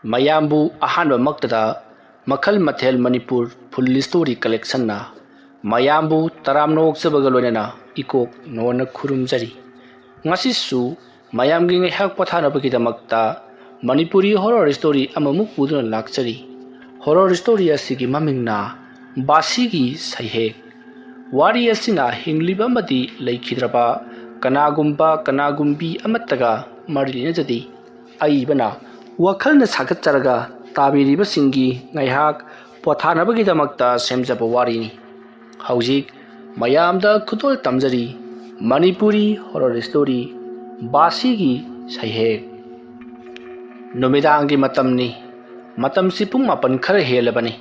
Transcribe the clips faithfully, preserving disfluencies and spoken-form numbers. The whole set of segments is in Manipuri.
ꯃꯌꯥꯝꯕꯨ ꯑꯍꯥꯟꯕꯃꯛꯇꯗ ꯃꯈꯜ ꯃꯊꯦꯜ ꯃꯅꯤꯄꯨꯔ ꯐꯨꯜ ꯁ꯭ꯇꯣꯔꯤ ꯀꯂꯦꯛꯁꯟꯅ ꯃꯌꯥꯝꯕꯨ ꯇꯔꯥꯝꯅ ꯑꯣꯛꯆꯕꯒ ꯂꯣꯏꯅꯅ ꯏꯀꯣꯛ ꯅꯣꯟꯅ ꯈꯨꯔꯨꯝꯖꯔꯤ꯫ ꯉꯁꯤꯁꯨ ꯃꯌꯥꯝꯒꯤ ꯉꯥꯏꯍꯥꯛ ꯄꯣꯊꯥꯅꯕꯒꯤꯗꯃꯛꯇ ꯃꯅꯤꯄꯨꯔꯤ ꯍꯣꯔꯣꯔ ꯁ꯭ꯇꯣꯔꯤ ꯑꯃꯃꯨꯛ ꯄꯨꯗꯨꯅ ꯂꯥꯛꯆꯔꯤ꯫ ꯍꯣꯔꯣꯔ ꯁ꯭ꯇꯣꯔꯤ ꯑꯁꯤꯒꯤ ꯃꯃꯤꯡꯅ ꯕꯥꯁꯤꯒꯤ ꯁꯩꯍꯦꯛ꯫ ꯋꯥꯔꯤ ꯑꯁꯤꯅ ꯍꯤꯡꯂꯤꯕ ꯑꯃꯗꯤ ꯂꯩꯈꯤꯗ꯭ꯔꯕ ꯀꯅꯥꯒꯨꯝꯕ ꯀꯅꯥꯒꯨꯝꯕꯤ ꯑꯃꯠꯇꯒ ꯃꯔꯤ ꯂꯩꯅꯖꯗꯦ꯫ ꯑꯏꯕꯅ ꯋꯥꯈꯜꯅ ꯁꯥꯒꯠꯆꯔꯒ ꯇꯥꯕꯤꯔꯤꯕꯁꯤꯡꯒꯤ ꯉꯥꯏꯍꯥꯛ ꯄꯣꯊꯥꯅꯕꯒꯤꯗꯃꯛꯇ ꯁꯦꯝꯖꯕ ꯋꯥꯔꯤꯅꯤ꯫ ꯍꯧꯖꯤꯛ ꯃꯌꯥꯝꯗ ꯈꯨꯗꯣꯜ ꯇꯝꯖꯔꯤ ꯃꯅꯤꯄꯨꯔꯤ ꯍꯣꯔꯣꯔ ꯁ꯭ꯇꯣꯔꯤ ꯕꯥꯁꯤꯒꯤ ꯁꯩꯍꯦꯛ꯫ ꯅꯨꯃꯤꯗꯥꯡꯒꯤ ꯃꯇꯝꯅꯤ꯫ ꯃꯇꯝꯁꯤ ꯄꯨꯡ ꯃꯥꯄꯟ ꯈꯔ ꯍꯦꯜꯂꯕꯅꯤ꯫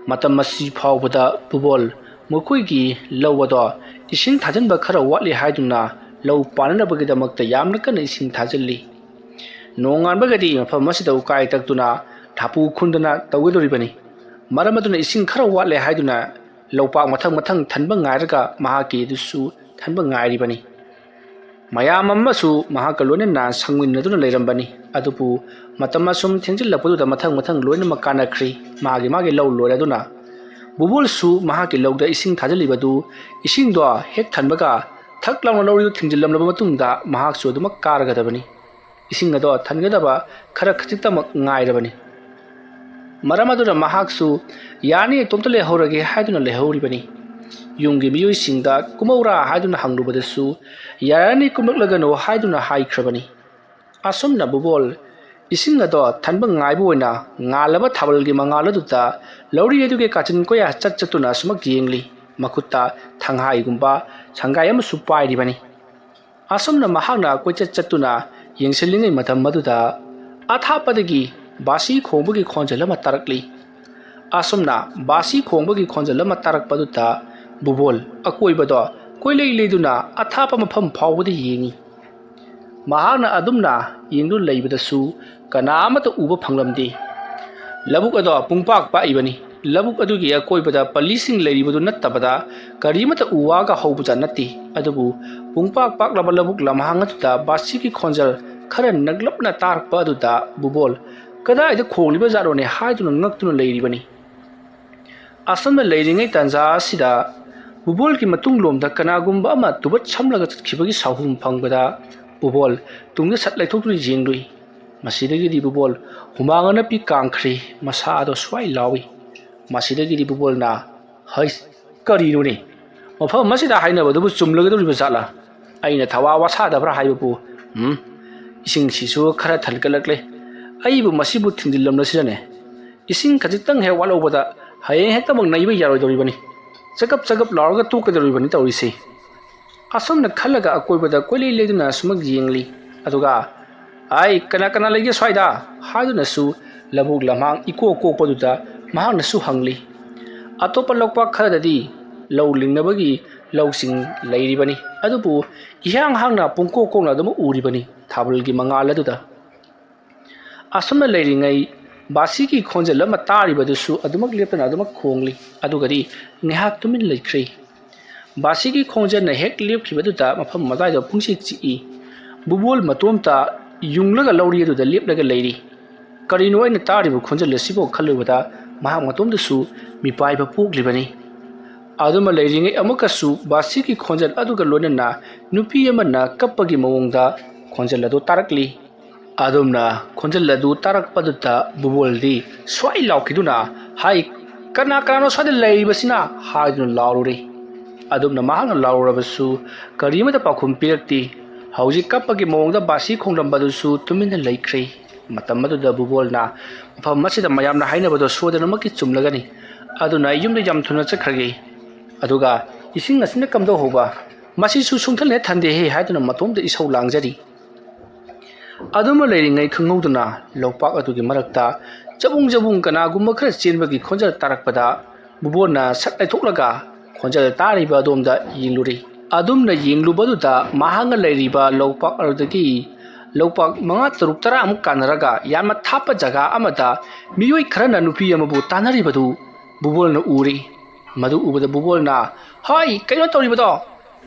ꯃꯇꯝ ꯑꯁꯤ ꯐꯥꯎꯕꯗ ꯄꯨꯕꯣꯜ ꯃꯈꯣꯏꯒꯤ ꯂꯧ ꯑꯗꯣ ꯏꯁꯤꯡ ꯊꯥꯖꯤꯟꯕ ꯈꯔ ꯋꯥꯠꯂꯤ ꯍꯥꯏꯗꯨꯅ ꯂꯧ ꯄꯥꯟꯅꯅꯕꯒꯤꯗꯃꯛꯇ ꯌꯥꯝꯅ ꯀꯟꯅ ꯏꯁꯤꯡ ꯊꯥꯖꯤꯜꯂꯤ꯫ ꯅꯣꯡꯉꯥꯟꯕꯒꯗꯤ ꯃꯐꯝ ꯑꯁꯤꯗ ꯎꯀꯥꯏ ꯇꯛꯇꯨꯅ ꯊꯥꯄꯨ ꯈꯨꯟꯗꯅ ꯇꯧꯒꯗꯧꯔꯤꯕꯅꯤ꯫ ꯃꯔꯝ ꯑꯗꯨꯅ ꯏꯁꯤꯡ ꯈꯔ ꯋꯥꯠꯂꯦ ꯍꯥꯏꯗꯨꯅ ꯂꯧꯄꯥꯛ ꯃꯊꯪ ꯃꯊꯪ ꯊꯟꯕ ꯉꯥꯏꯔꯒ ꯃꯍꯥꯛꯀꯤ ꯑꯗꯨꯁꯨ ꯊꯟꯕ ꯉꯥꯏꯔꯤꯕꯅꯤ꯫ ꯃꯌꯥꯝ ꯑꯃꯁꯨ ꯃꯍꯥꯛꯀ ꯂꯣꯏꯅꯅ ꯁꯪꯃꯤꯟꯅꯗꯨꯅ ꯂꯩꯔꯝꯕꯅꯤ꯫ ꯑꯗꯨꯕꯨ ꯃꯇꯝ ꯑꯁꯨꯝ ꯊꯦꯡꯖꯤꯜꯂꯛꯄꯗꯨꯗ ꯃꯊꯪ ꯃꯊꯪ ꯂꯣꯏꯅꯃꯛ ꯀꯥꯅꯈ꯭ꯔꯤ꯫ ꯃꯥꯒꯤ ꯃꯥꯒꯤ ꯂꯧ ꯂꯣꯏꯔꯗꯨꯅ ꯕꯨꯕꯣꯜꯁꯨ ꯃꯍꯥꯛꯀꯤ ꯂꯧꯗ ꯏꯁꯤꯡ ꯊꯥꯖꯤꯜꯂꯤꯕꯗꯨ ꯏꯁꯤꯡꯗꯣ ꯍꯦꯛ ꯊꯟꯕꯒ ꯊꯛ ꯂꯥꯎꯅ ꯂꯧꯔꯤꯗꯨ ꯊꯤꯡꯖꯤꯜꯂꯝꯂꯕ ꯃꯇꯨꯡꯗ ꯃꯍꯥꯛꯁꯨ ꯑꯗꯨꯃꯛ ꯀꯥꯔꯒꯗꯕꯅꯤ꯫ ꯏꯁꯤꯡ ꯑꯗꯣ ꯊꯟꯒꯗꯕ ꯈꯔ ꯈꯖꯤꯛꯇꯃꯛ ꯉꯥꯏꯔꯕꯅꯤ꯫ ꯃꯔꯝ ꯑꯗꯨꯅ ꯃꯍꯥꯛꯁꯨ ꯌꯥꯅꯤ, ꯏꯇꯣꯝꯇ ꯂꯩꯍꯧꯔꯒꯦ ꯍꯥꯏꯗꯨꯅ ꯂꯩꯍꯧꯔꯤꯕꯅꯤ꯫ ꯌꯨꯝꯒꯤ ꯃꯤꯑꯣꯏꯁꯤꯡꯗ ꯀꯨꯝꯍꯧꯔꯥ ꯍꯥꯏꯗꯨꯅ ꯍꯪꯂꯨꯕꯗꯁꯨ ꯌꯥꯔꯅꯤ, ꯀꯨꯝꯂꯛꯂꯒꯅꯨ ꯍꯥꯏꯗꯨꯅ ꯍꯥꯏꯈ꯭ꯔꯕꯅꯤ꯫ ꯑꯁꯨꯝꯅ ꯕꯨꯕꯣꯜ ꯏꯁꯤꯡ ꯑꯗꯣ ꯊꯟꯕ ꯉꯥꯏꯕ ꯑꯣꯏꯅ ꯉꯥꯜꯂꯕ ꯊꯥꯕꯜꯒꯤ ꯃꯉꯥꯜ ꯑꯗꯨꯗ ꯂꯧꯔꯤ ꯑꯗꯨꯒꯤ ꯀꯥꯆꯤꯟ ꯀꯣꯌꯥ ꯆꯠ ꯆꯠꯇꯨꯅ ꯑꯁꯨꯃꯛ ꯌꯦꯡꯂꯤ꯫ ꯃꯈꯨꯠꯇ ꯊꯪꯍꯥꯏꯒꯨꯝꯕ ꯁꯪꯒꯥꯏ ꯑꯃꯁꯨ ꯄꯥꯏꯔꯤꯕꯅꯤ꯫ ꯑꯁꯨꯝꯅ ꯃꯍꯥꯛꯅ ꯀꯣꯏꯆꯠ ꯆꯠꯇꯨꯅ ꯌꯦꯡꯁꯤꯜꯂꯤꯉꯩ ꯃꯇꯝ ꯑꯗꯨꯗ ꯑꯊꯥꯞꯄꯗꯒꯤ ꯕꯥꯁꯤ ꯈꯣꯡꯕꯒꯤ ꯈꯣꯟꯖꯦꯜ ꯑꯃ ꯇꯥꯔꯛꯂꯤ꯫ ꯑꯁꯨꯝꯅ ꯕꯥꯁꯤ ꯈꯣꯡꯕꯒꯤ ꯈꯣꯟꯖꯦꯜ ꯑꯃ ꯇꯥꯔꯛꯄꯗꯨꯗ ꯕꯨꯕꯣꯜ ꯑꯀꯣꯏꯕꯗꯣ ꯀꯣꯏꯂꯩ ꯂꯩꯗꯨꯅ ꯑꯊꯥꯞꯄ ꯃꯐꯝ ꯐꯥꯎꯕꯗ ꯌꯦꯡꯉꯤ꯫ ꯃꯍꯥꯛꯅ ꯑꯗꯨꯝꯅ ꯌꯦꯡꯗꯨꯅ ꯂꯩꯕꯗꯁꯨ ꯀꯅꯥ ꯑꯃꯠꯇ ꯎꯕ ꯐꯪꯂꯝꯗꯦ꯫ ꯂꯧꯕꯨꯛ ꯑꯗꯣ ꯄꯨꯡꯄꯥꯛ ꯄꯥꯛꯏꯕꯅꯤ꯫ ꯂꯧꯕꯨꯛ ꯑꯗꯨꯒꯤ ꯑꯀꯣꯏꯕꯗ ꯄꯜꯂꯤꯁꯤꯡ ꯂꯩꯔꯤꯕꯗꯨ ꯅꯠꯇꯕꯗ ꯀꯔꯤꯃꯠꯇ ꯎ ꯋꯥꯒ ꯍꯧꯕꯖꯥꯠ ꯅꯠꯇꯦ꯫ ꯑꯗꯨꯕꯨ ꯄꯨꯡꯄꯥꯛ ꯄꯥꯛꯂꯕ ꯂꯧꯕꯨꯛ ꯂꯝꯍꯥꯡ ꯑꯗꯨꯗ ꯕꯥꯁꯤꯒꯤ ꯈꯣꯟꯖꯦꯜ ꯈꯔ ꯅꯛꯂꯞꯅ ꯇꯥꯔꯛꯄ ꯑꯗꯨꯗ ꯕꯨꯕꯣꯜ "ꯀꯗꯥꯏꯗ ꯈꯣꯡꯂꯤꯕ ꯖꯥꯠꯅꯣꯅꯦ?" ꯍꯥꯏꯗꯨꯅ ꯉꯛꯇꯨꯅ ꯂꯩꯔꯤꯕꯅꯤ꯫ ꯑꯁꯨꯝꯅ ꯂꯩꯔꯤꯉꯩ ꯇꯥꯟꯖꯥ ꯑꯁꯤꯗ ꯕꯨꯕꯣꯜꯒꯤ ꯃꯇꯨꯡꯂꯣꯝꯗ ꯀꯅꯥꯒꯨꯝꯕ ꯑꯃ ꯇꯨꯕꯠ ꯁꯝꯂꯒ ꯆꯠꯈꯤꯕꯒꯤ ꯁꯥꯍꯨꯝ ꯐꯪꯕꯗ ꯕꯨꯕꯣꯜ ꯇꯨꯡꯗ ꯁꯠ ꯂꯩꯊꯣꯛꯇꯨꯅ ꯌꯦꯡꯂꯨꯏ꯫ ꯃꯁꯤꯗꯒꯤꯗꯤ ꯕꯨꯕꯣꯜ ꯍꯨꯃꯥꯡ ꯑꯅꯞꯄꯤ ꯀꯥꯡꯈ꯭ꯔꯦ, ꯃꯁꯥ ꯑꯗꯣ ꯁ꯭ꯋꯥꯏ ꯂꯥꯎꯏ꯫ ꯃꯁꯤꯗꯒꯤꯗꯤ ꯕꯨꯕꯣꯜꯅ, "ꯍꯩꯁ, ꯀꯔꯤꯅꯣꯅꯦ? ꯃꯐꯝ ꯑꯁꯤꯗ ꯍꯥꯏꯅꯕꯗꯨꯕꯨ ꯆꯨꯝꯂꯒꯗꯧꯔꯤꯕ ꯖꯥꯠꯂꯥ? ꯑꯩꯅ ꯊꯋꯥ ꯋꯥꯁꯥꯗꯕ꯭ꯔꯥ ꯍꯥꯏꯕꯕꯨ? ꯎꯝ, ꯏꯁꯤꯡꯁꯤꯁꯨ ꯈꯔ ꯊꯟꯒꯠꯂꯛꯂꯦ꯫ ꯑꯩꯕꯨ ꯃꯁꯤꯕꯨ ꯊꯤꯟꯖꯤꯜꯂꯝꯂꯁꯤꯔꯅꯦ? ꯏꯁꯤꯡ ꯈꯖꯤꯛꯇꯪ ꯍꯦꯛ ꯋꯥꯠꯍꯧꯕꯗ ꯍꯌꯦꯡ ꯍꯦꯛꯇꯃꯛ ꯅꯩꯕ ꯌꯥꯔꯣꯏꯗꯧꯔꯤꯕꯅꯤ꯫ ꯆꯒꯞ ꯆꯒꯞ ꯂꯥꯎꯔꯒ ꯇꯣꯛꯀꯗꯧꯔꯤꯕꯅꯤ ꯇꯧꯔꯤꯁꯦ"꯫ ꯑꯁꯨꯝꯅ ꯈꯜꯂꯒ ꯑꯀꯣꯏꯕꯗ ꯀꯣꯏꯂꯩ ꯂꯩꯗꯨꯅ ꯁꯨꯃꯛ ꯌꯦꯡꯂꯤ꯫ ꯑꯗꯨꯒ, "ꯑꯩ, ꯀꯅꯥ ꯀꯅꯥ ꯂꯩꯒꯦ ꯁ꯭ꯋꯥꯏꯗ?" ꯍꯥꯏꯗꯨꯅꯁꯨ ꯂꯧꯕꯨꯛ ꯂꯝꯍꯥꯡ ꯏꯀꯣꯛ ꯀꯣꯛꯄꯗꯨꯗ ꯃꯍꯥꯛꯅꯁꯨ ꯍꯪꯂꯤ꯫ "ꯑꯇꯣꯞꯄ ꯂꯧꯄꯥꯛ ꯈꯔꯗꯗꯤ ꯂꯧ ꯂꯤꯡꯅꯕꯒꯤ ꯂꯧꯁꯤꯡ ꯂꯩꯔꯤꯕꯅꯤ, ꯑꯗꯨꯕꯨ ꯏꯍꯥꯡ ꯍꯥꯡꯅ ꯄꯨꯡꯀꯣꯛ ꯀꯣꯛꯅ ꯑꯗꯨꯝ ꯎꯔꯤꯕꯅꯤ ꯊꯥꯕꯜꯒꯤ ꯃꯉꯥꯜ ꯑꯗꯨꯗ"꯫ ꯑꯁꯨꯝꯅ ꯂꯩꯔꯤꯉꯩ ꯕꯥꯁꯤꯒꯤ ꯈꯣꯟꯖꯦꯜ ꯑꯃ ꯇꯥꯔꯤꯕꯗꯨꯁꯨ ꯑꯗꯨꯃꯛ ꯂꯦꯞꯇꯅ ꯑꯗꯨꯃꯛ ꯈꯣꯡꯂꯤ꯫ ꯑꯗꯨꯒꯗꯤ ꯉꯥꯏꯍꯥꯛ ꯇꯨꯃꯤꯟ ꯂꯩꯈ꯭ꯔꯦ꯫ ꯕꯥꯁꯤꯒꯤ ꯈꯣꯟꯖꯦꯜꯅ ꯍꯦꯛ ꯂꯦꯞꯈꯤꯕꯗꯨꯗ ꯃꯐꯝ ꯑꯗꯨꯋꯥꯏꯗ ꯄꯨꯡꯆꯤꯛ ꯆꯤꯛꯏ꯫ ꯕꯨꯕꯣꯜ ꯃꯇꯣꯝꯇ ꯌꯨꯡꯂꯒ ꯂꯧꯔꯤ ꯑꯗꯨꯗ ꯂꯦꯞꯂꯒ ꯂꯩꯔꯤ꯫ "ꯀꯔꯤꯅꯣ ꯑꯩꯅ ꯇꯥꯔꯤꯕ ꯈꯣꯟꯖꯦꯜ ꯑꯁꯤꯕꯣ?" ꯈꯜꯂꯨꯕꯗ ꯃꯍꯥꯛ ꯃꯇꯣꯝꯇꯁꯨ ꯃꯤꯄꯥꯏꯕ ꯄꯣꯛꯂꯤꯕꯅꯤ꯫ ꯑꯗꯨꯃ ꯂꯩꯔꯤꯉꯩ ꯑꯃꯨꯛꯀꯁꯨ ꯕꯥꯁꯤꯒꯤ ꯈꯣꯟꯖꯦꯜ ꯑꯗꯨꯒ ꯂꯣꯏꯅꯅ ꯅꯨꯄꯤ ꯑꯃꯅ ꯀꯞꯄꯒꯤ ꯃꯑꯣꯡꯗ ꯈꯣꯟꯖꯦꯜ ꯑꯗꯨ ꯇꯥꯔꯛꯂꯤ꯫ ꯑꯗꯨꯝꯅ ꯈꯣꯟꯖꯦꯜ ꯑꯗꯨ ꯇꯥꯔꯛꯄꯗꯨꯗ ꯕꯨꯕꯣꯜꯗꯤ ꯁ꯭ꯋꯥꯏ ꯂꯥꯎꯈꯤꯗꯨꯅ, "ꯍꯥꯏ, ꯀꯅꯥ ꯀꯅꯥꯅꯣ ꯁ꯭ꯋꯥꯏꯗ ꯂꯩꯔꯤꯕꯁꯤꯅ?" ꯍꯥꯏꯗꯨꯅ ꯂꯥꯎꯔꯨꯔꯦ꯫ ꯑꯗꯨꯝꯅ ꯃꯍꯥꯛꯅ ꯂꯥꯎꯔꯨꯔꯕꯁꯨ ꯀꯔꯤ ꯑꯃꯠꯇ ꯄꯥꯎꯈꯨꯝ ꯄꯤꯔꯛꯇꯦ꯫ ꯍꯧꯖꯤꯛ ꯀꯞꯄꯒꯤ ꯃꯑꯣꯡꯗ ꯕꯥꯁꯤ ꯈꯣꯡꯂꯝꯕꯗꯨꯁꯨ ꯇꯨꯃꯤꯟꯅ ꯂꯩꯈ꯭ꯔꯦ꯫ ꯃꯇꯝ ꯑꯗꯨꯗ ꯕꯨꯕꯣꯜꯅ, "ꯃꯐꯝ ꯑꯁꯤꯗ ꯃꯌꯥꯝꯅ ꯍꯥꯏꯅꯕꯗꯣ ꯁꯣꯏꯗꯅꯃꯛꯀꯤ ꯆꯨꯝꯂꯒꯅꯤ, ꯑꯗꯨꯅ ꯑꯩ ꯌꯨꯝꯗ ꯌꯥꯝ ꯊꯨꯅ ꯆꯠꯈ꯭ꯔꯒꯦ꯫ ꯑꯗꯨꯒ ꯏꯁꯤꯡ ꯑꯁꯤꯅ ꯀꯝꯗꯧꯍꯧꯕ? ꯃꯁꯤꯁꯨ ꯁꯨꯡꯊꯜ ꯍꯦꯛ ꯊꯟꯗꯦꯍꯦ" ꯍꯥꯏꯗꯨꯅ ꯃꯇꯣꯝꯇ ꯏꯁꯧ ꯂꯥꯡꯖꯔꯤ꯫ ꯑꯗꯨꯃ ꯂꯩꯔꯤꯉꯩ ꯈꯪꯍꯧꯗꯅ ꯂꯣꯛꯄꯥꯛ ꯑꯗꯨꯒꯤ ꯃꯔꯛꯇ ꯆꯕꯨꯡ ꯆꯕꯨꯡ ꯀꯅꯥꯒꯨꯝꯕ ꯈꯔ ꯆꯦꯟꯕꯒꯤ ꯈꯣꯟꯖꯦꯜ ꯇꯥꯔꯛꯄꯗ ꯕꯨꯕꯣꯟꯅ ꯁꯠ ꯂꯩꯊꯣꯛꯂꯒ ꯈꯣꯟꯖꯦꯜ ꯇꯥꯔꯤꯕ ꯑꯗꯣꯝꯗ ꯌꯦꯡꯂꯨꯔꯦ꯫ ꯑꯗꯨꯝꯅ ꯌꯦꯡꯂꯨꯕꯗꯨꯗ ꯃꯍꯥꯛꯅ ꯂꯩꯔꯤꯕ ꯂꯣꯛꯄꯥꯛ ꯑꯗꯨꯗꯒꯤ ꯂꯣꯛꯄꯥꯛ ꯃꯉꯥ ꯇꯔꯨꯛ ꯇꯔꯥꯃꯨꯛ ꯀꯥꯟꯅꯔꯒ ꯌꯥꯝꯅ ꯊꯥꯞꯄ ꯖꯒꯥ ꯑꯃꯗ ꯃꯤꯑꯣꯏ ꯈꯔꯅ ꯅꯨꯄꯤ ꯑꯃꯕꯨ ꯇꯥꯟꯅꯔꯤꯕꯗꯨ ꯕꯨꯕꯣꯟꯅ ꯎꯔꯦ꯫ ꯃꯗꯨ ꯎꯕꯗ ꯕꯨꯕꯣꯟꯅ, "ꯍꯥꯏ, ꯀꯩꯅꯣ ꯇꯧꯔꯤꯕꯗꯣ?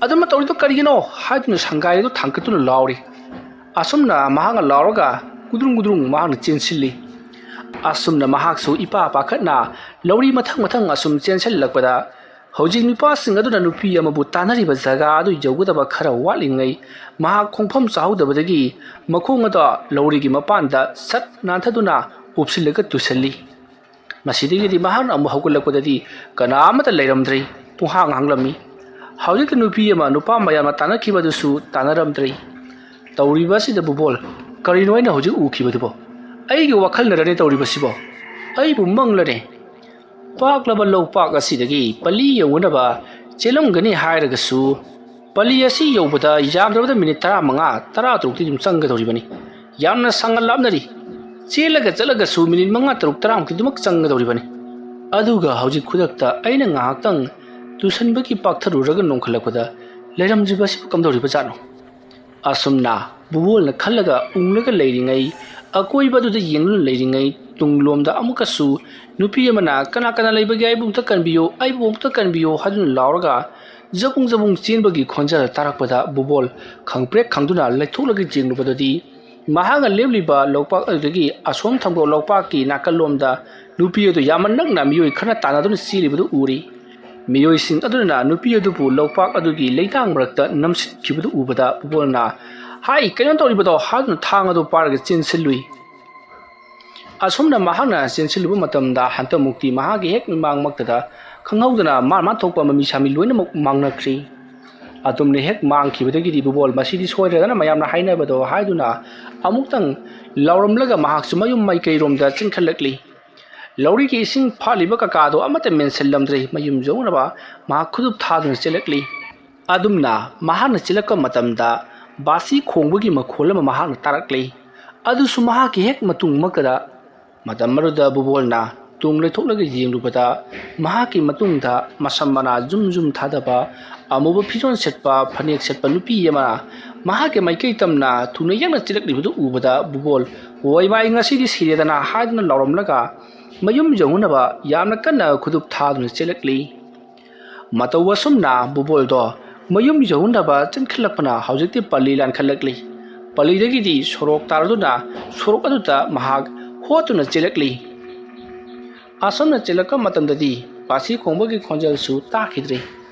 ꯑꯗꯨꯝꯅ ꯇꯧꯔꯤꯗꯣ ꯀꯔꯤꯒꯤꯅꯣ?" ꯍꯥꯏꯗꯨꯅ ꯁꯪꯒꯥꯏ ꯑꯗꯨ ꯊꯥꯡꯒꯠꯇꯨꯅ ꯂꯥꯎꯔꯤ꯫ ꯑꯁꯨꯝꯅ ꯃꯍꯥꯛꯅ ꯂꯥꯎꯔꯒ ꯒꯨꯗ꯭ꯔꯨꯡ ꯒꯨꯗ꯭ꯔꯨꯡ ꯃꯍꯥꯛꯅ ꯆꯦꯟꯁꯤꯜꯂꯤ꯫ ꯑꯁꯨꯝꯅ ꯃꯍꯥꯛꯁꯨ ꯏꯄꯥ ꯄꯥꯈꯠꯅ ꯂꯧꯔꯤ ꯃꯊꯪ ꯃꯊꯪ ꯑꯁꯨꯝ ꯆꯦꯟꯁꯤꯜꯂꯛꯄꯗ, ꯍꯧꯖꯤꯛ ꯅꯨꯄꯥꯁꯤꯡ ꯑꯗꯨꯅ ꯅꯨꯄꯤ ꯑꯃꯕꯨ ꯇꯥꯟꯅꯔꯤꯕ ꯖꯒꯥ ꯑꯗꯨ ꯌꯧꯒꯗꯕ ꯈꯔ ꯋꯥꯠꯂꯤꯉꯩ ꯃꯍꯥꯛ ꯈꯣꯡꯐꯝ ꯆꯥꯍꯧꯗꯕꯗꯒꯤ ꯃꯈꯣꯡ ꯑꯗꯣ ꯂꯧꯔꯤꯒꯤ ꯃꯄꯥꯟꯗ ꯁꯠ ꯅꯥꯟꯊꯗꯨꯅ ꯎꯞꯁꯤꯜꯂꯒ ꯇꯨꯁꯜꯂꯤ꯫ ꯃꯁꯤꯗꯒꯤꯗꯤ ꯃꯍꯥꯛꯅ ꯑꯃꯨꯛ ꯍꯧꯒꯠꯂꯛꯄꯗꯗꯤ ꯀꯅꯥ ꯑꯃꯠꯇ ꯂꯩꯔꯝꯗ꯭ꯔꯦ꯫ ꯄꯨꯡꯍꯥꯡ ꯍꯥꯡꯂꯝꯃꯤ꯫ ꯍꯧꯖꯤꯛꯇ ꯅꯨꯄꯤ ꯑꯃ ꯅꯨꯄꯥ ꯃꯌꯥꯝꯅ ꯇꯥꯟꯅꯈꯤꯕꯗꯨꯁꯨ ꯇꯥꯟꯅꯔꯝꯗ꯭ꯔꯦ꯫ ꯇꯧꯔꯤꯕ ꯑꯁꯤꯗꯕꯨ ꯕꯣꯜ, ꯀꯔꯤꯅꯣ ꯑꯩꯅ ꯍꯧꯖꯤꯛ ꯎꯈꯤꯕꯗꯨꯕꯣ? ꯑꯩꯒꯤ ꯋꯥꯈꯜꯅꯔꯅꯦ ꯇꯧꯔꯤꯕꯁꯤꯕꯣ? ꯑꯩꯕꯨ ꯃꯪꯂꯅꯦ? ꯄꯥꯛꯂꯕ ꯂꯧꯄꯥꯛ ꯑꯁꯤꯗꯒꯤ ꯄꯜꯂꯤ ꯌꯧꯅꯅꯕ ꯆꯦꯜꯂꯝꯒꯅꯤ ꯍꯥꯏꯔꯒꯁꯨ, ꯄꯜꯂꯤ ꯑꯁꯤ ꯌꯧꯕꯗ ꯌꯥꯝꯗ꯭ꯔꯕꯗ ꯃꯤꯅꯤꯠ ꯇꯔꯥꯃꯉꯥ, ꯇꯔꯥꯇꯔꯨꯛꯇꯤ ꯑꯗꯨꯝ ꯆꯪꯒꯗꯧꯔꯤꯕꯅꯤ꯫ ꯌꯥꯝꯅ ꯁꯥꯡꯅ ꯂꯥꯞꯅꯔꯤ꯫ ꯆꯦꯜꯂꯒ ꯆꯠꯂꯒꯁꯨ ꯃꯤꯅꯤꯠ ꯃꯉꯥ, ꯇꯔꯨꯛ, ꯇꯔꯥꯃꯨꯛꯇꯤ ꯑꯗꯨꯃꯛ ꯆꯪꯒꯗꯧꯔꯤꯕꯅꯤ꯫ ꯑꯗꯨꯒ ꯍꯧꯖꯤꯛ ꯈꯨꯗꯛꯇ ꯑꯩꯅ ꯉꯥꯏꯍꯥꯛꯇꯪ ꯇꯨꯁꯟꯕꯒꯤ ꯄꯥꯛꯊꯔꯨꯔꯒ ꯅꯣꯡꯈꯠꯂꯛꯄꯗ ꯂꯩꯔꯝꯗ꯭ꯔꯤꯕ ꯑꯁꯤꯕꯨ ꯀꯝꯗꯧꯔꯤꯕꯖꯥꯠꯅꯣ? ꯑꯁꯨꯝꯅ ꯕꯨꯕꯣꯜꯅ ꯈꯜꯂꯒ ꯎꯪꯂꯒ ꯂꯩꯔꯤꯉꯩ, ꯑꯀꯣꯏꯕꯗꯨꯗ ꯌꯦꯡꯗꯨꯅ ꯂꯩꯔꯤꯉꯩ, ꯇꯨꯡꯂꯣꯝꯗ ꯑꯃꯨꯛꯀꯁꯨ ꯅꯨꯄꯤ ꯑꯃꯅ, "ꯀꯅꯥ ꯀꯅꯥ ꯂꯩꯕꯒꯦ? ꯑꯩꯕꯨ ꯑꯃꯨꯛꯇ ꯀꯟꯕꯤꯌꯨ, ꯑꯩꯕꯨ ꯑꯃꯨꯛꯇ ꯀꯟꯕꯤꯌꯨ" ꯍꯥꯏꯗꯨꯅ ꯂꯥꯎꯔꯒ ꯖꯕꯨꯡ ꯖꯕꯨꯡ ꯆꯦꯟꯕꯒꯤ ꯈꯣꯟꯖꯦꯜ ꯇꯥꯔꯛꯄꯗ ꯕꯨꯕꯣꯜ ꯈꯪꯄ꯭ꯔꯦꯛ ꯈꯪꯗꯨꯅ ꯂꯩꯊꯣꯛꯂꯒ ꯌꯦꯡꯂꯨꯕꯗꯗꯤ, ꯃꯍꯥꯛꯅ ꯂꯦꯞꯂꯤꯕ ꯂꯧꯄꯥꯛ ꯑꯗꯨꯗꯒꯤ ꯑꯁꯣꯝ ꯊꯪꯕ ꯂꯧꯄꯥꯛꯀꯤ ꯅꯥꯀꯜꯂꯣꯝꯗ ꯅꯨꯄꯤ ꯑꯗꯨ ꯌꯥꯝꯅ ꯅꯛꯅ ꯃꯤꯑꯣꯏ ꯈꯔ ꯇꯥꯟꯅꯗꯨꯅ ꯆꯦꯜꯂꯤꯕꯗꯨ ꯎꯔꯤ꯫ ꯃꯤꯑꯣꯏꯁꯤꯡ ꯑꯗꯨꯅ ꯅꯨꯄꯤ ꯑꯗꯨꯕꯨ ꯂꯧꯄꯥꯛ ꯑꯗꯨꯒꯤ ꯂꯩꯇꯥꯡ ꯃꯔꯛꯇ ꯅꯝꯁꯤꯟꯈꯤꯕꯗꯨ ꯎꯕꯗ ꯕꯨꯕꯣꯜꯅ, "ꯍꯥꯏ, ꯀꯩꯅꯣ ꯇꯧꯔꯤꯕꯗꯣ?" ꯍꯥꯏꯗꯨꯅ ꯊꯥꯡ ꯑꯗꯨ ꯄꯥꯏꯔꯒ ꯆꯦꯟꯁꯤꯜꯂꯨꯏ꯫ ꯑꯁꯨꯝꯅ ꯃꯍꯥꯛꯅ ꯆꯦꯟꯁꯤꯜꯂꯨꯕ ꯃꯇꯝꯗ, ꯍꯟꯇꯃꯨꯛꯇꯤ ꯃꯍꯥꯛꯀꯤ ꯍꯦꯛ ꯃꯤꯃꯥꯡꯃꯛꯇꯗ ꯈꯪꯍꯧꯗꯅ ꯃꯥ ꯃꯥ ꯊꯣꯛꯄ ꯃꯃꯤ ꯁꯥꯃꯤ ꯂꯣꯏꯅꯃꯛ ꯃꯥꯡꯅꯈ꯭ꯔꯤ꯫ ꯑꯗꯨꯝꯅ ꯍꯦꯛ ꯃꯥꯡꯈꯤꯕꯗꯒꯤꯗꯤ ꯕꯨꯕꯣꯜ ꯃꯁꯤꯗꯤ ꯁꯣꯏꯗ꯭ꯔꯗꯅ ꯃꯌꯥꯝꯅ ꯍꯥꯏꯅꯕꯗꯣ ꯍꯥꯏꯗꯨꯅ ꯑꯃꯨꯛꯇꯪ ꯂꯥꯎꯔꯝꯂꯒ ꯃꯍꯥꯛꯁꯨ ꯃꯌꯨꯝ ꯃꯥꯏꯀꯩꯔꯣꯝꯗ ꯆꯦꯟꯈꯠꯂꯛꯂꯤ꯫ ꯂꯧꯔꯤꯒꯤ ꯏꯁꯤꯡ ꯐꯥꯠꯂꯤꯕ ꯀꯀꯥꯗꯣ ꯑꯃꯠꯇ ꯃꯦꯟꯁꯤꯜꯂꯝꯗ꯭ꯔꯦ꯫ ꯃꯌꯨꯝ ꯌꯧꯅꯕ ꯃꯍꯥꯛ ꯈꯨꯗꯨꯞ ꯊꯥꯗꯨꯅ ꯆꯦꯜꯂꯛꯂꯤ꯫ ꯑꯗꯨꯝꯅ ꯃꯍꯥꯛꯅ ꯆꯦꯜꯂꯛꯄ ꯃꯇꯝꯗ ꯕꯥꯁꯤ ꯈꯣꯡꯕꯒꯤ ꯃꯈꯣꯜ ꯑꯃ ꯃꯍꯥꯛꯅ ꯇꯥꯔꯛꯂꯤ꯫ ꯑꯗꯨꯁꯨ ꯃꯍꯥꯛꯀꯤ ꯍꯦꯛ ꯃꯇꯨꯡꯃꯛꯇꯗ꯫ ꯃꯇꯝ ꯑꯗꯨꯗ ꯕꯨꯕꯣꯜꯅ ꯇꯨꯡ ꯂꯩꯊꯣꯛꯂꯒ ꯌꯦꯡꯂꯨꯕꯗ, ꯃꯍꯥꯛꯀꯤ ꯃꯇꯨꯡꯗ ꯃꯁꯝ ꯃꯅꯥ ꯖꯨꯝ ꯖꯨꯝ ꯊꯥꯗꯕ, ꯑꯃꯨꯕ ꯐꯤꯖꯣꯜ ꯁꯦꯠꯄ, ꯐꯅꯦꯛ ꯁꯦꯠꯄ ꯅꯨꯄꯤ ꯑꯃ ꯃꯍꯥꯛꯀꯤ ꯃꯥꯏꯀꯩ ꯇꯝꯅ ꯊꯨꯅ ꯌꯦꯡꯅ ꯆꯦꯜꯂꯛꯂꯤꯕꯗꯨ ꯎꯕꯗ, ꯕꯨꯕꯣꯜ, "ꯍꯣꯏ ꯃꯥꯏ, ꯉꯁꯤꯗꯤ ꯁꯤꯔꯦꯗꯅ" ꯍꯥꯏꯗꯨꯅ ꯂꯥꯎꯔꯝꯂꯒ ꯃꯌꯨꯝ ꯌꯧꯅꯅꯕ ꯌꯥꯝꯅ ꯀꯟꯅ ꯈꯨꯗꯨꯞ ꯊꯥꯗꯨꯅ ꯆꯦꯜꯂꯛꯂꯤ꯫ ꯃꯇꯧ ꯑꯁꯨꯝꯅ ꯕꯨꯕꯣꯜꯗꯣ ꯃꯌꯨꯝ ꯌꯧꯅꯕ ꯆꯦꯟꯈꯠꯂꯛꯄꯅ ꯍꯧꯖꯤꯛꯇꯤ ꯄꯜꯂꯤ ꯂꯥꯟꯈꯠꯂꯛꯂꯤ꯫ ꯄꯜꯂꯤꯗꯒꯤꯗꯤ ꯁꯣꯔꯣꯛ ꯇꯥꯔꯗꯨꯅ ꯁꯣꯔꯣꯛ ꯑꯗꯨꯗ ꯃꯍꯥꯛ ꯑꯣꯠꯇꯨꯅ ꯆꯦꯜꯂꯛꯂꯤ꯫ ꯑꯁꯨꯝꯅ ꯆꯦꯜꯂꯛꯄ ꯃꯇꯝꯗꯗꯤ ꯕꯥꯁꯤ ꯈꯣꯡꯕꯒꯤ ꯈꯣꯟꯖꯦꯜꯁꯨ ꯇꯥꯈꯤꯗ꯭ꯔꯦ꯫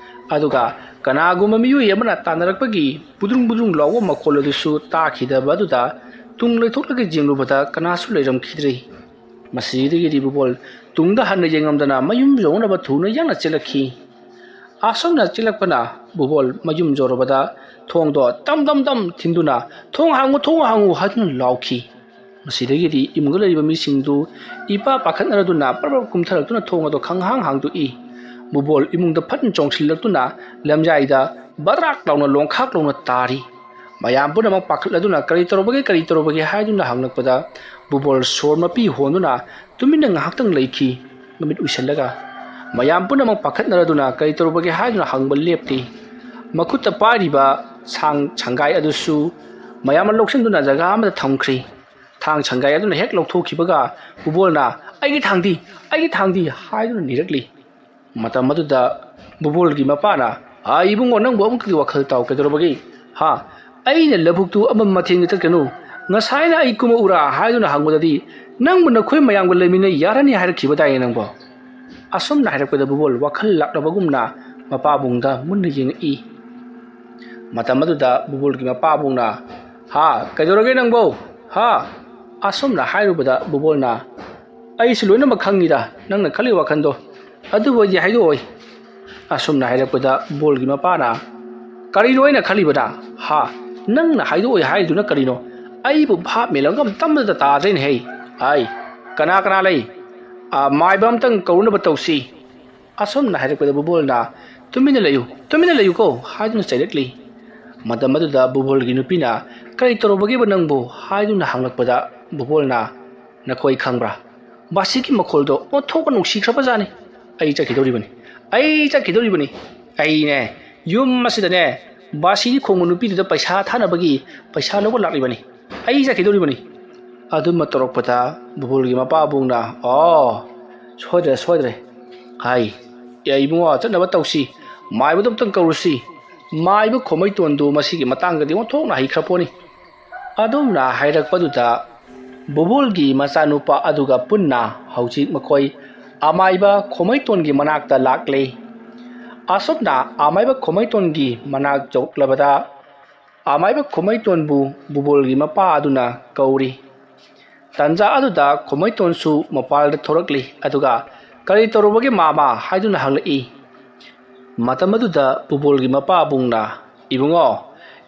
ꯑꯗꯨꯒ ꯀꯅꯥꯒꯨꯝꯕ ꯃꯤꯑꯣꯏ ꯑꯃꯅ ꯇꯥꯟꯅꯔꯛꯄꯒꯤ ꯕꯨꯗ꯭ꯔꯨꯡ ꯕꯨꯗ꯭ꯔꯨꯡ ꯂꯥꯎꯕ ꯃꯈꯣꯜ ꯑꯗꯨꯁꯨ ꯇꯥꯈꯤꯗꯕ ꯑꯗꯨꯗ ꯇꯨꯡ ꯂꯩꯊꯣꯛꯂꯒ ꯌꯦꯡꯂꯨꯕꯗ ꯀꯅꯥꯁꯨ ꯂꯩꯔꯝꯈꯤꯗ꯭ꯔꯦ꯫ ꯃꯁꯤꯗꯒꯤꯗꯤ ꯕꯨꯕꯣꯜ ꯇꯨꯡꯗ ꯍꯟꯅ ꯌꯦꯡꯉꯝꯗꯅ ꯃꯌꯨꯝ ꯌꯧꯅꯕ ꯊꯨꯅ ꯌꯥꯡꯅ ꯆꯦꯜꯂꯛꯈꯤ꯫ ꯑꯁꯨꯝꯅ ꯆꯦꯜꯂꯛꯄꯅ ꯕꯨꯕꯣꯜ ꯃꯌꯨꯝ ꯌꯧꯔꯕꯗ ꯊꯣꯡꯗꯣ ꯇꯝ ꯇꯝ ꯇꯝ ꯊꯤꯟꯗꯨꯅ "ꯊꯣꯡ ꯍꯥꯡꯉꯨ, ꯊꯣꯡ ꯍꯥꯡꯉꯨ" ꯍꯥꯏꯗꯨꯅ ꯂꯥꯎꯈꯤ꯫ ꯃꯁꯤꯗꯒꯤꯗꯤ ꯏꯃꯨꯡꯗ ꯂꯩꯔꯤꯕ ꯃꯤꯁꯤꯡꯗꯨ ꯏꯄꯥ ꯄꯥꯈꯠꯅꯔꯗꯨꯅ ꯄ꯭ꯔꯞ ꯄ꯭ꯔꯞ ꯀꯨꯝꯊꯔꯛꯇꯨꯅ ꯊꯣꯡ ꯑꯗꯣ ꯈꯪꯍꯥꯡ ꯍꯥꯡꯗꯣꯛꯏ꯫ ꯕꯨꯕꯣꯜ ꯏꯃꯨꯡꯗ ꯐꯠ ꯆꯣꯡꯁꯤꯜꯂꯛꯇꯨꯅ ꯂꯝꯌꯥꯏꯗ ꯕꯗ꯭ꯔꯥꯛ ꯂꯥꯎꯅ ꯂꯣꯡꯈꯥꯛ ꯂꯥꯎꯅ ꯇꯥꯔꯤ꯫ ꯃꯌꯥꯝ ꯄꯨꯝꯅꯃꯛ ꯄꯥꯈꯠꯂꯗꯨꯅ "ꯀꯔꯤ ꯇꯧꯔꯕꯒꯦ, ꯀꯔꯤ ꯇꯧꯔꯕꯒꯦ?" ꯍꯥꯏꯗꯨꯅ ꯍꯪꯂꯛꯄꯗ ꯕꯨꯕꯣꯜ ꯁꯣꯔ ꯃꯄꯤ ꯍꯣꯟꯗꯨꯅ ꯇꯨꯃꯤꯟꯅ ꯉꯥꯏꯍꯥꯛꯇꯪ ꯂꯩꯈꯤ꯫ ꯃꯃꯤꯠ ꯎꯏꯁꯤꯜꯂꯒ ꯃꯌꯥꯝ ꯄꯨꯝꯅꯃꯛ ꯄꯥꯈꯠꯅꯔꯗꯨꯅ "ꯀꯔꯤ ꯇꯧꯔꯕꯒꯦ?" ꯍꯥꯏꯗꯨꯅ ꯍꯪꯕ ꯂꯦꯞꯇꯦ꯫ ꯃꯈꯨꯠꯇ ꯄꯥꯏꯔꯤꯕ ꯁꯥꯡ ꯁꯪꯒꯥꯏ ꯑꯗꯨꯁꯨ ꯃꯌꯥꯝꯅ ꯂꯧꯁꯤꯟꯗꯨꯅ ꯖꯒꯥ ꯑꯃꯗ ꯊꯝꯈ꯭ꯔꯤ꯫ ꯊꯥꯡ ꯁꯪꯒꯥꯏ ꯑꯗꯨꯅ ꯍꯦꯛ ꯂꯧꯊꯣꯛꯈꯤꯕꯒ ꯕꯨꯕꯣꯜꯅ "ꯑꯩꯒꯤ ꯊꯥꯡꯗꯤ, ꯑꯩꯒꯤ ꯊꯥꯡꯗꯤ" ꯍꯥꯏꯗꯨꯅ ꯅꯤꯔꯛꯂꯤ꯫ ꯃꯇꯝ ꯑꯗꯨꯗ ꯕꯨꯕꯣꯜꯒꯤ ꯃꯄꯥꯅ, "ꯍꯥ, ꯏꯕꯨꯡꯉꯣ, ꯅꯪꯕꯨ ꯑꯃꯨꯛꯇꯒꯤ ꯋꯥꯈꯜ ꯇꯥꯎ, ꯀꯩꯗꯧꯔꯕꯒꯦ? ꯍꯥ? ꯑꯩꯅ ꯂꯧꯕꯨꯛꯇꯨ ꯑꯃꯝ ꯃꯊꯦꯡꯗ ꯆꯠꯀꯅꯨ, ꯉꯁꯥꯏꯅ ꯑꯩ ꯀꯨꯝꯃꯛꯎꯔꯥ ꯍꯥꯏꯗꯨꯅ ꯍꯪꯕꯗꯗꯤ ꯅꯪꯕꯨ ꯅꯈꯣꯏ ꯃꯌꯥꯝꯒ ꯂꯩꯃꯤꯟꯅ ꯌꯥꯔꯅꯤ ꯍꯥꯏꯔꯛꯈꯤꯕꯗꯥꯏꯅꯦ ꯅꯪꯕꯣ?" ꯑꯁꯨꯝꯅ ꯍꯥꯏꯔꯛꯄꯗ ꯕꯨꯕꯣꯜ ꯋꯥꯈꯜ ꯂꯥꯛꯂꯕꯒꯨꯝꯅ ꯃꯄꯥꯕꯨꯡꯗ ꯃꯨꯟꯅ ꯌꯦꯡꯉꯛꯏ꯫ ꯃꯇꯝ ꯑꯗꯨꯗ ꯕꯨꯕꯣꯜꯒꯤ ꯃꯄꯥꯕꯨꯡꯅ, "ꯍꯥ, ꯀꯩꯗꯧꯔꯒꯦ ꯅꯪꯕꯣ? ꯍꯥ?" ꯑꯁꯨꯝꯅ ꯍꯥꯏꯔꯨꯕꯗ ꯕꯨꯕꯣꯜꯅ, "ꯑꯩꯁꯨ ꯂꯣꯏꯅꯃꯛ ꯈꯪꯉꯤꯗ ꯅꯪꯅ ꯈꯜꯂꯤ ꯋꯥꯈꯜꯗꯣ, ꯑꯗꯨꯕꯨ ꯑꯩꯗꯤ ꯍꯥꯏꯗꯣꯛꯑꯣꯏ꯫" ꯑꯁꯨꯝꯅ ꯍꯥꯏꯔꯛꯄꯗ ꯕꯨꯕꯣꯜꯒꯤ ꯃꯄꯥꯅ, "ꯀꯔꯤꯅꯣ ꯑꯩꯅ ꯈꯜꯂꯤꯕꯅ? ꯍꯥ? ꯅꯪꯅ ꯍꯥꯏꯗꯣꯛꯑꯣꯏ ꯍꯥꯏꯔꯤꯗꯨꯅ ꯀꯔꯤꯅꯣ? ꯑꯩꯕꯨ ꯚꯥꯞ ꯃꯦꯟꯂꯒ ꯑꯝꯇ ꯇꯥꯗ꯭ꯔꯦꯅꯦ ꯍꯩ꯫ ꯍꯥꯏ, ꯀꯅꯥ ꯀꯅꯥ ꯂꯩ? ꯑꯥ, ꯃꯥꯏꯕ ꯑꯝꯇꯪ ꯀꯧꯔꯨꯅꯕ ꯇꯧꯁꯤ꯫" ꯑꯁꯨꯝꯅ ꯍꯥꯏꯔꯛꯄꯗ ꯕꯨꯕꯣꯜꯅ, "ꯇꯨꯃꯤꯟꯅ ꯂꯩꯌꯨ, ꯇꯨꯃꯤꯟꯅ ꯂꯩꯌꯨꯀꯣ" ꯍꯥꯏꯗꯨꯅ ꯆꯩꯔꯛꯂꯤ꯫ ꯃꯇꯝ ꯑꯗꯨꯗ ꯕꯨꯕꯣꯜꯒꯤ ꯅꯨꯄꯤꯅ, "ꯀꯔꯤ ꯇꯧꯔꯕꯒꯦꯕ ꯅꯪꯕꯨ?" ꯍꯥꯏꯗꯨꯅ ꯍꯪꯂꯛꯄꯗ ꯕꯨꯕꯣꯜꯅ, "ꯅꯈꯣꯏ ꯈꯪꯕ꯭ꯔꯥ? ꯕꯥꯁꯤꯒꯤ ꯃꯈꯣꯜꯗꯣ ꯑꯣꯟꯊꯣꯛꯅ ꯅꯨꯡꯁꯤꯈ꯭ꯔꯕꯖꯥꯠꯅꯤ꯫ ꯑꯩ ꯆꯠꯈꯤꯗꯧꯔꯤꯕꯅꯤ, ꯑꯩ ꯆꯠꯈꯤꯗꯧꯔꯤꯕꯅꯤ꯫ ꯑꯩꯅꯦ, ꯌꯨꯝ ꯑꯁꯤꯗꯅꯦ, ꯕꯥꯁꯤꯒꯤ ꯈꯣꯡꯕ ꯅꯨꯄꯤꯗꯨꯗ ꯄꯩꯁꯥ ꯊꯥꯅꯕꯒꯤ ꯄꯩꯁꯥ ꯂꯧꯕ ꯂꯥꯛꯂꯤꯕꯅꯤ꯫ ꯑꯩ ꯆꯠꯈꯤꯗꯧꯔꯤꯕꯅꯤ꯫" ꯑꯗꯨꯝꯕ ꯇꯧꯔꯛꯄꯗ ꯕꯨꯕꯣꯜꯒꯤ ꯃꯄꯥꯕꯨꯡꯅ, "ꯑꯣ, ꯁꯣꯏꯗ꯭ꯔꯦ, ꯁꯣꯏꯗ꯭ꯔꯦ꯫ ꯍꯥꯏ, ꯑꯦ ꯏꯕꯨꯡꯉꯣ, ꯆꯠꯅꯕ ꯇꯧꯁꯤ꯫ ꯃꯥꯏꯕꯗꯣ ꯑꯝꯇꯪ ꯀꯧꯔꯨꯁꯤ꯫ ꯃꯥꯏꯕ ꯈꯣꯃꯩꯇꯣꯟꯗꯨ ꯃꯁꯤꯒꯤ ꯃꯇꯥꯡꯗꯗꯤ ꯑꯣꯟꯊꯣꯛꯅ ꯍꯩꯈ꯭ꯔ ꯄꯣꯠꯅꯤ꯫" ꯑꯗꯨꯝꯅ ꯍꯥꯏꯔꯛꯄꯗꯨꯗ ꯕꯨꯕꯣꯜꯒꯤ ꯃꯆꯥꯅꯨꯄꯥ ꯑꯗꯨꯒ ꯄꯨꯟꯅ ꯍꯧꯖꯤꯛ ꯃꯈꯣꯏ ꯑꯃꯥꯏꯕ ꯈꯣꯃꯩꯇꯣꯟꯒꯤ ꯃꯅꯥꯛꯇ ꯂꯥꯛꯂꯦ꯫ ꯑꯁꯨꯝꯅ ꯑꯃꯥꯏꯕ ꯈꯣꯃꯩꯇꯣꯟꯒꯤ ꯃꯅꯥꯛ ꯌꯧꯔꯛꯂꯕꯗ ꯑꯃꯥꯏꯕ ꯈꯣꯃꯩꯇꯣꯟꯕꯨ ꯕꯨꯕꯣꯜꯒꯤ ꯃꯄꯥ ꯑꯗꯨꯅ ꯀꯧꯔꯤ꯫ ꯇꯟꯖꯥ ꯑꯗꯨꯗ ꯈꯣꯃꯩꯇꯣꯟꯁꯨ ꯃꯄꯥꯜꯗ ꯊꯣꯔꯛꯂꯤ, ꯑꯗꯨꯒ "ꯀꯔꯤ ꯇꯧꯔꯨꯕꯒꯦ ꯃꯥꯃ?" ꯍꯥꯏꯗꯨꯅ ꯍꯪꯂꯛꯏ꯫ ꯃꯇꯝ ꯑꯗꯨꯗ ꯕꯨꯕꯣꯜꯒꯤ ꯃꯄꯥꯕꯨꯡꯅ, "ꯏꯕꯨꯡꯉꯣ,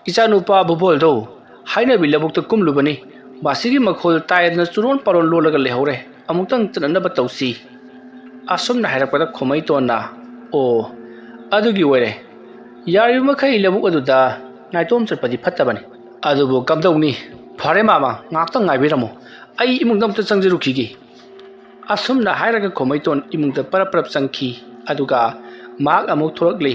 ꯏꯆꯥꯅꯨꯄꯥ ꯕꯨꯕꯣꯜꯗꯣ ꯍꯥꯏꯅꯕꯤ ꯂꯧꯕꯨꯛꯇ ꯀꯨꯝꯂꯨꯕꯅꯤ꯫ ꯃꯁꯤꯒꯤ ꯃꯈꯣꯜ ꯇꯥꯏꯗꯅ ꯆꯨꯔꯣꯟ ꯄꯥꯔꯣꯟ ꯂꯣꯜꯂꯒ ꯂꯩꯍꯧꯔꯦ꯫ ꯑꯃꯨꯛꯇꯪ ꯆꯠꯅꯅꯕ ꯇꯧꯁꯤ"꯫ ꯑꯁꯨꯝꯅ ꯍꯥꯏꯔꯛꯄꯗ ꯈꯣꯃꯩꯇꯣꯟꯅ, "ꯑꯣ, ꯑꯗꯨꯒꯤ ꯑꯣꯏꯔꯦ꯫ ꯌꯥꯔꯤꯕ ꯃꯈꯩ ꯂꯧꯕꯨꯛ ꯑꯗꯨꯗ ꯅꯥꯏꯇꯣꯝ ꯆꯠꯄꯗꯤ ꯐꯠꯇꯕꯅꯤ꯫ ꯑꯗꯨꯕꯨ ꯀꯝꯗꯧꯅꯤ? ꯐꯔꯦ ꯃꯥꯃ, ꯉꯥꯏꯍꯥꯛꯇꯪ ꯉꯥꯏꯕꯤꯔꯝꯃꯨ꯫ ꯑꯩ ꯏꯃꯨꯡꯗ ꯑꯝꯇ ꯆꯪꯖꯔꯨꯈꯤꯒꯦ"꯫ ꯑꯁꯨꯝꯅ ꯍꯥꯏꯔꯒ ꯈꯣꯃꯩꯇꯣꯟ ꯏꯃꯨꯡꯗ ꯄꯔꯞ ꯄꯔꯞ ꯆꯪꯈꯤ꯫ ꯑꯗꯨꯒ ꯃꯍꯥꯛ ꯑꯃꯨꯛ ꯊꯣꯔꯛꯂꯤ꯫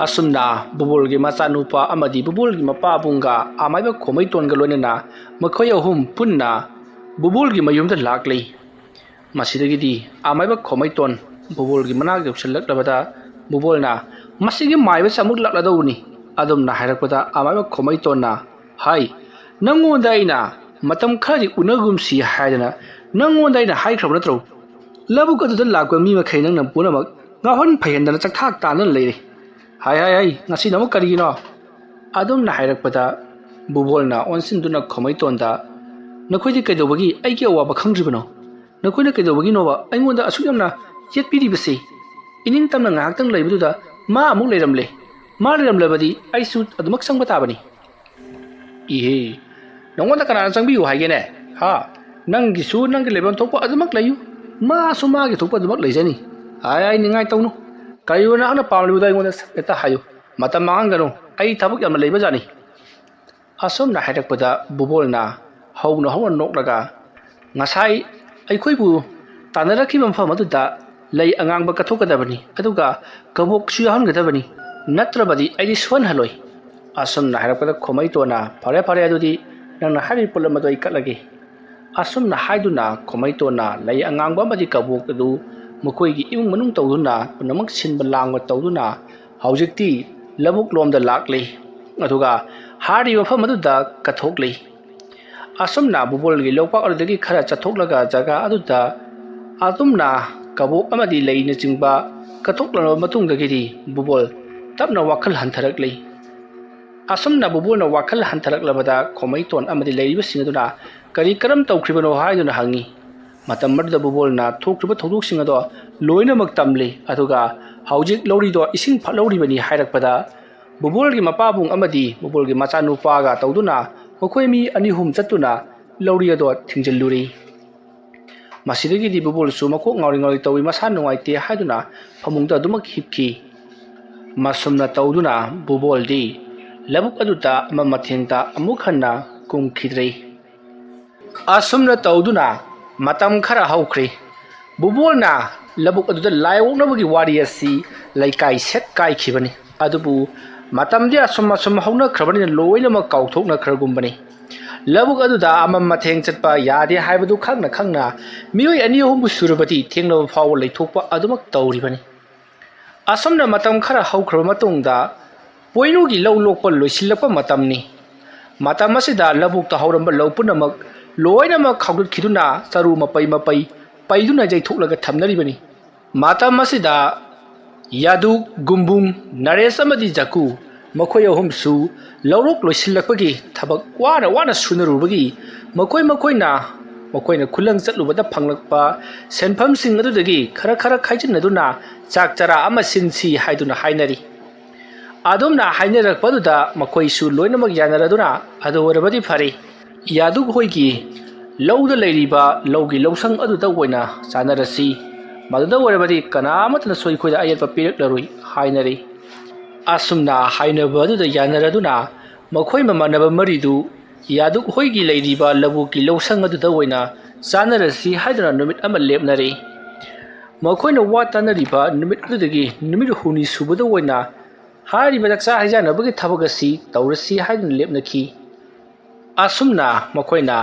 ꯑꯁꯨꯝꯅ ꯕꯨꯕꯣꯜꯒꯤ ꯃꯆꯥꯅꯨꯄꯥ ꯑꯃꯗꯤ ꯕꯨꯕꯣꯜꯒꯤ ꯃꯄꯥꯕꯨꯡꯒ ꯑꯃꯥꯏꯕ ꯈꯣꯃꯩꯇꯣꯟꯒ ꯂꯣꯏꯅꯅ ꯃꯈꯣꯏ ꯑꯍꯨꯝ ꯄꯨꯟꯅ ꯕꯨꯕꯣꯜꯒꯤ ꯃꯌꯨꯝꯗ ꯂꯥꯛꯂꯤ꯫ ꯃꯁꯤꯗꯒꯤꯗꯤ ꯑꯃꯥꯏꯕ ꯈꯣꯃꯩꯇꯣꯟ ꯕꯨꯕꯣꯜꯒꯤ ꯃꯅꯥꯛ ꯌꯧꯁꯤꯜꯂꯛꯂꯕꯗ ꯕꯨꯕꯣꯜꯅ, "ꯃꯁꯤꯒꯤ ꯃꯥꯏꯕꯁꯦ ꯑꯃꯨꯛ ꯂꯥꯛꯂꯗꯧꯕꯅꯤ"꯫ ꯑꯗꯨꯝꯅ ꯍꯥꯏꯔꯛꯄꯗ ꯑꯃꯥꯏꯕ ꯈꯣꯃꯩꯇꯣꯟꯅ, "ꯍꯥꯏ, ꯅꯪꯉꯣꯟꯗ ꯑꯩꯅ ꯃꯇꯝ ꯈꯔꯗꯤ ꯎꯅꯒꯨꯝꯁꯤ ꯍꯥꯏꯗꯅ ꯅꯪꯉꯣꯟꯗ ꯑꯩꯅ ꯍꯥꯏꯈ꯭ꯔꯕ ꯅꯠꯇ꯭ꯔꯣ? ꯂꯧꯕꯨꯛ ꯑꯗꯨꯗ ꯂꯥꯛꯄ ꯃꯤ ꯃꯈꯩ ꯅꯪꯅ ꯄꯨꯝꯅꯃꯛ ꯉꯥꯎꯍꯟ ꯐꯩꯍꯟꯗꯅ ꯆꯥꯛꯊꯥꯛ ꯇꯥꯟꯗꯅ ꯂꯩꯔꯦ꯫ ꯍꯥꯏ, ꯍꯥꯏ, ꯍꯥꯏ, ꯉꯁꯤꯅ ꯑꯃꯨꯛ ꯀꯔꯤꯒꯤꯅꯣ?" ꯑꯗꯨꯝꯅ ꯍꯥꯏꯔꯛꯄꯗ ꯕꯨꯕꯣꯜꯅ ꯑꯣꯟꯁꯤꯟꯗꯨꯅ ꯈꯣꯃꯩꯇꯣꯟꯗ, "ꯅꯈꯣꯏꯗꯤ ꯀꯩꯗꯧꯕꯒꯤ ꯑꯩꯒꯤ ꯑꯋꯥꯕ ꯈꯪꯗ꯭ꯔꯤꯕꯅꯣ? ꯅꯈꯣꯏꯅ ꯀꯩꯗꯧꯕꯒꯤꯅꯣꯕ ꯑꯩꯉꯣꯟꯗ ꯑꯁꯨꯛ ꯌꯥꯝꯅ ꯌꯦꯠꯄꯤꯔꯤꯕꯁꯤ? ꯏꯅꯤꯡ ꯇꯝꯅ ꯉꯥꯏꯍꯥꯛꯇꯪ ꯂꯩꯕꯗꯨꯗ ꯃꯥ ꯑꯃꯨꯛ ꯂꯩꯔꯝꯂꯦ꯫ ꯃꯥ ꯂꯩꯔꯝꯂꯕꯗꯤ ꯑꯩꯁꯨ ꯑꯗꯨꯃꯛ ꯆꯪꯕ ꯇꯥꯕꯅꯤ"꯫ "ꯏꯍꯦ, ꯅꯉꯣꯟꯗ ꯀꯅꯥꯅ ꯆꯪꯕꯤꯌꯨ ꯍꯥꯏꯒꯦꯅꯦ? ꯍꯥ? ꯅꯪꯒꯤꯁꯨ ꯅꯪꯒꯤ ꯂꯩꯐꯝ ꯊꯣꯛꯄ ꯑꯗꯨꯃꯛ ꯂꯩꯌꯨ, ꯃꯥꯁꯨ ꯃꯥꯒꯤ ꯊꯣꯛꯄ ꯑꯗꯨꯃꯛ ꯂꯩꯖꯅꯤ"꯫ "ꯑꯥꯏ, ꯑꯥꯏ, ꯅꯤꯡꯉꯥꯏ ꯇꯧꯅꯨ꯫ ꯀꯔꯤꯅꯣ ꯅꯍꯥꯛꯅ ꯄꯥꯝꯂꯤꯕꯗꯣ ꯑꯩꯉꯣꯟꯗ ꯍꯦꯛꯇ ꯍꯥꯏꯌꯨ꯫ ꯃꯇꯝ ꯃꯥꯡꯍꯟꯒꯅꯨ, ꯑꯩ ꯊꯕꯛ ꯌꯥꯝꯅ ꯂꯩꯕꯖꯥꯠꯅꯤ"꯫ ꯑꯁꯨꯝꯅ ꯍꯥꯏꯔꯛꯄꯗ ꯕꯨꯕꯣꯜꯅ ꯍꯧꯅ ꯍꯧꯅ ꯅꯣꯛꯂꯒ, "ꯉꯁꯥꯏ ꯑꯩꯈꯣꯏꯕꯨ ꯇꯥꯟꯅꯔꯛꯈꯤꯕ ꯃꯐꯝ ꯑꯗꯨꯗ ꯂꯩ ꯑꯉꯥꯡꯕ ꯀꯠꯊꯣꯛꯀꯗꯕꯅꯤ, ꯑꯗꯨꯒ ꯀꯕꯣꯛꯁꯨ ꯌꯥꯎꯍꯟꯒꯗꯕꯅꯤ, ꯅꯠꯇ꯭ꯔꯕꯗꯤ ꯑꯩꯗꯤ ꯁꯣꯟꯍꯜꯂꯣꯏ"꯫ ꯑꯁꯨꯝꯅ ꯍꯥꯏꯔꯛꯄꯗ ꯈꯣꯃꯩꯇꯣꯟꯅ, "ꯐꯔꯦ, ꯐꯔꯦ, ꯑꯗꯨꯗꯤ ꯅꯪꯅ ꯍꯥꯏꯔꯤꯕ ꯄꯣꯠꯂꯝ ꯑꯗꯨ ꯑꯩ ꯀꯠꯂꯒꯦ"꯫ ꯑꯁꯨꯝꯅ ꯍꯥꯏꯗꯨꯅ ꯈꯣꯃꯩꯇꯣꯟꯅ ꯂꯩ ꯑꯉꯥꯡꯕ ꯑꯃꯗꯤ ꯀꯕꯣꯛ ꯑꯗꯨ ꯃꯈꯣꯏꯒꯤ ꯏꯃꯨꯡ ꯃꯅꯨꯡ ꯇꯧꯗꯨꯅ ꯄꯨꯝꯅꯃꯛ ꯁꯤꯟꯕ ꯂꯥꯡꯕ ꯇꯧꯗꯨꯅ ꯍꯧꯖꯤꯛꯇꯤ ꯂꯧꯕꯨꯛ ꯂꯣꯝꯗ ꯂꯥꯛꯂꯤ꯫ ꯑꯗꯨꯒ ꯍꯥꯏꯔꯤꯕ ꯃꯐꯝ ꯑꯗꯨꯗ ꯀꯠꯊꯣꯛꯂꯤ꯫ ꯑꯁꯨꯝꯅ ꯕꯨꯕꯣꯜꯒꯤ ꯂꯧꯄꯥꯛ ꯑꯗꯨꯗꯒꯤ ꯈꯔ ꯆꯠꯊꯣꯛꯂꯒ ꯖꯒꯥ ꯑꯗꯨꯗ ꯑꯗꯨꯝꯅ ꯀꯕꯣꯛ ꯑꯃꯗꯤ ꯂꯩꯅꯆꯤꯡꯕ ꯀꯠꯊꯣꯛꯂꯕ ꯃꯇꯨꯡꯗꯒꯤꯗꯤ ꯕꯨꯕꯣꯜ ꯇꯞꯅ ꯋꯥꯈꯜ ꯍꯟꯊꯔꯛꯂꯤ꯫ ꯑꯁꯨꯝꯅ ꯕꯨꯕꯣꯜꯅ ꯋꯥꯈꯜ ꯍꯟꯊꯔꯛꯂꯕꯗ ꯈꯣꯃꯩꯇꯣꯟ ꯑꯃꯗꯤ ꯂꯩꯔꯤꯕꯁꯤꯡ ꯑꯗꯨꯅ ꯀꯔꯤ ꯀꯔꯝ ꯇꯧꯈ꯭ꯔꯤꯕꯅꯣ ꯍꯥꯏꯗꯨꯅ ꯍꯪꯉꯤ꯫ ꯃꯇꯝ ꯑꯗꯨꯗ ꯕꯨꯕꯣꯜꯅ ꯊꯣꯛꯈ꯭ꯔꯤꯕ ꯊꯧꯗꯣꯛꯁꯤꯡ ꯑꯗꯣ ꯂꯣꯏꯅꯃꯛ ꯇꯝꯂꯤ꯫ ꯑꯗꯨꯒ ꯍꯧꯖꯤꯛ ꯂꯧꯔꯤꯗꯣ ꯏꯁꯤꯡ ꯐꯠꯂꯧꯔꯤꯕꯅꯤ ꯍꯥꯏꯔꯛꯄꯗ ꯕꯨꯕꯣꯜꯒꯤ ꯃꯄꯥꯕꯨꯡ ꯑꯃꯗꯤ ꯕꯨꯕꯣꯜꯒꯤ ꯃꯆꯥꯅꯨꯄꯥꯒ ꯇꯧꯗꯨꯅ ꯃꯈꯣꯏ ꯃꯤ ꯑꯅꯤ ꯑꯍꯨꯝ ꯆꯠꯇꯨꯅ ꯂꯧꯔꯤ ꯑꯗꯣ ꯊꯤꯡꯖꯤꯜꯂꯨꯔꯤ꯫ ꯃꯁꯤꯗꯒꯤꯗꯤ ꯕꯨꯕꯣꯜꯁꯨ ꯃꯀꯣꯛ ꯉꯥꯎꯔꯤ ꯉꯥꯎꯔꯤ ꯇꯧꯏ, ꯃꯁꯥ ꯅꯨꯡꯉꯥꯏꯇꯦ ꯍꯥꯏꯗꯨꯅ ꯐꯃꯨꯡꯗ ꯑꯗꯨꯃꯛ ꯍꯤꯞꯈꯤ꯫ ꯃꯁꯨꯝꯅ ꯇꯧꯗꯨꯅ ꯕꯨꯕꯣꯜꯗꯤ ꯂꯧꯕꯨꯛ ꯑꯗꯨꯗ ꯑꯃ ꯃꯊꯦꯡꯇ ꯑꯃꯨꯛ ꯍꯟꯅ ꯀꯨꯝꯈꯤꯗ꯭ꯔꯤ꯫ ꯑꯁꯨꯝꯅ ꯇꯧꯗꯨꯅ ꯃꯇꯝ ꯈꯔ ꯍꯧꯈ꯭ꯔꯤ꯫ ꯕꯨꯕꯣꯜꯅ ꯂꯧꯕꯨꯛ ꯑꯗꯨꯗ ꯂꯥꯏ ꯑꯣꯛꯅꯕꯒꯤ ꯋꯥꯔꯤ ꯑꯁꯤ ꯂꯩꯀꯥꯏ ꯁꯦꯠ ꯀꯥꯏꯈꯤꯕꯅꯤ꯫ ꯑꯗꯨꯕꯨ ꯃꯇꯝꯗꯤ ꯑꯁꯨꯝ ꯑꯁꯨꯝ ꯍꯧꯅꯈ꯭ꯔꯕꯅꯤꯅ ꯂꯣꯏꯅꯃꯛ ꯀꯥꯎꯊꯣꯛꯅꯈ꯭ꯔꯒꯨꯝꯕꯅꯤ꯫ ꯂꯧꯕꯨꯛ ꯑꯗꯨꯗ ꯑꯃꯝ ꯃꯊꯦꯡ ꯆꯠꯄ ꯌꯥꯗꯦ ꯍꯥꯏꯕꯗꯨ ꯈꯪꯅ ꯈꯪꯅ ꯃꯤꯑꯣꯏ ꯑꯅꯤ ꯑꯍꯨꯝꯕꯨ ꯁꯨꯔꯕꯗꯤ ꯊꯦꯡꯅꯕ ꯐꯥꯎꯕ ꯂꯩꯊꯣꯛꯄ ꯑꯗꯨꯃꯛ ꯇꯧꯔꯤꯕꯅꯤ꯫ ꯑꯁꯨꯝꯅ ꯃꯇꯝ ꯈꯔ ꯍꯧꯈ꯭ꯔꯕ ꯃꯇꯨꯡꯗ ꯄꯣꯏꯅꯨꯒꯤ ꯂꯧ ꯂꯣꯛꯄ ꯂꯣꯏꯁꯤꯜꯂꯛꯄ ꯃꯇꯝꯅꯤ꯫ ꯃꯇꯝ ꯑꯁꯤꯗ ꯂꯧꯕꯨꯛꯇ ꯍꯧꯔꯝꯕ ꯂꯧ ꯄꯨꯝꯅꯃꯛ ꯂꯣꯏꯅꯃꯛ ꯈꯥꯎꯗꯠꯈꯤꯗꯨꯅ ꯆꯔꯨ ꯃꯄꯩ ꯃꯄꯩ ꯄꯩꯗꯨꯅ ꯌꯩꯊꯣꯛꯂꯒ ꯊꯝꯅꯔꯤꯕꯅꯤ꯫ ꯃꯇꯝ ꯑꯁꯤꯗ ꯌꯥꯗꯨ, ꯒꯨꯝꯕꯨꯡ, ꯅꯔꯦꯁ ꯑꯃꯗꯤ ꯖꯀꯨ ꯃꯈꯣꯏ ꯑꯍꯨꯝꯁꯨ ꯂꯧꯔꯣꯛ ꯂꯣꯏꯁꯤꯜꯂꯛꯄꯒꯤ ꯊꯕꯛ ꯋꯥꯅ ꯋꯥꯅ ꯁꯨꯅꯔꯨꯕꯒꯤ ꯃꯈꯣꯏ ꯃꯈꯣꯏꯅ ꯃꯈꯣꯏꯅ ꯈꯨꯂꯪ ꯆꯠꯂꯨꯕꯗ ꯐꯪꯂꯛꯄ ꯁꯦꯟꯐꯝꯁꯤꯡ ꯑꯗꯨꯗꯒꯤ ꯈꯔ ꯈꯔ ꯈꯥꯏꯖꯤꯟꯅꯗꯨꯅ ꯆꯥꯛ ꯆꯔꯥ ꯑꯃ ꯁꯤꯟꯁꯤ ꯍꯥꯏꯗꯨꯅ ꯍꯥꯏꯅꯔꯤ꯫ ꯑꯗꯨꯝꯅ ꯍꯥꯏꯅꯔꯛꯄꯗꯨꯗ ꯃꯈꯣꯏꯁꯨ ꯂꯣꯏꯅꯃꯛ ꯌꯥꯅꯔꯗꯨꯅ ꯑꯗꯨ ꯑꯣꯏꯔꯕꯗꯤ ꯐꯔꯦ, ꯌꯥꯗꯨꯛ ꯍꯣꯏꯒꯤ ꯂꯧꯗ ꯂꯩꯔꯤꯕ ꯂꯧꯒꯤ ꯂꯧꯁꯪ ꯑꯗꯨꯗ ꯑꯣꯏꯅ ꯆꯥꯅꯔꯁꯤ, ꯃꯗꯨꯗ ꯑꯣꯏꯔꯕꯗꯤ ꯀꯅꯥ ꯑꯃꯠꯇꯅꯁꯨ ꯑꯩꯈꯣꯏꯗ ꯑꯌꯦꯠꯄ ꯄꯤꯔꯛꯂꯔꯣꯏ ꯍꯥꯏꯅꯔꯤ꯫ ꯑꯁꯨꯝꯅ ꯍꯥꯏꯅꯕ ꯑꯗꯨꯗ ꯌꯥꯅꯔꯗꯨꯅ ꯃꯈꯣꯏ ꯃꯃꯥꯟꯅꯕ ꯃꯔꯤꯗꯨ ꯌꯥꯗꯨꯛ ꯍꯣꯏꯒꯤ ꯂꯩꯔꯤꯕ ꯂꯧꯕꯨꯛꯀꯤ ꯂꯧꯁꯪ ꯑꯗꯨꯗ ꯑꯣꯏꯅ ꯆꯥꯅꯔꯁꯤ ꯍꯥꯏꯗꯨꯅ ꯅꯨꯃꯤꯠ ꯑꯃ ꯂꯦꯞꯅꯔꯦ꯫ ꯃꯈꯣꯏꯅ ꯋꯥ ꯇꯥꯅꯔꯤꯕ ꯅꯨꯃꯤꯠ ꯑꯗꯨꯗꯒꯤ ꯅꯨꯃꯤꯠ ꯍꯨꯝꯅꯤ ꯁꯨꯕꯗ ꯑꯣꯏꯅ ꯍꯥꯏꯔꯤꯕ ꯆꯥꯛꯆꯥ ꯍꯩꯖꯥꯟꯅꯕꯒꯤ ꯊꯕꯛ ꯑꯁꯤ ꯇꯧꯔꯁꯤ ꯍꯥꯏꯗꯨꯅ ꯂꯦꯞꯅꯈꯤ꯫ ꯑꯁꯨꯝꯅ ꯃꯈꯣꯏꯅ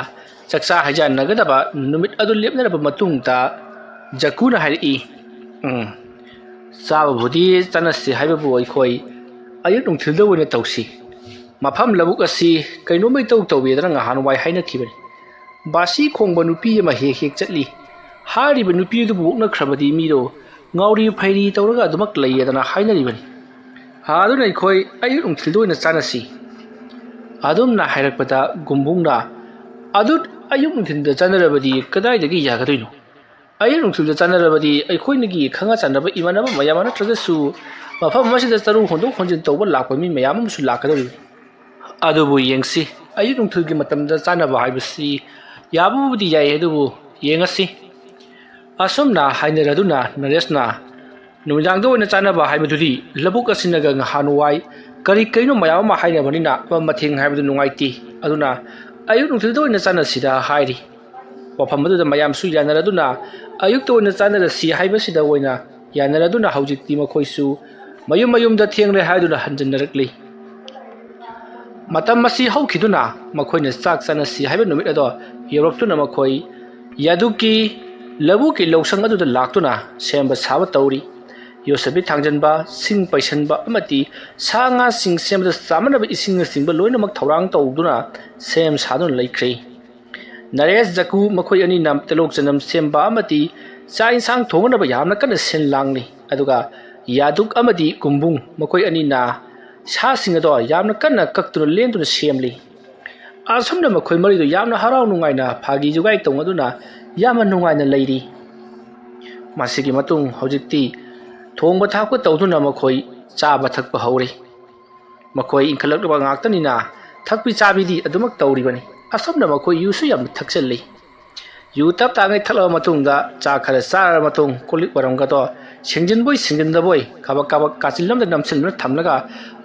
ꯆꯥꯛꯆꯥ ꯍꯩꯖꯥꯟꯅꯒꯗꯕ ꯅꯨꯃꯤꯠ ꯑꯗꯨ ꯂꯦꯞꯅꯔꯕ ꯃꯇꯨꯡꯗ ꯖꯀꯨꯅ ꯍꯥꯏꯔꯛꯏ, "ꯎꯝ, ꯆꯥꯕꯕꯨꯗꯤ ꯆꯥꯅꯁꯤ ꯍꯥꯏꯕꯕꯨ ꯑꯩꯈꯣꯏ ꯑꯌꯨꯛ ꯅꯨꯡꯊꯤꯜꯗ ꯑꯣꯏꯅ ꯇꯧꯁꯤ꯫ ꯃꯐꯝ ꯂꯧꯕꯨꯛ ꯑꯁꯤ ꯀꯩꯅꯣꯝꯃ ꯏꯇꯧ ꯇꯧꯏꯗꯅ ꯉꯍꯥꯟꯋꯥꯏ ꯍꯥꯏꯅꯈꯤꯕꯅꯤ꯫ ꯕꯥꯁꯤ ꯈꯣꯡꯕ ꯅꯨꯄꯤ ꯑꯃ ꯍꯦꯛ ꯍꯦꯛ ꯆꯠꯂꯤ꯫ ꯍꯥꯏꯔꯤꯕ ꯅꯨꯄꯤ ꯑꯗꯨꯕꯨ ꯑꯣꯛꯅꯈ꯭ꯔꯕꯗꯤ ꯃꯤꯗꯣ ꯉꯥꯎꯔꯤ ꯐꯩꯔꯤ ꯇꯧꯔꯒ ꯑꯗꯨꯃꯛ ꯂꯩꯌꯦꯗꯅ ꯍꯥꯏꯅꯔꯤꯕꯅꯤ꯫ ꯑꯗꯨꯅ ꯑꯩꯈꯣꯏ ꯑꯌꯨꯛ ꯅꯨꯡꯊꯤꯜꯗ ꯑꯣꯏꯅ ꯆꯥꯅꯁꯤ꯫ ꯑꯗꯨꯝꯅ ꯍꯥꯏꯔꯛꯄꯗ ꯒꯨꯝꯕꯨꯡꯅ, "ꯑꯗꯨ ꯑꯌꯨꯛ ꯅꯨꯡꯊꯤꯜꯗ ꯆꯥꯅꯔꯕꯗꯤ ꯀꯗꯥꯏꯗꯒꯤ ꯌꯥꯒꯗꯣꯏꯅꯣ? ꯑꯌꯨꯛ ꯅꯨꯡꯊꯤꯜꯗ ꯆꯥꯅꯔꯕꯗꯤ ꯑꯩꯈꯣꯏꯅꯒꯤ ꯈꯪꯅ ꯆꯥꯟꯅꯕ ꯏꯃꯥꯟꯅꯕ ꯃꯌꯥꯝ ꯑꯃ ꯅꯠꯇ꯭ꯔꯒꯁꯨ ꯃꯐꯝ ꯑꯁꯤꯗ ꯆꯔꯨ ꯍꯣꯟꯗꯣꯛ ꯍꯣꯟꯖꯤꯟ ꯇꯧꯕ ꯂꯥꯛꯄ ꯃꯤ ꯃꯌꯥꯝ ꯑꯃꯁꯨ ꯂꯥꯛꯀꯗꯧꯔꯤꯕꯅꯤ꯫ ꯑꯗꯨꯕꯨ ꯌꯦꯡꯁꯤ, ꯑꯌꯨꯛ ꯅꯨꯡꯊꯤꯜꯒꯤ ꯃꯇꯝꯗ ꯆꯥꯅꯕ ꯍꯥꯏꯕꯁꯤ ꯌꯥꯕꯕꯨꯗꯤ ꯌꯥꯏ, ꯑꯗꯨꯕꯨ ꯌꯦꯡꯉꯁꯤ꯫" ꯑꯁꯨꯝꯅ ꯍꯥꯏꯅꯔꯗꯨꯅ ꯅꯔꯦꯁꯅ ꯅꯨꯃꯤꯗꯥꯡꯗ ꯑꯣꯏꯅ ꯆꯥꯅꯕ ꯍꯥꯏꯕꯗꯨꯗꯤ ꯂꯧꯕꯨꯛ ꯑꯁꯤꯅꯒ ꯉꯍꯥꯟꯋꯥꯏ ꯀꯔꯤ ꯀꯩꯅꯣ ꯃꯌꯥꯝ ꯑꯃ ꯍꯥꯏꯅꯕꯅꯤꯅ ꯑꯃ ꯃꯊꯦꯡ ꯍꯥꯏꯕꯗꯨ ꯅꯨꯡꯉꯥꯏꯇꯦ, ꯑꯗꯨꯅ ꯑꯌꯨꯛ ꯅꯨꯡꯊꯤꯜꯗ ꯑꯣꯏꯅ ꯆꯥꯅꯁꯤꯗ ꯍꯥꯏꯔꯤ꯫ ꯋꯥꯐꯝ ꯑꯗꯨꯗ ꯃꯌꯥꯝꯁꯨ ꯌꯥꯅꯔꯗꯨꯅ ꯑꯌꯨꯛꯇ ꯑꯣꯏꯅ ꯆꯥꯅꯔꯁꯤ ꯍꯥꯏꯕꯁꯤꯗ ꯑꯣꯏꯅ ꯌꯥꯅꯔꯗꯨꯅ ꯍꯧꯖꯤꯛꯇꯤ ꯃꯈꯣꯏꯁꯨ ꯃꯌꯨꯝ ꯃꯌꯨꯝꯗ ꯊꯦꯡꯂꯦ ꯍꯥꯏꯗꯨꯅ ꯍꯟꯖꯤꯟꯅꯔꯛꯂꯤ꯫ ꯃꯇꯝ ꯑꯁꯤ ꯍꯧꯈꯤꯗꯨꯅ ꯃꯈꯣꯏꯅ ꯆꯥꯛ ꯆꯥꯅꯁꯤ ꯍꯥꯏꯕ ꯅꯨꯃꯤꯠ ꯑꯗꯣ ꯌꯧꯔꯛꯇꯨꯅ ꯃꯈꯣꯏ ꯌꯥꯗꯨꯛꯀꯤ ꯂꯧꯕꯨꯛꯀꯤ ꯂꯧꯁꯪ ꯑꯗꯨꯗ ꯂꯥꯛꯇꯨꯅ ꯁꯦꯝꯕ ꯁꯥꯕ ꯇꯧꯔꯤ꯫ ꯌꯣꯠꯁꯕꯤ ꯊꯥꯡꯖꯟꯕ, ꯁꯤꯡ ꯄꯩꯁꯟꯕ ꯑꯃꯗꯤ ꯁꯥ ꯉꯥꯁꯤꯡ ꯁꯦꯝꯕꯗ ꯆꯥꯃꯅꯕ ꯏꯁꯤꯡꯅꯆꯤꯡꯕ ꯂꯣꯏꯅꯃꯛ ꯊꯧꯔꯥꯡ ꯇꯧꯗꯨꯅ ꯁꯦꯝ ꯁꯥꯗꯨꯅ ꯂꯩꯈ꯭ꯔꯤ꯫ ꯅꯔꯦꯁ, ꯖꯀꯨ ꯃꯈꯣꯏ ꯑꯅꯤꯅ ꯇꯤꯜꯍꯧ ꯆꯅꯝ ꯁꯦꯝꯕ ꯑꯃꯗꯤ ꯆꯥꯛ ꯏꯟꯁꯥꯡ ꯊꯣꯡꯅꯕ ꯌꯥꯝꯅ ꯀꯟꯅ ꯁꯤꯟ ꯂꯥꯡꯂꯤ꯫ ꯑꯗꯨꯒ ꯌꯥꯗꯨꯛ ꯑꯃꯗꯤ ꯒꯨꯝꯕꯨꯡ ꯃꯈꯣꯏ ꯑꯅꯤꯅ ꯁꯥꯁꯤꯡ ꯑꯗꯣ ꯌꯥꯝꯅ ꯀꯟꯅ ꯀꯛꯇꯨꯅ ꯂꯦꯟꯗꯨꯅ ꯁꯦꯝꯂꯤ꯫ ꯑꯁꯨꯝꯅ ꯃꯈꯣꯏ ꯃꯔꯤꯗꯨ ꯌꯥꯝꯅ ꯍꯔꯥꯎ ꯅꯨꯡꯉꯥꯏꯅ ꯐꯥꯒꯤ ꯖꯨꯒꯥꯏ ꯇꯧꯅꯗꯨꯅ ꯌꯥꯝꯅ ꯅꯨꯡꯉꯥꯏꯅ ꯂꯩꯔꯤ꯫ ꯃꯁꯤꯒꯤ ꯃꯇꯨꯡ ꯍꯧꯖꯤꯛꯇꯤ ꯊꯣꯡꯕ ꯊꯥꯛꯄ ꯇꯧꯗꯨꯅ ꯃꯈꯣꯏ ꯆꯥꯕ ꯊꯛꯄ ꯍꯧꯔꯤ꯫ ꯃꯈꯣꯏ ꯏꯟꯈꯠꯂꯛꯂꯕ ꯉꯥꯛꯇꯅꯤꯅ ꯊꯛꯄꯤ ꯆꯥꯕꯤꯗꯤ ꯑꯗꯨꯃꯛ ꯇꯧꯔꯤꯕꯅꯤ꯫ ꯑꯁꯨꯝꯅ ꯃꯈꯣꯏ ꯌꯨꯁꯨ ꯌꯥꯝꯅ ꯊꯛꯆꯜꯂꯤ꯫ ꯌꯨ ꯇꯞ ꯇꯥꯉꯩ ꯊꯛꯂꯕ ꯃꯇꯨꯡꯗ ꯆꯥꯛ ꯈꯔ ꯆꯥꯔꯕ ꯃꯇꯨꯡ ꯀꯣꯜꯂꯤꯛ ꯋꯥꯏꯔꯝꯒꯗꯣ ꯁꯦꯡꯖꯤꯟꯕꯣꯏ ꯁꯦꯡꯖꯤꯟꯗꯕꯣꯏ ꯀꯥꯕꯛ ꯀꯥꯕꯛ ꯀꯥꯆꯤꯜ ꯑꯃꯗ ꯅꯝꯁꯤꯟꯗꯨꯅ ꯊꯝꯂꯒ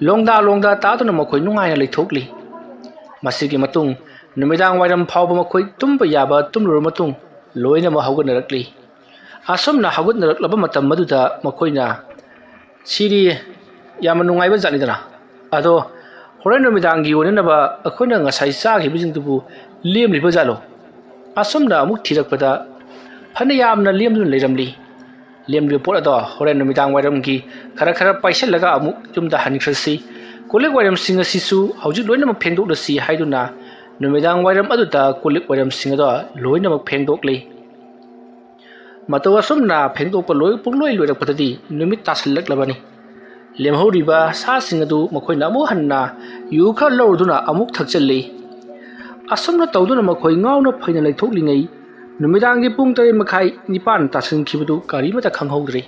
ꯂꯣꯡꯗꯥ ꯂꯣꯡꯗꯥ ꯇꯥꯗꯨꯅ ꯃꯈꯣꯏ ꯅꯨꯡꯉꯥꯏꯅ ꯂꯩꯊꯣꯛꯂꯤ꯫ ꯃꯁꯤꯒꯤ ꯃꯇꯨꯡ ꯅꯨꯃꯤꯗꯥꯡ ꯋꯥꯏꯔꯝ ꯐꯥꯎꯕ ꯃꯈꯣꯏ ꯇꯨꯝꯕ ꯌꯥꯕ ꯇꯨꯝꯂꯨꯔꯕ ꯃꯇꯨꯡ ꯂꯣꯏꯅꯃꯛ ꯍꯧꯒꯠꯅꯔꯛꯂꯤ꯫ ꯑꯁꯨꯝꯅ ꯍꯧꯒꯠꯅꯔꯛꯂꯕ ꯃꯇꯝ ꯑꯗꯨꯗ ꯃꯈꯣꯏꯅ, "ꯁꯤꯗꯤ ꯌꯥꯝꯅ ꯅꯨꯡꯉꯥꯏꯕ ꯖꯥꯠꯅꯤꯗꯅ꯫ ꯑꯗꯣ ꯍꯣꯔꯦꯟ ꯅꯨꯃꯤꯗꯥꯡꯒꯤ ꯑꯣꯏꯅꯅꯕ ꯑꯩꯈꯣꯏꯅ ꯉꯁꯥꯏ ꯆꯥꯈꯤꯕꯁꯤꯡꯗꯨꯕꯨ ꯂꯦꯝꯂꯤꯕ ꯖꯥꯠꯂꯣ?" ꯑꯁꯨꯝꯅ ꯑꯃꯨꯛ ꯊꯤꯔꯛꯄꯗ ꯐꯅ ꯌꯥꯝꯅ ꯂꯦꯝꯗꯨꯅ ꯂꯩꯔꯝꯂꯤ꯫ ꯂꯦꯝꯂꯤꯕ ꯄꯣꯠ ꯑꯗꯣ ꯍꯣꯔꯦꯟ ꯅꯨꯃꯤꯗꯥꯡ ꯋꯥꯏꯔꯝꯒꯤ ꯈꯔ ꯈꯔ ꯄꯥꯏꯁꯤꯜꯂꯒ ꯑꯃꯨꯛ ꯌꯨꯝꯗ ꯍꯟꯈ꯭ꯔꯁꯤ꯫ ꯀꯣꯜꯂꯤꯛ ꯋꯥꯏꯔꯝꯁꯤꯡ ꯑꯁꯤꯁꯨ ꯍꯧꯖꯤꯛ ꯂꯣꯏꯅꯃꯛ ꯐꯦꯡꯗꯣꯛꯂꯁꯤ ꯍꯥꯏꯗꯨꯅ ꯅꯨꯃꯤꯗꯥꯡ ꯋꯥꯏꯔꯝ ꯑꯗꯨꯗ ꯀꯣꯜꯂꯤꯛ ꯋꯥꯏꯔꯝꯁꯤꯡ ꯑꯗꯣ ꯂꯣꯏꯅꯃꯛ ꯐꯦꯡꯗꯣꯛꯂꯤ꯫ ꯃꯇꯧ ꯑꯁꯨꯝꯅ ꯐꯦꯡꯗꯣꯛꯄ ꯂꯣꯏ ꯄꯨꯡꯂꯣꯏ ꯂꯣꯏꯔꯛꯄꯗꯗꯤ ꯅꯨꯃꯤꯠ ꯇꯥꯁꯤꯜꯂꯛꯂꯕꯅꯤ꯫ ꯂꯦꯝꯍꯧꯔꯤꯕ ꯁꯥꯁꯤꯡ ꯑꯗꯨ ꯃꯈꯣꯏꯅ ꯑꯃꯨꯛ ꯍꯟꯅ ꯌꯨ ꯈꯔ ꯂꯧꯔꯨꯗꯨꯅ ꯑꯃꯨꯛ ꯊꯛꯆꯜꯂꯤ꯫ ꯑꯁꯨꯝꯅ ꯇꯧꯗꯨꯅ ꯃꯈꯣꯏ ꯉꯥꯎꯅ ꯐꯩꯅ ꯂꯩꯊꯣꯛꯂꯤꯉꯩ ꯅꯨꯃꯤꯗꯥꯡꯒꯤ ꯄꯨꯡ ꯇꯔꯦꯠ ꯃꯈꯥꯏ ꯅꯤꯄꯥꯟ ꯇꯥꯁꯤꯟꯈꯤꯕꯗꯨ ꯀꯔꯤꯃꯠꯇ ꯈꯪꯍꯧꯗ꯭ꯔꯤ꯫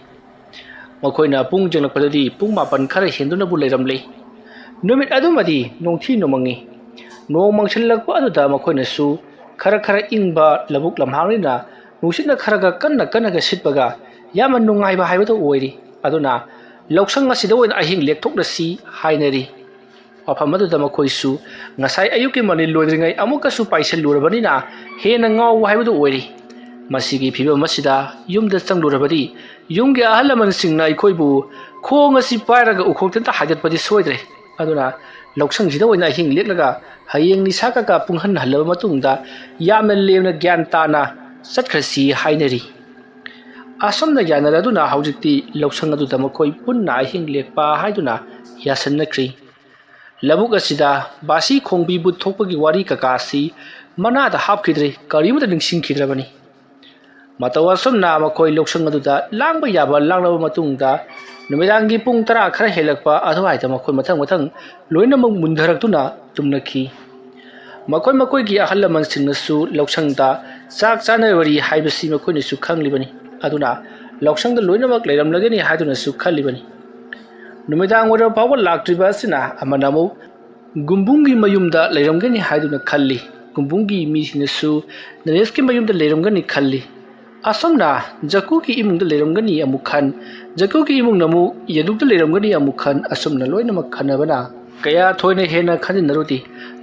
ꯃꯈꯣꯏꯅ ꯄꯨꯡ ꯌꯦꯡꯂꯛꯄꯗꯗꯤ ꯄꯨꯡ ꯃꯥꯄꯟ ꯈꯔ ꯍꯦꯟꯗꯨꯅꯕꯨ ꯂꯩꯔꯝꯂꯤ꯫ ꯅꯨꯃꯤꯠ ꯑꯗꯨꯃꯗꯤ ꯅꯣꯡꯊꯤ ꯅꯣꯡꯃꯪꯉꯤ꯫ ꯅꯣꯡ ꯃꯪꯁꯤꯜꯂꯛꯄ ꯑꯗꯨꯗ ꯃꯈꯣꯏꯅꯁꯨ ꯈꯔ ꯈꯔ ꯏꯪꯕ ꯂꯧꯕꯨꯛ ꯂꯝꯍꯥꯡꯅꯤꯅ ꯅꯨꯡꯁꯤꯠꯅ ꯈꯔꯒ ꯀꯟꯅ ꯀꯟꯅꯒ ꯁꯤꯠꯄꯒ ꯌꯥꯝꯅ ꯅꯨꯡꯉꯥꯏꯕ ꯍꯥꯏꯕꯗꯨ ꯑꯣꯏꯔꯤ꯫ ꯑꯗꯨꯅ ꯂꯧꯁꯪ ꯑꯁꯤꯗ ꯑꯣꯏꯅ ꯑꯍꯤꯡ ꯂꯦꯛꯊꯣꯛꯂꯁꯤ ꯍꯥꯏꯅꯔꯤ꯫ ꯃꯐꯝ ꯑꯗꯨꯗ ꯃꯈꯣꯏꯁꯨ ꯉꯁꯥꯏ ꯑꯌꯨꯛꯀꯤ ꯃꯅꯤꯜ ꯂꯣꯏꯗ꯭ꯔꯤꯉꯩ ꯑꯃꯨꯛꯀꯁꯨ ꯄꯥꯏꯁꯤꯜꯂꯨꯔꯕꯅꯤꯅ ꯍꯦꯟꯅ ꯉꯥꯎꯕ ꯍꯥꯏꯕꯗꯨ ꯑꯣꯏꯔꯤ꯫ ꯃꯁꯤꯒꯤ ꯐꯤꯕꯝ ꯑꯁꯤꯗ ꯌꯨꯝꯗ ꯆꯪꯂꯨꯔꯕꯗꯤ ꯌꯨꯝꯒꯤ ꯑꯍꯜ ꯂꯃꯟꯁꯤꯡꯅ ꯑꯩꯈꯣꯏꯕꯨ ꯈꯣꯡ ꯑꯁꯤ ꯄꯥꯏꯔꯒ ꯎꯈꯣꯡꯗ ꯍꯥꯏꯒꯠꯄꯗꯤ ꯁꯣꯏꯗ꯭ꯔꯦ꯫ ꯑꯗꯨꯅ ꯂꯧꯁꯪꯁꯤꯗ ꯑꯣꯏꯅ ꯑꯍꯤꯡ ꯂꯦꯛꯂꯒ ꯍꯌꯦꯡ ꯅꯤꯁꯥ ꯀꯀꯥ ꯄꯨꯡꯍꯟ ꯍꯜꯂꯕ ꯃꯇꯨꯡꯗ ꯌꯥꯝꯅ ꯂꯦꯝꯅ ꯒ꯭ꯌꯥꯟ ꯇꯥꯅ ꯆꯠꯈ꯭ꯔꯁꯤ ꯍꯥꯏꯅꯔꯤ꯫ ꯑꯁꯨꯝꯅ ꯌꯥꯅꯔꯗꯨꯅ ꯍꯧꯖꯤꯛꯇꯤ ꯂꯧꯁꯪ ꯑꯗꯨꯗ ꯃꯈꯣꯏ ꯄꯨꯟꯅ ꯑꯍꯤꯡ ꯂꯦꯛꯄ ꯍꯥꯏꯗꯨꯅ ꯌꯥꯁꯟꯅꯈ꯭ꯔꯤ꯫ ꯂꯧꯕꯨꯛ ꯑꯁꯤꯗ ꯕꯥꯁꯤ ꯈꯣꯡꯕꯤ ꯕꯨꯠ ꯊꯣꯛꯄꯒꯤ ꯋꯥꯔꯤ ꯀꯀꯥꯁꯤ ꯃꯅꯥꯗ ꯍꯥꯞꯈꯤꯗ꯭ꯔꯦ, ꯀꯔꯤꯃꯠꯇ ꯅꯤꯡꯁꯤꯡꯈꯤꯗ꯭ꯔꯕꯅꯤ꯫ ꯃꯇꯧ ꯑꯁꯨꯝꯅ ꯃꯈꯣꯏ ꯂꯧꯁꯪ ꯑꯗꯨꯗ ꯂꯥꯡꯕ ꯌꯥꯕ ꯂꯥꯡꯂꯕ ꯃꯇꯨꯡꯗ ꯅꯨꯃꯤꯗꯥꯡꯒꯤ ꯄꯨꯡ ꯇꯔꯥ ꯈꯔ ꯍꯦꯜꯂꯛꯄ ꯑꯗꯨꯋꯥꯏꯗ ꯃꯈꯣꯏ ꯃꯊꯪ ꯃꯊꯪ ꯂꯣꯏꯅꯃꯛ ꯃꯨꯟꯊꯔꯛꯇꯨꯅ ꯇꯨꯝꯅꯈꯤ꯫ ꯃꯈꯣꯏ ꯃꯈꯣꯏꯒꯤ ꯑꯍꯜ ꯂꯃꯟꯁꯤꯡꯅꯁꯨ ꯂꯧꯁꯪꯗ ꯆꯥꯛ ꯆꯥꯅꯔꯤ ꯍꯥꯏꯕꯁꯤ ꯃꯈꯣꯏꯅꯁꯨ ꯈꯪꯂꯤꯕꯅꯤ꯫ ꯑꯗꯨꯅ ꯂꯧꯁꯪꯗ ꯂꯣꯏꯅꯃꯛ ꯂꯩꯔꯝꯂꯒꯅꯤ ꯍꯥꯏꯗꯨꯅꯁꯨ ꯈꯜꯂꯤꯕꯅꯤ꯫ ꯅꯨꯃꯤꯗꯥꯡ ꯋꯥꯏꯔꯝ ꯐꯥꯎꯕ ꯂꯥꯛꯇ꯭ꯔꯤꯕ ꯑꯁꯤꯅ ꯑꯃꯅ ꯑꯃꯨꯛ ꯒꯨꯝꯕꯨꯡꯒꯤ ꯃꯌꯨꯝꯗ ꯂꯩꯔꯝꯒꯅꯤ ꯍꯥꯏꯗꯨꯅ ꯈꯜꯂꯤ꯫ ꯒꯨꯝꯕꯨꯡꯒꯤ ꯃꯤꯁꯤꯡꯅꯁꯨ ꯅꯔꯦꯁꯀꯤ ꯃꯌꯨꯝꯗ ꯂꯩꯔꯝꯒꯅꯤ ꯈꯜꯂꯤ꯫ ꯑꯁꯨꯝꯅ ꯖꯀꯨꯒꯤ ꯏꯃꯨꯡꯗ ꯂꯩꯔꯝꯒꯅꯤ ꯑꯃꯨꯛ ꯈꯟ, ꯖꯀꯨꯒꯤ ꯏꯃꯨꯡꯅ ꯑꯃꯨꯛ ꯌꯦꯗꯨꯛꯇ ꯂꯩꯔꯝꯒꯅꯤ ꯑꯃꯨꯛ ꯈꯟ, ꯑꯁꯨꯝꯅ ꯂꯣꯏꯅꯃꯛ ꯈꯟꯅꯕꯅ ꯀꯌꯥ ꯊꯣꯏꯅ ꯍꯦꯟꯅ ꯈꯟꯖꯤꯟꯅꯔꯨꯗꯦ꯫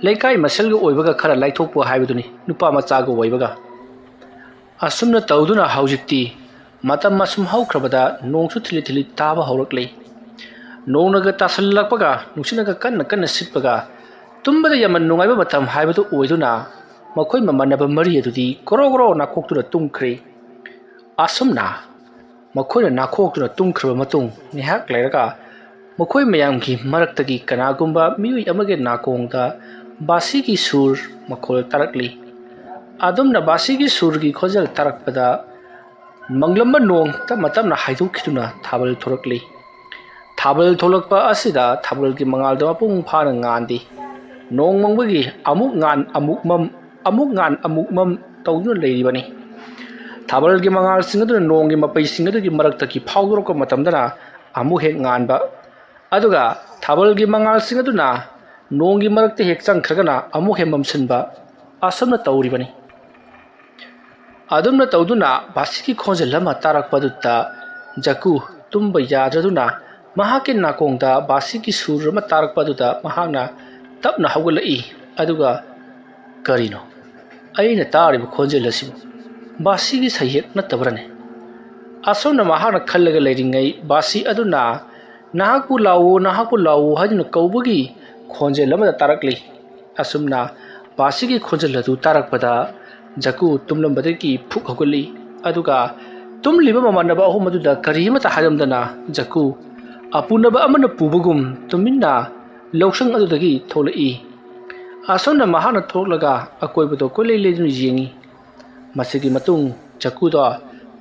ꯂꯩꯀꯥꯏ ꯃꯁꯦꯜꯒ ꯑꯣꯏꯕꯒ ꯈꯔ ꯂꯥꯏꯊꯣꯛꯄ ꯍꯥꯏꯕꯗꯨꯅꯤ, ꯅꯨꯄꯥ ꯃꯆꯥꯒ ꯑꯣꯏꯕꯒ꯫ ꯑꯁꯨꯝꯅ ꯇꯧꯗꯨꯅ ꯍꯧꯖꯤꯛꯇꯤ ꯃꯇꯝ ꯑꯁꯨꯝ ꯍꯧꯈ꯭ꯔꯕꯗ ꯅꯣꯡꯁꯨ ꯊꯤꯂꯤ ꯊꯤꯂꯤ ꯇꯥꯕ ꯍꯧꯔꯛꯂꯤ꯫ ꯅꯣꯡꯅꯒ ꯇꯥꯁꯜꯂꯛꯄꯒ ꯅꯨꯡꯁꯤꯠꯅꯒ ꯀꯟꯅ ꯀꯟꯅ ꯁꯤꯠꯄꯒ ꯇꯨꯝꯕꯗ ꯌꯥꯝꯅ ꯅꯨꯡꯉꯥꯏꯕ ꯃꯇꯝ ꯍꯥꯏꯕꯗꯨ ꯑꯣꯏꯗꯨꯅ ꯃꯈꯣꯏ ꯃꯃꯥꯟꯅꯕ ꯃꯔꯤ ꯑꯗꯨꯗꯤ ꯒꯣꯔꯣ ꯒꯣꯔꯣ ꯅꯥꯈꯣꯛꯇꯨꯅ ꯇꯨꯝꯈ꯭ꯔꯦ꯫ ꯑꯁꯨꯝꯅ ꯃꯈꯣꯏꯅ ꯅꯥꯈꯣꯛꯇꯨꯅ ꯇꯨꯝꯈ꯭ꯔꯕ ꯃꯇꯨꯡ ꯉꯥꯏꯍꯥꯛ ꯂꯩꯔꯒ ꯃꯈꯣꯏ ꯃꯌꯥꯝꯒꯤ ꯃꯔꯛꯇꯒꯤ ꯀꯅꯥꯒꯨꯝꯕ ꯃꯤꯑꯣꯏ ꯑꯃꯒꯤ ꯅꯥꯀꯣꯡꯗ ꯕꯥꯁꯤꯒꯤ ꯁꯨꯔ ꯃꯈꯣꯜ ꯇꯥꯔꯛꯂꯤ꯫ ꯑꯗꯨꯝꯅ ꯕꯥꯁꯤꯒꯤ ꯁꯨꯔꯒꯤ ꯈꯣꯟꯖꯦꯜ ꯇꯥꯔꯛꯄꯗ ꯃꯪꯂꯝꯕ ꯅꯣꯡ ꯇꯞꯅ ꯇꯞꯅ ꯍꯥꯏꯗꯣꯛꯈꯤꯗꯨꯅ ꯊꯥꯕꯜ ꯊꯣꯔꯛꯂꯤ꯫ ꯊꯥꯕꯜ ꯊꯣꯛꯂꯛꯄ ꯑꯁꯤꯗ ꯊꯥꯕꯜꯒꯤ ꯃꯉꯥꯜꯗ ꯃꯄꯨꯡ ꯐꯥꯅ ꯉꯥꯟꯗꯦ꯫ ꯅꯣꯡ ꯃꯪꯕꯒꯤ ꯑꯃꯨꯛ ꯉꯥꯟ ꯑꯃꯨꯛ ꯃꯝ, ꯑꯃꯨꯛ ꯉꯥꯟ ꯑꯃꯨꯛ ꯃꯝ ꯇꯧꯗꯨꯅ ꯂꯩꯔꯤꯕꯅꯤ꯫ ꯊꯥꯕꯜꯒꯤ ꯃꯉꯥꯜꯁꯤꯡ ꯑꯗꯨꯅ ꯅꯣꯡꯒꯤ ꯃꯄꯩꯁꯤꯡ ꯑꯗꯨꯒꯤ ꯃꯔꯛꯇꯒꯤ ꯐꯥꯎꯗꯣꯔꯛꯄ ꯃꯇꯝꯗꯅ ꯑꯃꯨꯛ ꯍꯦꯛ ꯉꯥꯟꯕ, ꯑꯗꯨꯒ ꯊꯥꯕꯜꯒꯤ ꯃꯉꯥꯜꯁꯤꯡ ꯑꯗꯨꯅ ꯅꯣꯡꯒꯤ ꯃꯔꯛꯇ ꯍꯦꯛ ꯆꯪꯈ꯭ꯔꯒꯅ ꯑꯃꯨꯛ ꯍꯦꯛ ꯃꯝꯁꯤꯟꯕ, ꯑꯁꯨꯝꯅ ꯇꯧꯔꯤꯕꯅꯤ꯫ ꯑꯗꯨꯝꯅ ꯇꯧꯗꯨꯅ ꯕꯥꯁꯤꯒꯤ ꯈꯣꯟꯖꯦꯜ ꯑꯃ ꯇꯥꯔꯛꯄꯗꯨꯗ ꯖꯀꯨ ꯇꯨꯝꯕ ꯌꯥꯗ꯭ꯔꯗꯨꯅ ꯃꯍꯥꯛꯀꯤ ꯅꯥꯀꯣꯡꯗ ꯕꯥꯁꯤꯒꯤ ꯁꯨꯔ ꯑꯃ ꯇꯥꯔꯛꯄ ꯑꯗꯨꯗ ꯃꯍꯥꯛꯅ ꯇꯞꯅ ꯍꯧꯒꯠꯂꯛꯏ꯫ ꯑꯗꯨꯒ, "ꯀꯔꯤꯅꯣ ꯑꯩꯅ ꯇꯥꯔꯤꯕ ꯈꯣꯟꯖꯦꯜ ꯑꯁꯤꯕꯨ? ꯕꯥꯁꯤꯒꯤ ꯁꯩꯍꯦꯛ ꯅꯠꯇꯕ꯭ꯔꯅꯦ?" ꯑꯁꯨꯝꯅ ꯃꯍꯥꯛꯅ ꯈꯜꯂꯒ ꯂꯩꯔꯤꯉꯩ ꯕꯥꯁꯤ ꯑꯗꯨꯅ, "ꯅꯍꯥꯛꯄꯨ ꯂꯥꯛꯎ, ꯅꯍꯥꯛꯄꯨ ꯂꯥꯛꯎ" ꯍꯥꯏꯗꯨꯅ ꯀꯧꯕꯒꯤ ꯈꯣꯟꯖꯦꯜ ꯑꯃꯗ ꯇꯥꯔꯛꯂꯤ꯫ ꯑꯁꯨꯝꯅ ꯕꯥꯁꯤꯒꯤ ꯈꯣꯟꯖꯦꯜ ꯑꯗꯨ ꯇꯥꯔꯛꯄꯗ ꯖꯀꯨ ꯇꯨꯝꯂꯝꯕꯗꯒꯤ ꯐꯨꯛ ꯍꯧꯒꯠꯂꯤ꯫ ꯑꯗꯨꯒ ꯇꯨꯝꯂꯤꯕ ꯃꯃꯥꯟꯅꯕ ꯑꯍꯨꯝ ꯑꯗꯨꯗ ꯀꯔꯤ ꯑꯃꯠꯇ ꯍꯥꯏꯔꯝꯗꯅ ꯖꯀꯨ ꯑꯄꯨꯅꯕ ꯑꯃꯅ ꯄꯨꯕꯒꯨꯝ ꯇꯨꯃꯤꯟꯅ ꯂꯧꯁꯪ ꯑꯗꯨꯗꯒꯤ ꯊꯣꯛꯂꯛꯏ꯫ ꯑꯁꯨꯝꯅ ꯃꯍꯥꯛꯅ ꯊꯣꯛꯂꯒ ꯑꯀꯣꯏꯕꯗꯣ ꯀꯣꯏꯂꯩ ꯂꯩꯗꯨꯅ ꯌꯦꯡꯏ꯫ ꯃꯁꯤꯒꯤ ꯃꯇꯨꯡ ꯖꯀꯨꯗꯣ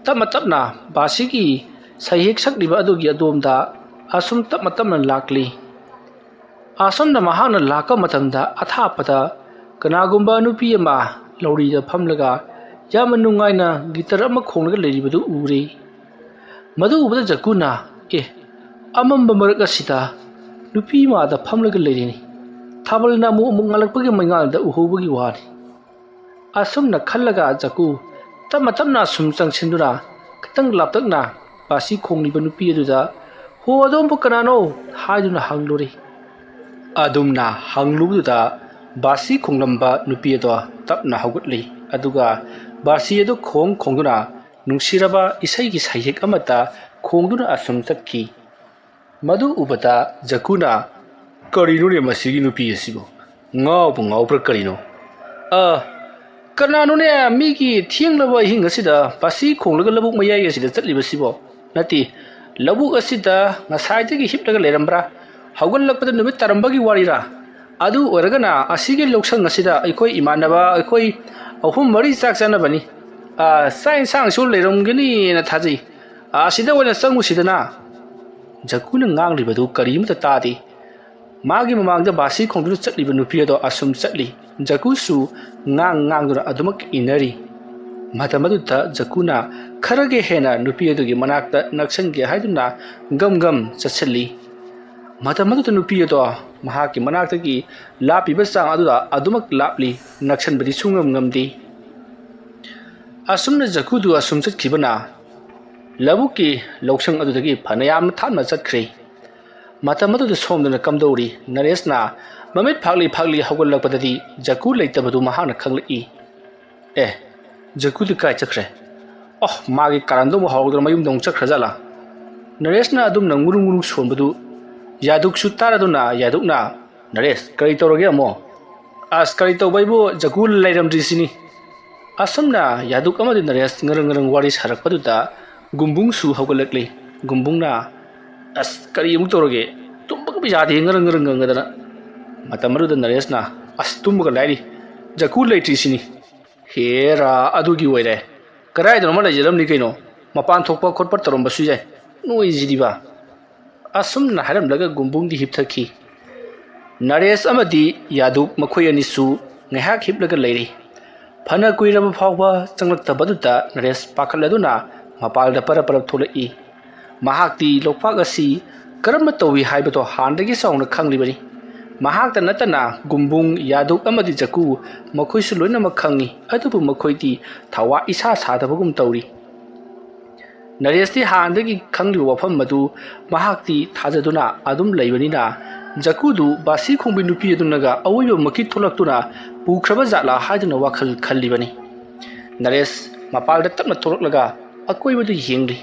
ꯇꯞꯅ ꯇꯞꯅ ꯕꯥꯁꯤꯒꯤ ꯁꯩꯍꯦꯛ ꯁꯛꯂꯤꯕ ꯑꯗꯨꯒꯤ ꯑꯗꯣꯝꯗ ꯑꯁꯨꯝ ꯇꯞꯅ ꯇꯞꯅ ꯂꯥꯛꯂꯤ꯫ ꯑꯁꯨꯝꯅ ꯃꯍꯥꯛꯅ ꯂꯥꯛꯄ ꯃꯇꯝꯗ ꯑꯊꯥꯞꯄꯗ ꯀꯅꯥꯒꯨꯝꯕ ꯅꯨꯄꯤ ꯑꯃ ꯂꯧꯔꯤꯗ ꯐꯝꯂꯒ ꯌꯥꯝꯅ ꯅꯨꯡꯉꯥꯏꯅ ꯒꯤꯇꯔ ꯑꯃ ꯈꯣꯡꯂꯒ ꯂꯩꯔꯤꯕꯗꯨ ꯎꯔꯦ꯫ ꯃꯗꯨ ꯎꯕꯗ ꯖꯀꯨꯅ, "ꯑꯦ, ꯑꯃꯝꯕ ꯃꯔꯛ ꯑꯁꯤꯗ ꯅꯨꯄꯤ ꯑꯃ ꯑꯥꯗ ꯐꯝꯂꯒ ꯂꯩꯔꯤꯅꯤ꯫ ꯊꯥꯕꯜꯅ ꯑꯃꯨꯛ ꯑꯃꯨꯛ ꯉꯥꯜꯂꯛꯄꯒꯤ ꯃꯩꯉꯥꯜꯗ ꯎꯍꯧꯕꯒꯤ ꯋꯥꯅꯤ"꯫ ꯑꯁꯨꯝꯅ ꯈꯜꯂꯒ ꯖꯀꯨ ꯇꯞꯅ ꯇꯞꯅ ꯑꯁꯨꯝ ꯆꯪꯁꯤꯟꯗꯨꯅ ꯈꯤꯇꯪ ꯂꯥꯞꯇꯛꯅ ꯕꯥꯁꯤ ꯈꯣꯡꯂꯤꯕ ꯅꯨꯄꯤ ꯑꯗꯨꯗ, "ꯍꯣ, ꯑꯗꯣꯝꯕꯨ ꯀꯅꯥꯅꯣ?" ꯍꯥꯏꯗꯨꯅ ꯍꯪꯂꯨꯔꯦ꯫ ꯑꯗꯨꯝꯅ ꯍꯪꯂꯨꯕꯗꯨꯗ ꯕꯥꯁꯤ ꯈꯣꯡꯂꯝꯕ ꯅꯨꯄꯤ ꯑꯗꯣ ꯇꯞꯅ ꯍꯧꯒꯠꯂꯤ꯫ ꯑꯗꯨꯒ ꯕꯥꯁꯤ ꯑꯗꯨ ꯈꯣꯡ ꯈꯣꯡꯗꯨꯅ ꯅꯨꯡꯁꯤꯔꯕ ꯏꯁꯩꯒꯤ ꯁꯩꯍꯦꯛ ꯑꯃꯠꯇ ꯈꯣꯡꯗꯨꯅ ꯑꯁꯨꯝ ꯆꯠꯈꯤ꯫ ꯃꯗꯨ ꯎꯕꯗ ꯖꯀꯨꯅ, "ꯀꯔꯤꯅꯣꯅꯦ ꯃꯁꯤꯒꯤ ꯅꯨꯄꯤ ꯑꯁꯤꯕꯨ? ꯉꯥꯎꯕ ꯉꯥꯎꯕ꯭ꯔꯥ ꯀꯔꯤꯅꯣ? ꯑ, ꯀꯅꯥꯅꯣꯅꯦ ꯃꯤꯒꯤ ꯊꯦꯡꯂꯕ ꯑꯍꯤꯡ ꯑꯁꯤꯗ ꯕꯥꯁꯤ ꯈꯣꯡꯂꯒ ꯂꯧꯕꯨꯛ ꯃꯌꯥꯏ ꯑꯁꯤꯗ ꯆꯠꯂꯤꯕꯁꯤꯕꯣ? ꯅꯠꯇꯦ, ꯂꯧꯕꯨꯛ ꯑꯁꯤꯗ ꯉꯁꯥꯏꯗꯒꯤ ꯍꯤꯞꯂꯒ ꯂꯩꯔꯝꯕ꯭ꯔꯥ? ꯍꯧꯒꯠꯂꯛꯄꯗ ꯅꯨꯃꯤꯠ ꯇꯥꯔꯝꯕꯒꯤ ꯋꯥꯔꯤꯔꯥ? ꯑꯗꯨ ꯑꯣꯏꯔꯒꯅ ꯑꯁꯤꯒꯤ ꯂꯧꯁꯪ ꯑꯁꯤꯗ ꯑꯩꯈꯣꯏ ꯏꯃꯥꯟꯅꯕ ꯑꯩꯈꯣꯏ ꯑꯍꯨꯝ ꯃꯔꯤ ꯆꯥꯛ ꯆꯥꯅꯕꯅꯤ꯫ ꯑ, ꯆꯥꯛ ꯌꯦꯟꯁꯥꯡꯁꯨ ꯂꯩꯔꯝꯒꯅꯤꯅ ꯊꯥꯖꯩ꯫ ꯑꯁꯤꯗ ꯑꯣꯏꯅ ꯆꯪꯉꯨꯁꯤꯗꯅ꯫ ꯖꯀꯨꯅ ꯉꯥꯡꯂꯤꯕꯗꯨ ꯀꯔꯤꯃꯇ ꯇꯥꯗꯦ꯫ ꯃꯥꯒꯤ ꯃꯃꯥꯡꯗ ꯕꯥꯁꯤ ꯈꯣꯡꯗꯨꯅ ꯆꯠꯂꯤꯕ ꯅꯨꯄꯤ ꯑꯗꯣ ꯑꯁꯨꯝ ꯆꯠꯂꯤ꯫ ꯖꯀꯨꯁꯨ ꯉꯥꯡ ꯉꯥꯡꯗꯨꯅ ꯑꯗꯨꯃꯛ ꯏꯟꯅꯔꯤ꯫ ꯃꯇꯝ ꯑꯗꯨꯗ ꯖꯀꯨꯅ ꯈꯔꯒ ꯍꯦꯟꯅ ꯅꯨꯄꯤ ꯑꯗꯨꯒꯤ ꯃꯅꯥꯛꯇ ꯅꯛꯁꯟꯒꯦ ꯍꯥꯏꯗꯨꯅ ꯒꯝ ꯒꯝ ꯆꯠꯁꯤꯜꯂꯤ꯫ ꯃꯇꯝ ꯑꯗꯨꯗ ꯅꯨꯄꯤ ꯑꯗꯣ ꯃꯍꯥꯛꯀꯤ ꯃꯅꯥꯛꯇꯒꯤ ꯂꯥꯞꯄꯤꯕ ꯆꯥꯡ ꯑꯗꯨꯗ ꯑꯗꯨꯃꯛ ꯂꯥꯞꯂꯤ, ꯅꯛꯁꯟꯕꯗꯤ ꯁꯨꯡꯉꯝ ꯉꯝꯗꯦ꯫ ꯑꯁꯨꯝꯅ ꯖꯀꯨꯗꯨ ꯑꯁꯨꯝ ꯆꯠꯈꯤꯕꯅ ꯂꯧꯕꯨꯛꯀꯤ ꯂꯧꯁꯪ ꯑꯗꯨꯗꯒꯤ ꯐꯅꯌꯥꯝ ꯊꯥꯞꯅ ꯆꯠꯈ꯭ꯔꯦ꯫ ꯃꯇꯝ ꯑꯗꯨꯗ ꯁꯣꯝꯗꯅ ꯀꯝꯗꯧꯔꯤ? ꯅꯔꯦꯁꯅ ꯃꯃꯤꯠ ꯐꯥꯛꯂꯤ ꯐꯥꯛꯂꯤ ꯍꯧꯒꯠꯂꯛꯄꯗꯗꯤ ꯖꯀꯨ ꯂꯩꯇꯕꯗꯨ ꯃꯍꯥꯛꯅ ꯈꯪꯂꯛꯏ꯫ ꯑꯦ, ꯖꯀꯨꯗꯤ ꯀꯥꯏ ꯆꯠꯈ꯭ꯔꯦ? ꯑꯣ, ꯃꯥꯒꯤ ꯀꯥꯔꯟꯗꯨ ꯑꯃꯨꯛ ꯍꯧꯔꯛꯇꯅ ꯃꯌꯨꯝꯗ ꯑꯃꯨꯛ ꯆꯠꯈ꯭ꯔꯖꯥꯠꯂꯥ? ꯅꯔꯦꯁꯅ ꯑꯗꯨꯝꯅ ꯉꯨꯔꯨ ꯉꯨꯔꯨ ꯁꯣꯟꯕꯗꯨ ꯌꯥꯗꯨꯛꯁꯨ ꯇꯥꯔꯗꯨꯅ ꯌꯥꯗꯨꯛꯅ, "ꯅꯔꯦꯁ, ꯀꯔꯤ ꯇꯧꯔꯒꯦ ꯑꯃꯨꯛ?" "ꯑꯁ, ꯀꯔꯤ ꯇꯧꯕ ꯑꯩꯕꯨ, ꯖꯀꯨ ꯂꯩꯔꯝꯗ꯭ꯔꯤꯁꯤꯅꯤ꯫" ꯑꯁꯨꯝꯅ ꯌꯥꯗꯨꯛ ꯑꯃꯗꯤ ꯅꯔꯦꯁ ꯉꯔꯪ ꯉꯔꯪ ꯋꯥꯔꯤ ꯁꯥꯔꯛꯄꯗꯨꯗ ꯒꯨꯝꯕꯨꯡꯁꯨ ꯍꯧꯒꯠꯂꯛꯂꯤ꯫ ꯒꯨꯝꯕꯨꯡꯅ, "ꯑꯁ, ꯀꯔꯤ ꯑꯃꯨꯛ ꯇꯧꯔꯒꯦ? ꯇꯨꯝꯕꯒ ꯌꯥꯗꯦ, ꯉꯔꯪ ꯉꯔꯪ ꯉꯪꯉꯗꯅ꯫" ꯃꯇꯝ ꯑꯗꯨꯗ ꯅꯔꯦꯁꯅ, "ꯑꯁ, ꯇꯨꯝꯕꯒ ꯂꯥꯏꯔꯤ, ꯖꯀꯨ ꯂꯩꯇ꯭ꯔꯤꯁꯤꯅꯤ꯫" "ꯍꯦꯔꯥ, ꯑꯗꯨꯒꯤ ꯑꯣꯏꯔꯦ꯫ ꯀꯗꯥꯏꯗꯅꯣꯃ ꯂꯩꯖꯔꯝꯅꯤ ꯀꯩꯅꯣ꯫ ꯃꯄꯥꯟ ꯊꯣꯛꯄ ꯈꯣꯠꯄ ꯇꯧꯔꯝꯕꯁꯨ ꯌꯥꯏ꯫ ꯅꯣꯏꯁꯤꯗꯤꯕ꯫" ꯑꯁꯨꯝꯅ ꯍꯥꯏꯔꯝꯂꯒ ꯒꯨꯝꯕꯨꯡꯗꯤ ꯍꯤꯞꯊꯈꯤ꯫ ꯅꯔꯦꯁ ꯑꯃꯗꯤ ꯌꯥꯗꯨꯛ ꯃꯈꯣꯏ ꯑꯅꯤꯁꯨ ꯉꯥꯏꯍꯥꯛ ꯍꯤꯞꯂꯒ ꯂꯩꯔꯤ꯫ ꯐꯅ ꯀꯨꯏꯔꯕ ꯐꯥꯎꯕ ꯆꯪꯂꯛꯇꯕꯗꯨꯗ ꯅꯔꯦꯁ ꯄꯥꯈꯠꯂꯗꯨꯅ ꯃꯄꯥꯜꯗ ꯄꯔꯞ ꯄꯔꯞ ꯊꯣꯛꯂꯛꯏ꯫ ꯃꯍꯥꯛꯇꯤ ꯂꯣꯛꯄꯥꯛ ꯑꯁꯤ ꯀꯔꯝꯅ ꯇꯧꯏ ꯍꯥꯏꯕꯗꯣ ꯍꯥꯟꯅꯗꯒꯤ ꯆꯥꯎꯅ ꯈꯪꯂꯤꯕꯅꯤ꯫ ꯃꯍꯥꯛꯇ ꯅꯠꯇꯅ ꯒꯨꯝꯕꯨꯡ, ꯌꯥꯗꯨꯛ ꯑꯃꯗꯤ ꯖꯀꯨ ꯃꯈꯣꯏꯁꯨ ꯂꯣꯏꯅꯃꯛ ꯈꯪꯏ, ꯑꯗꯨꯕꯨ ꯃꯈꯣꯏꯗꯤ ꯊꯋꯥ ꯏꯁꯥ ꯁꯥꯗꯕꯒꯨꯝ ꯇꯧꯔꯤ꯫ ꯅꯔꯦꯁꯇꯤ ꯍꯥꯟꯅꯗꯒꯤ ꯈꯪꯂꯤꯕ ꯋꯥꯐꯝ ꯑꯗꯨ ꯃꯍꯥꯛꯇꯤ ꯊꯥꯖꯗꯨꯅ ꯑꯗꯨꯝ ꯂꯩꯕꯅꯤꯅ, ꯖꯀꯨꯗꯨ ꯕꯥꯁꯤ ꯈꯣꯡꯕꯤ ꯅꯨꯄꯤ ꯑꯗꯨꯅꯒ ꯑꯋꯣꯏꯕꯃꯛꯀꯤ ꯊꯣꯛꯂꯛꯇꯨꯅ ꯄꯨꯈ꯭ꯔꯕ ꯖꯥꯠꯂꯥ ꯍꯥꯏꯗꯨꯅ ꯋꯥꯈꯜ ꯈꯜꯂꯤꯕꯅꯤ꯫ ꯅꯔꯦꯁ ꯃꯄꯥꯜꯗ ꯇꯞꯅ ꯊꯣꯛꯂꯛꯂꯒ ꯑꯀꯣꯏꯕꯗꯨ ꯌꯦꯡꯂꯤ꯫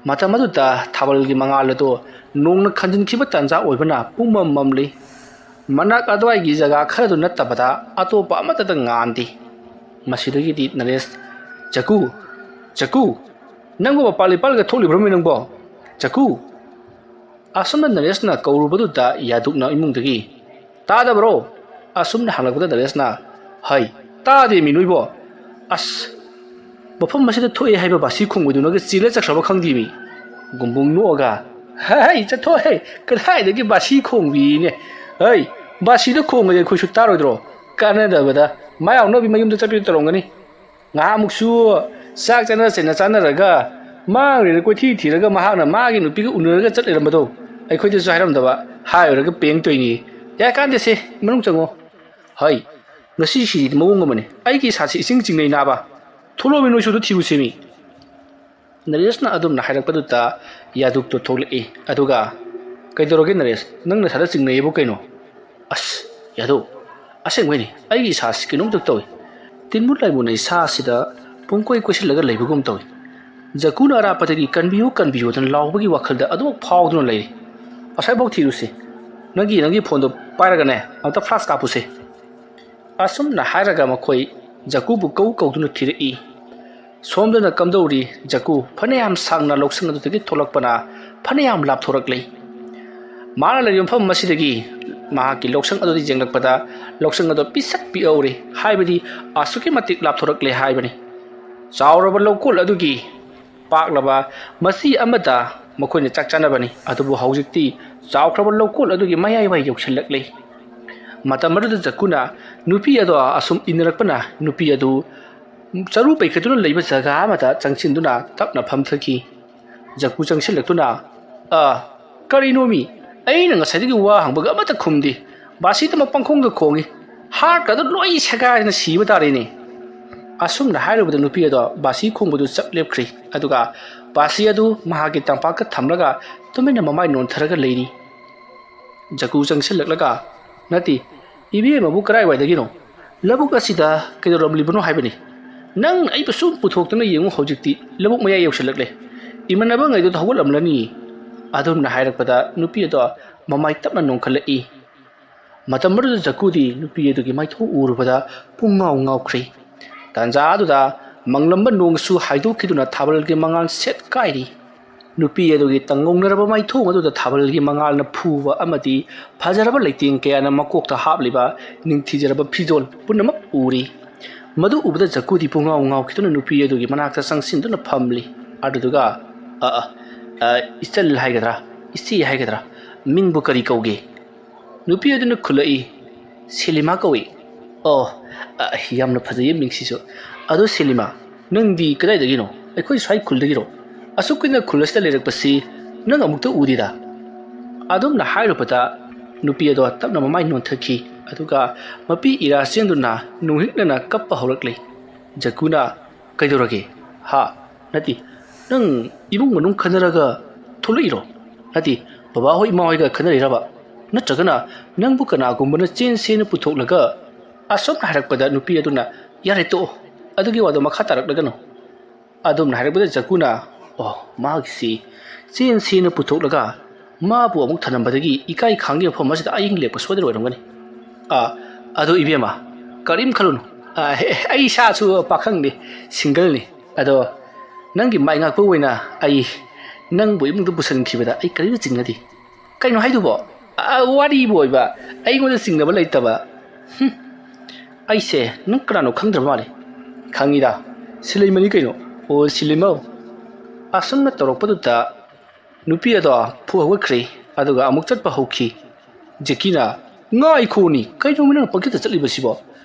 ꯃꯇꯝ ꯑꯗꯨꯗ ꯊꯥꯕꯜꯒꯤ ꯃꯉꯥꯜ ꯑꯗꯨ ꯅꯣꯡꯅ ꯈꯟꯖꯤꯟꯈꯤꯕ ꯇꯥꯟꯖꯥ ꯑꯣꯏꯕꯅ ꯄꯨꯝꯃꯝ ꯃꯝꯂꯤ꯫ ꯃꯅꯥꯛ ꯑꯗꯨꯋꯥꯏꯒꯤ ꯖꯒꯥ ꯈꯔꯗꯨ ꯅꯠꯇꯕꯗ ꯑꯇꯣꯞꯄ ꯑꯃꯠꯇꯗ ꯉꯥꯟꯗꯦ꯫ ꯃꯁꯤꯗꯒꯤꯗꯤ ꯅꯔꯦꯁ, "ꯖꯀꯨ, ꯖꯀꯨ, ꯅꯪꯕꯨ ꯃꯄꯥꯜ ꯏꯄꯥꯜꯒ ꯊꯣꯛꯂꯤꯕ꯭ꯔꯃꯤ ꯅꯪꯕꯣ? "ꯖꯀꯨ!" ꯑꯁꯨꯝꯅ ꯅꯔꯦꯁꯅ ꯀꯧꯔꯨꯕꯗꯨꯗ ꯌꯥꯗꯨꯛꯅ ꯏꯃꯨꯡꯗꯒꯤ, "ꯇꯥꯗꯕ꯭ꯔꯣ?" ꯑꯁꯨꯝꯅ ꯍꯪꯂꯛꯄꯗ ꯅꯔꯦꯁꯅ, "ꯍꯩ, ꯇꯥꯗꯦꯃꯤ ꯅꯣꯏꯕꯣ꯫ ꯑꯁ, ꯃꯐꯝ ꯑꯁꯤꯗ ꯊꯣꯛꯑꯦ ꯍꯥꯏꯕ ꯕꯥꯁꯤ ꯈꯣꯡꯕꯗꯨꯅꯒ ꯆꯦꯜꯂ ꯆꯠꯈ꯭ꯔꯕ ꯈꯪꯗꯦꯃꯤ꯫" ꯒꯨꯝꯕꯨꯡ ꯅꯣꯛꯑꯒ, "ꯍꯩ, ꯆꯠꯊꯣꯛꯍꯦ, ꯀꯗꯥꯏꯗꯒꯤ ꯕꯥꯁꯤ ꯈꯣꯡꯕꯤꯅꯦ? ꯍꯩ, ꯕꯥꯁꯤꯗ ꯈꯣꯡꯉꯗꯤ ꯑꯩꯈꯣꯏꯁꯨ ꯇꯥꯔꯣꯏꯗ꯭ꯔꯣ? ꯀꯥꯟꯅꯗꯕꯗ ꯃꯥ ꯌꯥꯎꯅꯕꯤ ꯃꯌꯨꯝꯗ ꯆꯠꯄꯤꯗꯨ ꯇꯧꯔꯝꯒꯅꯤ꯫ ꯉꯥꯏꯍꯥꯛꯃꯨꯛꯁꯨ ꯆꯥꯛ ꯆꯥꯅ ꯆꯦꯟꯅ ꯆꯥꯅꯔꯒ ꯃꯥꯡꯂꯦꯅ ꯀꯣꯏꯊꯤ ꯊꯤꯔꯒ ꯃꯍꯥꯛꯅ ꯃꯥꯒꯤ ꯅꯨꯄꯤꯒ ꯎꯅꯔꯒ ꯆꯠ ꯂꯩꯔꯝꯕꯗꯣ ꯑꯩꯈꯣꯏꯗꯁꯨ ꯍꯥꯏꯔꯝꯗꯕ ꯍꯥꯏꯔꯨꯔꯒ ꯄꯦꯡ ꯇꯣꯏꯅꯤ꯫ ꯌꯥꯏ ꯀꯥꯟꯗꯦꯁꯦ, ꯃꯅꯨꯡ ꯆꯪꯉꯣ꯫ ꯍꯩ, ꯉꯁꯤꯁꯤꯗꯤ ꯃꯑꯣꯡ ꯑꯃꯅꯤ꯫ ꯑꯩꯒꯤ ꯏꯁꯥꯁꯤ ꯏꯁꯤꯡ ꯆꯤꯡꯅꯩ ꯅꯥꯕ꯫ ꯊꯣꯛꯂꯛꯑꯣꯃꯤ ꯅꯣꯏꯁꯨ ꯑꯗꯨ ꯊꯤꯔꯨꯁꯦꯃꯤ꯫" ꯅꯔꯦꯁꯅ ꯑꯗꯨꯝꯅ ꯍꯥꯏꯔꯛꯄꯗꯨꯗ ꯌꯥꯗꯨꯛꯇꯣ ꯊꯣꯛꯂꯛꯏ꯫ ꯑꯗꯨꯒ, "ꯀꯩꯗꯧꯔꯒꯦ ꯅꯔꯦꯁ? ꯅꯪ ꯅꯁꯥꯗ ꯆꯤꯡꯅꯩꯌꯦꯕꯨ ꯀꯩꯅꯣ?" "ꯑꯁ, ꯌꯥꯗꯨꯛ, ꯑꯁꯦꯡꯕꯩꯅꯦ, ꯑꯩꯒꯤ ꯏꯁꯥꯁꯤ ꯀꯩꯅꯣꯝꯇ ꯇꯧꯏ꯫ ꯇꯤꯟꯃꯨꯠ ꯂꯥꯏꯃꯨꯠꯅ ꯏꯁꯥꯁꯤꯗ ꯄꯨꯡꯀꯣꯏ ꯀꯣꯏꯁꯤꯜꯂꯒ ꯂꯩꯕꯒꯨꯝ ꯇꯧꯏ꯫ ꯖꯀꯨꯅ ꯑꯔꯥꯞꯄꯗꯒꯤ 'ꯀꯟꯕꯤꯌꯨ, ꯀꯟꯕꯤꯌꯨ' ꯑꯗꯨꯅ ꯂꯥꯎꯕꯒꯤ ꯋꯥꯈꯜꯗ ꯑꯗꯨꯃꯛ ꯐꯥꯎꯗꯨꯅ ꯂꯩꯔꯤ꯫ ꯑꯁꯥꯏꯐꯥꯎ ꯊꯤꯔꯨꯁꯤ꯫ ꯅꯪꯒꯤ, ꯅꯪꯒꯤ ꯐꯣꯟꯗꯣ ꯄꯥꯏꯔꯒꯅꯦ, ꯑꯝꯇ ꯐ꯭ꯂꯥꯁ ꯀꯥꯞꯄꯨꯁꯦ꯫" ꯑꯁꯨꯝꯅ ꯍꯥꯏꯔꯒ ꯃꯈꯣꯏ ꯖꯀꯨꯕꯨ ꯀꯧ ꯀꯧꯗꯨꯅ ꯊꯤꯔꯛꯏ꯫ ꯁꯣꯝꯗꯅ ꯀꯝꯗꯧꯔꯤ, ꯖꯀꯨ ꯐꯅꯌꯥꯝ ꯁꯥꯡꯅ ꯂꯧꯁꯪ ꯑꯗꯨꯗꯒꯤ ꯊꯣꯛꯂꯛꯄꯅ ꯐꯅꯌꯥꯝ ꯂꯥꯞꯊꯣꯔꯛꯂꯤ꯫ ꯃꯥꯅ ꯂꯩꯔꯤꯕ ꯃꯐꯝ ꯑꯁꯤꯗꯒꯤ ꯃꯍꯥꯛꯀꯤ ꯂꯧꯁꯪ ꯑꯗꯨꯗ ꯌꯦꯡꯂꯛꯄꯗ ꯂꯧꯁꯪ ꯑꯗꯨ ꯄꯤꯁꯛ ꯄꯤꯛꯍꯧꯔꯤ, ꯍꯥꯏꯕꯗꯤ ꯑꯁꯨꯛꯀꯤ ꯃꯇꯤꯛ ꯂꯥꯞꯊꯣꯔꯛꯂꯦ ꯍꯥꯏꯕꯅꯤ꯫ ꯆꯥꯎꯔꯕ ꯂꯧꯀꯣꯜ ꯑꯗꯨꯒꯤ ꯄꯥꯛꯂꯕ ꯃꯆꯤ ꯑꯃꯗ ꯃꯈꯣꯏꯅ ꯆꯥꯛ ꯆꯥꯅꯕꯅꯤ꯫ ꯑꯗꯨꯕꯨ ꯍꯧꯖꯤꯛꯇꯤ ꯆꯥꯎꯈ꯭ꯔꯕ ꯂꯧꯀꯣꯜ ꯑꯗꯨꯒꯤ ꯃꯌꯥꯏ ꯋꯥꯏ ꯌꯧꯁꯤꯜꯂꯛꯂꯦ꯫ ꯃꯇꯝ ꯑꯗꯨꯗ ꯖꯀꯨꯅ ꯅꯨꯄꯤ ꯑꯗꯣ ꯑꯁꯨꯝ ꯏꯟꯅꯔꯛꯄꯅ ꯅꯨꯄꯤ ꯑꯗꯨ ꯆꯔꯨ ꯄꯩꯈꯠꯇꯨꯅ ꯂꯩꯕ ꯖꯒꯥ ꯑꯃꯗ ꯆꯪꯁꯤꯟꯗꯨꯅ ꯇꯞꯅ ꯐꯝꯊꯈꯤ꯫ ꯖꯀꯨ ꯆꯪꯁꯤꯜꯂꯛꯇꯨꯅ, "ꯑ, ꯀꯔꯤꯅꯣꯃꯤ? ꯑꯩꯅ ꯉꯁꯥꯏꯗꯒꯤ ꯋꯥ ꯍꯪꯕꯒ ꯑꯃꯠꯇ ꯈꯨꯝꯗꯦ꯫ ꯕꯥꯁꯤꯗꯃꯛ ꯄꯪꯈꯣꯡꯗ ꯈꯣꯡꯏ꯫ ꯍꯥꯔꯠꯀꯗꯣ ꯂꯣꯏ ꯁꯦꯒꯥꯏꯗꯅ ꯁꯤꯕ ꯇꯥꯔꯦꯅꯦ꯫" ꯑꯁꯨꯝꯅ ꯍꯥꯏꯔꯨꯕꯗ ꯅꯨꯄꯤ ꯑꯗꯣ ꯕꯥꯁꯤ ꯈꯣꯡꯕꯗꯨ ꯆꯞ ꯂꯦꯞꯈ꯭ꯔꯤ꯫ ꯑꯗꯨꯒ ꯕꯥꯁꯤ ꯑꯗꯨ ꯃꯍꯥꯛꯀꯤ ꯇꯝꯄꯥꯛꯇ ꯊꯝꯂꯒ ꯇꯨꯃꯤꯟꯅ ꯃꯃꯥꯏ ꯅꯣꯟꯊꯔꯒ ꯂꯩꯔꯤ꯫ ꯖꯀꯨ ꯆꯪꯁꯤꯜꯂꯛꯂꯒ, "ꯅꯠꯇꯦ, ꯏꯕꯦꯝꯃꯕꯨ ꯀꯗꯥꯏꯋꯥꯏꯗꯒꯤꯅꯣ? ꯂꯧꯕꯨꯛ ꯑꯁꯤꯗ ꯀꯩꯗꯧꯔꯝꯂꯤꯕꯅꯣ ꯍꯥꯏꯕꯅꯤ? ꯅꯪ ꯑꯩꯕꯨ ꯁꯨꯝ ꯄꯨꯊꯣꯛꯇꯨꯅ ꯌꯦꯡꯉꯨ, ꯍꯧꯖꯤꯛꯇꯤ ꯂꯧꯕꯨꯛ ꯃꯌꯥꯏ ꯌꯧꯁꯤꯜꯂꯛꯂꯦ꯫ ꯏꯃꯥꯟꯅꯕꯉꯩꯗꯣ ꯍꯧꯒꯠꯂꯝꯂꯅꯤ꯫" ꯑꯗꯨꯝꯅ ꯍꯥꯏꯔꯛꯄꯗ ꯅꯨꯄꯤ ꯑꯗꯣ ꯃꯃꯥꯏ ꯇꯞꯅ ꯅꯣꯟꯈꯠꯂꯛꯏ꯫ ꯃꯇꯝ ꯑꯗꯨꯗ ꯖꯀꯨꯗꯤ ꯅꯨꯄꯤ ꯑꯗꯨꯒꯤ ꯃꯥꯏꯊꯣꯡ ꯎꯔꯨꯕꯗ ꯄꯨꯡꯉꯥꯎ ꯉꯥꯎꯈ꯭ꯔꯦ꯫ ꯇꯥꯟꯖꯥ ꯑꯗꯨꯗ ꯃꯪꯂꯝꯕ ꯅꯣꯡꯁꯨ ꯍꯥꯏꯗꯣꯛꯈꯤꯗꯨꯅ ꯊꯥꯕꯜꯒꯤ ꯃꯉꯥꯜ ꯁꯦꯠ ꯀꯥꯏꯔꯤ꯫ ꯅꯨꯄꯤ ꯑꯗꯨꯒꯤ ꯇꯪꯒꯣꯡꯅꯔꯕ ꯃꯥꯏꯊꯣꯡ ꯑꯗꯨꯗ ꯊꯥꯕꯜꯒꯤ ꯃꯉꯥꯜꯅ ꯐꯨꯕ ꯑꯃꯗꯤ ꯐꯖꯔꯕ ꯂꯩꯇꯦꯡ ꯀꯌꯥꯅ ꯃꯀꯣꯛꯇ ꯍꯥꯞꯂꯤꯕ ꯅꯤꯡꯊꯤꯖꯔꯕ ꯐꯤꯖꯣꯜ ꯄꯨꯝꯅꯃꯛ ꯎꯔꯤ꯫ ꯃꯗꯨ ꯎꯕꯗ ꯖꯀꯨꯗꯤ ꯄꯨꯡꯉꯥꯎ ꯉꯥꯎꯈꯤꯗꯨꯅ ꯅꯨꯄꯤ ꯑꯗꯨꯒꯤ ꯃꯅꯥꯛꯇ ꯆꯪꯁꯤꯟꯗꯨꯅ ꯐꯝꯂꯤ꯫ ꯑꯗꯨꯗꯨꯒ, "ꯑ, ꯑ, ꯑ, ꯏꯆꯜ ꯍꯥꯏꯒꯗ꯭ꯔꯥ, ꯏꯆꯦ ꯍꯥꯏꯒꯗ꯭ꯔꯥ, ꯃꯤꯡꯕꯨ ꯀꯔꯤ ꯀꯧꯒꯦ?" ꯅꯨꯄꯤ ꯑꯗꯨꯅ ꯈꯨꯝꯂꯛꯏ, "ꯁꯦꯂꯤꯃꯥ ꯀꯧꯏ꯫" "ꯑꯣ, ꯑ, ꯌꯥꯝꯅ ꯐꯖꯩꯌꯦ ꯃꯤꯡꯁꯤꯁꯨ꯫ ꯑꯗꯣ ꯁꯦꯂꯤꯃꯥ, ꯅꯪꯗꯤ ꯀꯗꯥꯏꯗꯒꯤꯅꯣ? ꯑꯩꯈꯣꯏ ꯁ꯭ꯋꯥꯏ ꯈꯨꯜꯗꯒꯤꯔꯣ? ꯑꯁꯨꯛ ꯀꯨꯏꯅ ꯈꯨꯜ ꯑꯁꯤꯗ ꯂꯩꯔꯛꯄꯁꯤ ꯅꯪ ꯑꯃꯨꯛꯇ ꯎꯗꯦꯗ?" ꯑꯗꯨꯝꯅ ꯍꯥꯏꯔꯨꯕꯗ ꯅꯨꯄꯤ ꯑꯗꯣ ꯇꯞꯅ ꯃꯃꯥꯏ ꯅꯣꯟꯊꯈꯤ, ꯑꯗꯨꯒ ꯃꯄꯤ ꯏꯔꯥ ꯆꯦꯟꯗꯨꯅ ꯅꯨꯡꯍꯤꯛꯅꯅ ꯀꯞꯄ ꯍꯧꯔꯛꯂꯤ꯫ ꯖꯀꯨꯅ, "ꯀꯩꯗꯧꯔꯒꯦ? ꯍꯥ? ꯅꯠꯇꯦ, ꯅꯪ ꯏꯃꯨꯡ ꯃꯅꯨꯡ ꯈꯟꯅꯔꯒ ꯊꯣꯛꯂꯛꯏꯔꯣ? ꯅꯠꯇꯦ, ꯕꯕꯥ ꯍꯣꯏ ꯏꯃꯥ ꯍꯣꯏꯒ ꯈꯟꯅꯔꯤꯔꯕ? ꯅꯠꯇ꯭ꯔꯒꯅ ꯅꯪꯕꯨ ꯀꯅꯥꯒꯨꯝꯕꯅ ꯆꯦꯟꯁꯦꯅ ꯄꯨꯊꯣꯛꯂꯒ?" ꯑꯁꯨꯝꯅ ꯍꯥꯏꯔꯛꯄꯗ ꯅꯨꯄꯤ ꯑꯗꯨꯅ, "ꯌꯥꯔꯦ, ꯇꯣꯛꯑꯣ, ꯑꯗꯨꯒꯤ ꯋꯥꯗꯣ ꯃꯈꯥ ꯇꯥꯔꯛꯂꯒꯅꯨ꯫" ꯑꯗꯨꯝꯅ ꯍꯥꯏꯔꯛꯄꯗ ꯖꯀꯨꯅ, "ꯑꯣ, ꯃꯥꯒꯤꯁꯤ ꯆꯦꯟꯁꯦꯅ ꯄꯨꯊꯣꯛꯂꯒ ꯃꯥꯕꯨ ꯑꯃꯨꯛ ꯊꯅꯝꯕꯗꯒꯤ ꯏꯀꯥꯏ ꯈꯥꯡꯒꯤ ꯃꯐꯝ ꯑꯁꯤꯗ ꯑꯍꯤꯡ ꯂꯦꯛꯄ ꯁꯣꯏꯗꯅ ꯑꯣꯏꯔꯝꯒꯅꯤ꯫ ꯑꯥ, ꯑꯗꯣ ꯏꯕꯦꯝꯃ, ꯀꯔꯤꯝ ꯈꯜꯂꯨꯅꯨ꯫ ꯑꯥ, ꯍꯦ, ꯑꯩ ꯏꯁꯥꯁꯨ ꯄꯥꯈꯪꯅꯤ, ꯁꯤꯡꯒꯜꯅꯤ꯫ ꯑꯗꯣ ꯅꯪꯒꯤ ꯃꯥꯏ ꯉꯥꯛꯄ ꯑꯣꯏꯅ ꯑꯩ ꯅꯪꯕꯨ ꯏꯃꯨꯡꯗ ꯄꯨꯁꯤꯟꯈꯤꯕꯗ ꯑꯩ ꯀꯔꯤꯝꯇ ꯆꯤꯡꯅꯗꯦ꯫" "ꯀꯩꯅꯣ ꯍꯥꯏꯗꯨꯕꯣ? ꯑ, ꯋꯥꯔꯤꯕꯨ ꯑꯣꯏꯕ, ꯑꯩꯉꯣꯟꯗ ꯆꯤꯡꯅꯕ ꯂꯩꯇꯕ꯫ ꯍꯨꯝ, ꯑꯩꯁꯦ ꯅꯪ ꯀꯅꯥꯅꯣ ꯈꯪꯗ꯭ꯔꯕ ꯃꯥꯜꯂꯦ꯫" "ꯈꯪꯉꯤꯗ, ꯁꯤꯂꯩꯃꯅꯤ ꯀꯩꯅꯣ꯫" "ꯑꯣ, ꯁꯤꯂꯩꯃꯧ꯫" ꯑꯁꯨꯝꯅ ꯇꯧꯔꯛꯄꯗꯨꯗ ꯅꯨꯄꯤ ꯑꯗꯣ ꯐꯨ ꯍꯧꯒꯠꯈ꯭ꯔꯦ, ꯑꯗꯨꯒ ꯑꯃꯨꯛ ꯆꯠꯄ ꯍꯧꯈꯤ꯫ ꯖꯦꯀꯤꯅ, "ꯉꯥꯏꯈꯣꯅꯤ, ꯀꯩꯅꯣ ꯅꯪꯅ ꯄꯪꯆꯠꯇ ꯆꯠꯂꯤꯕꯁꯤꯕꯣ?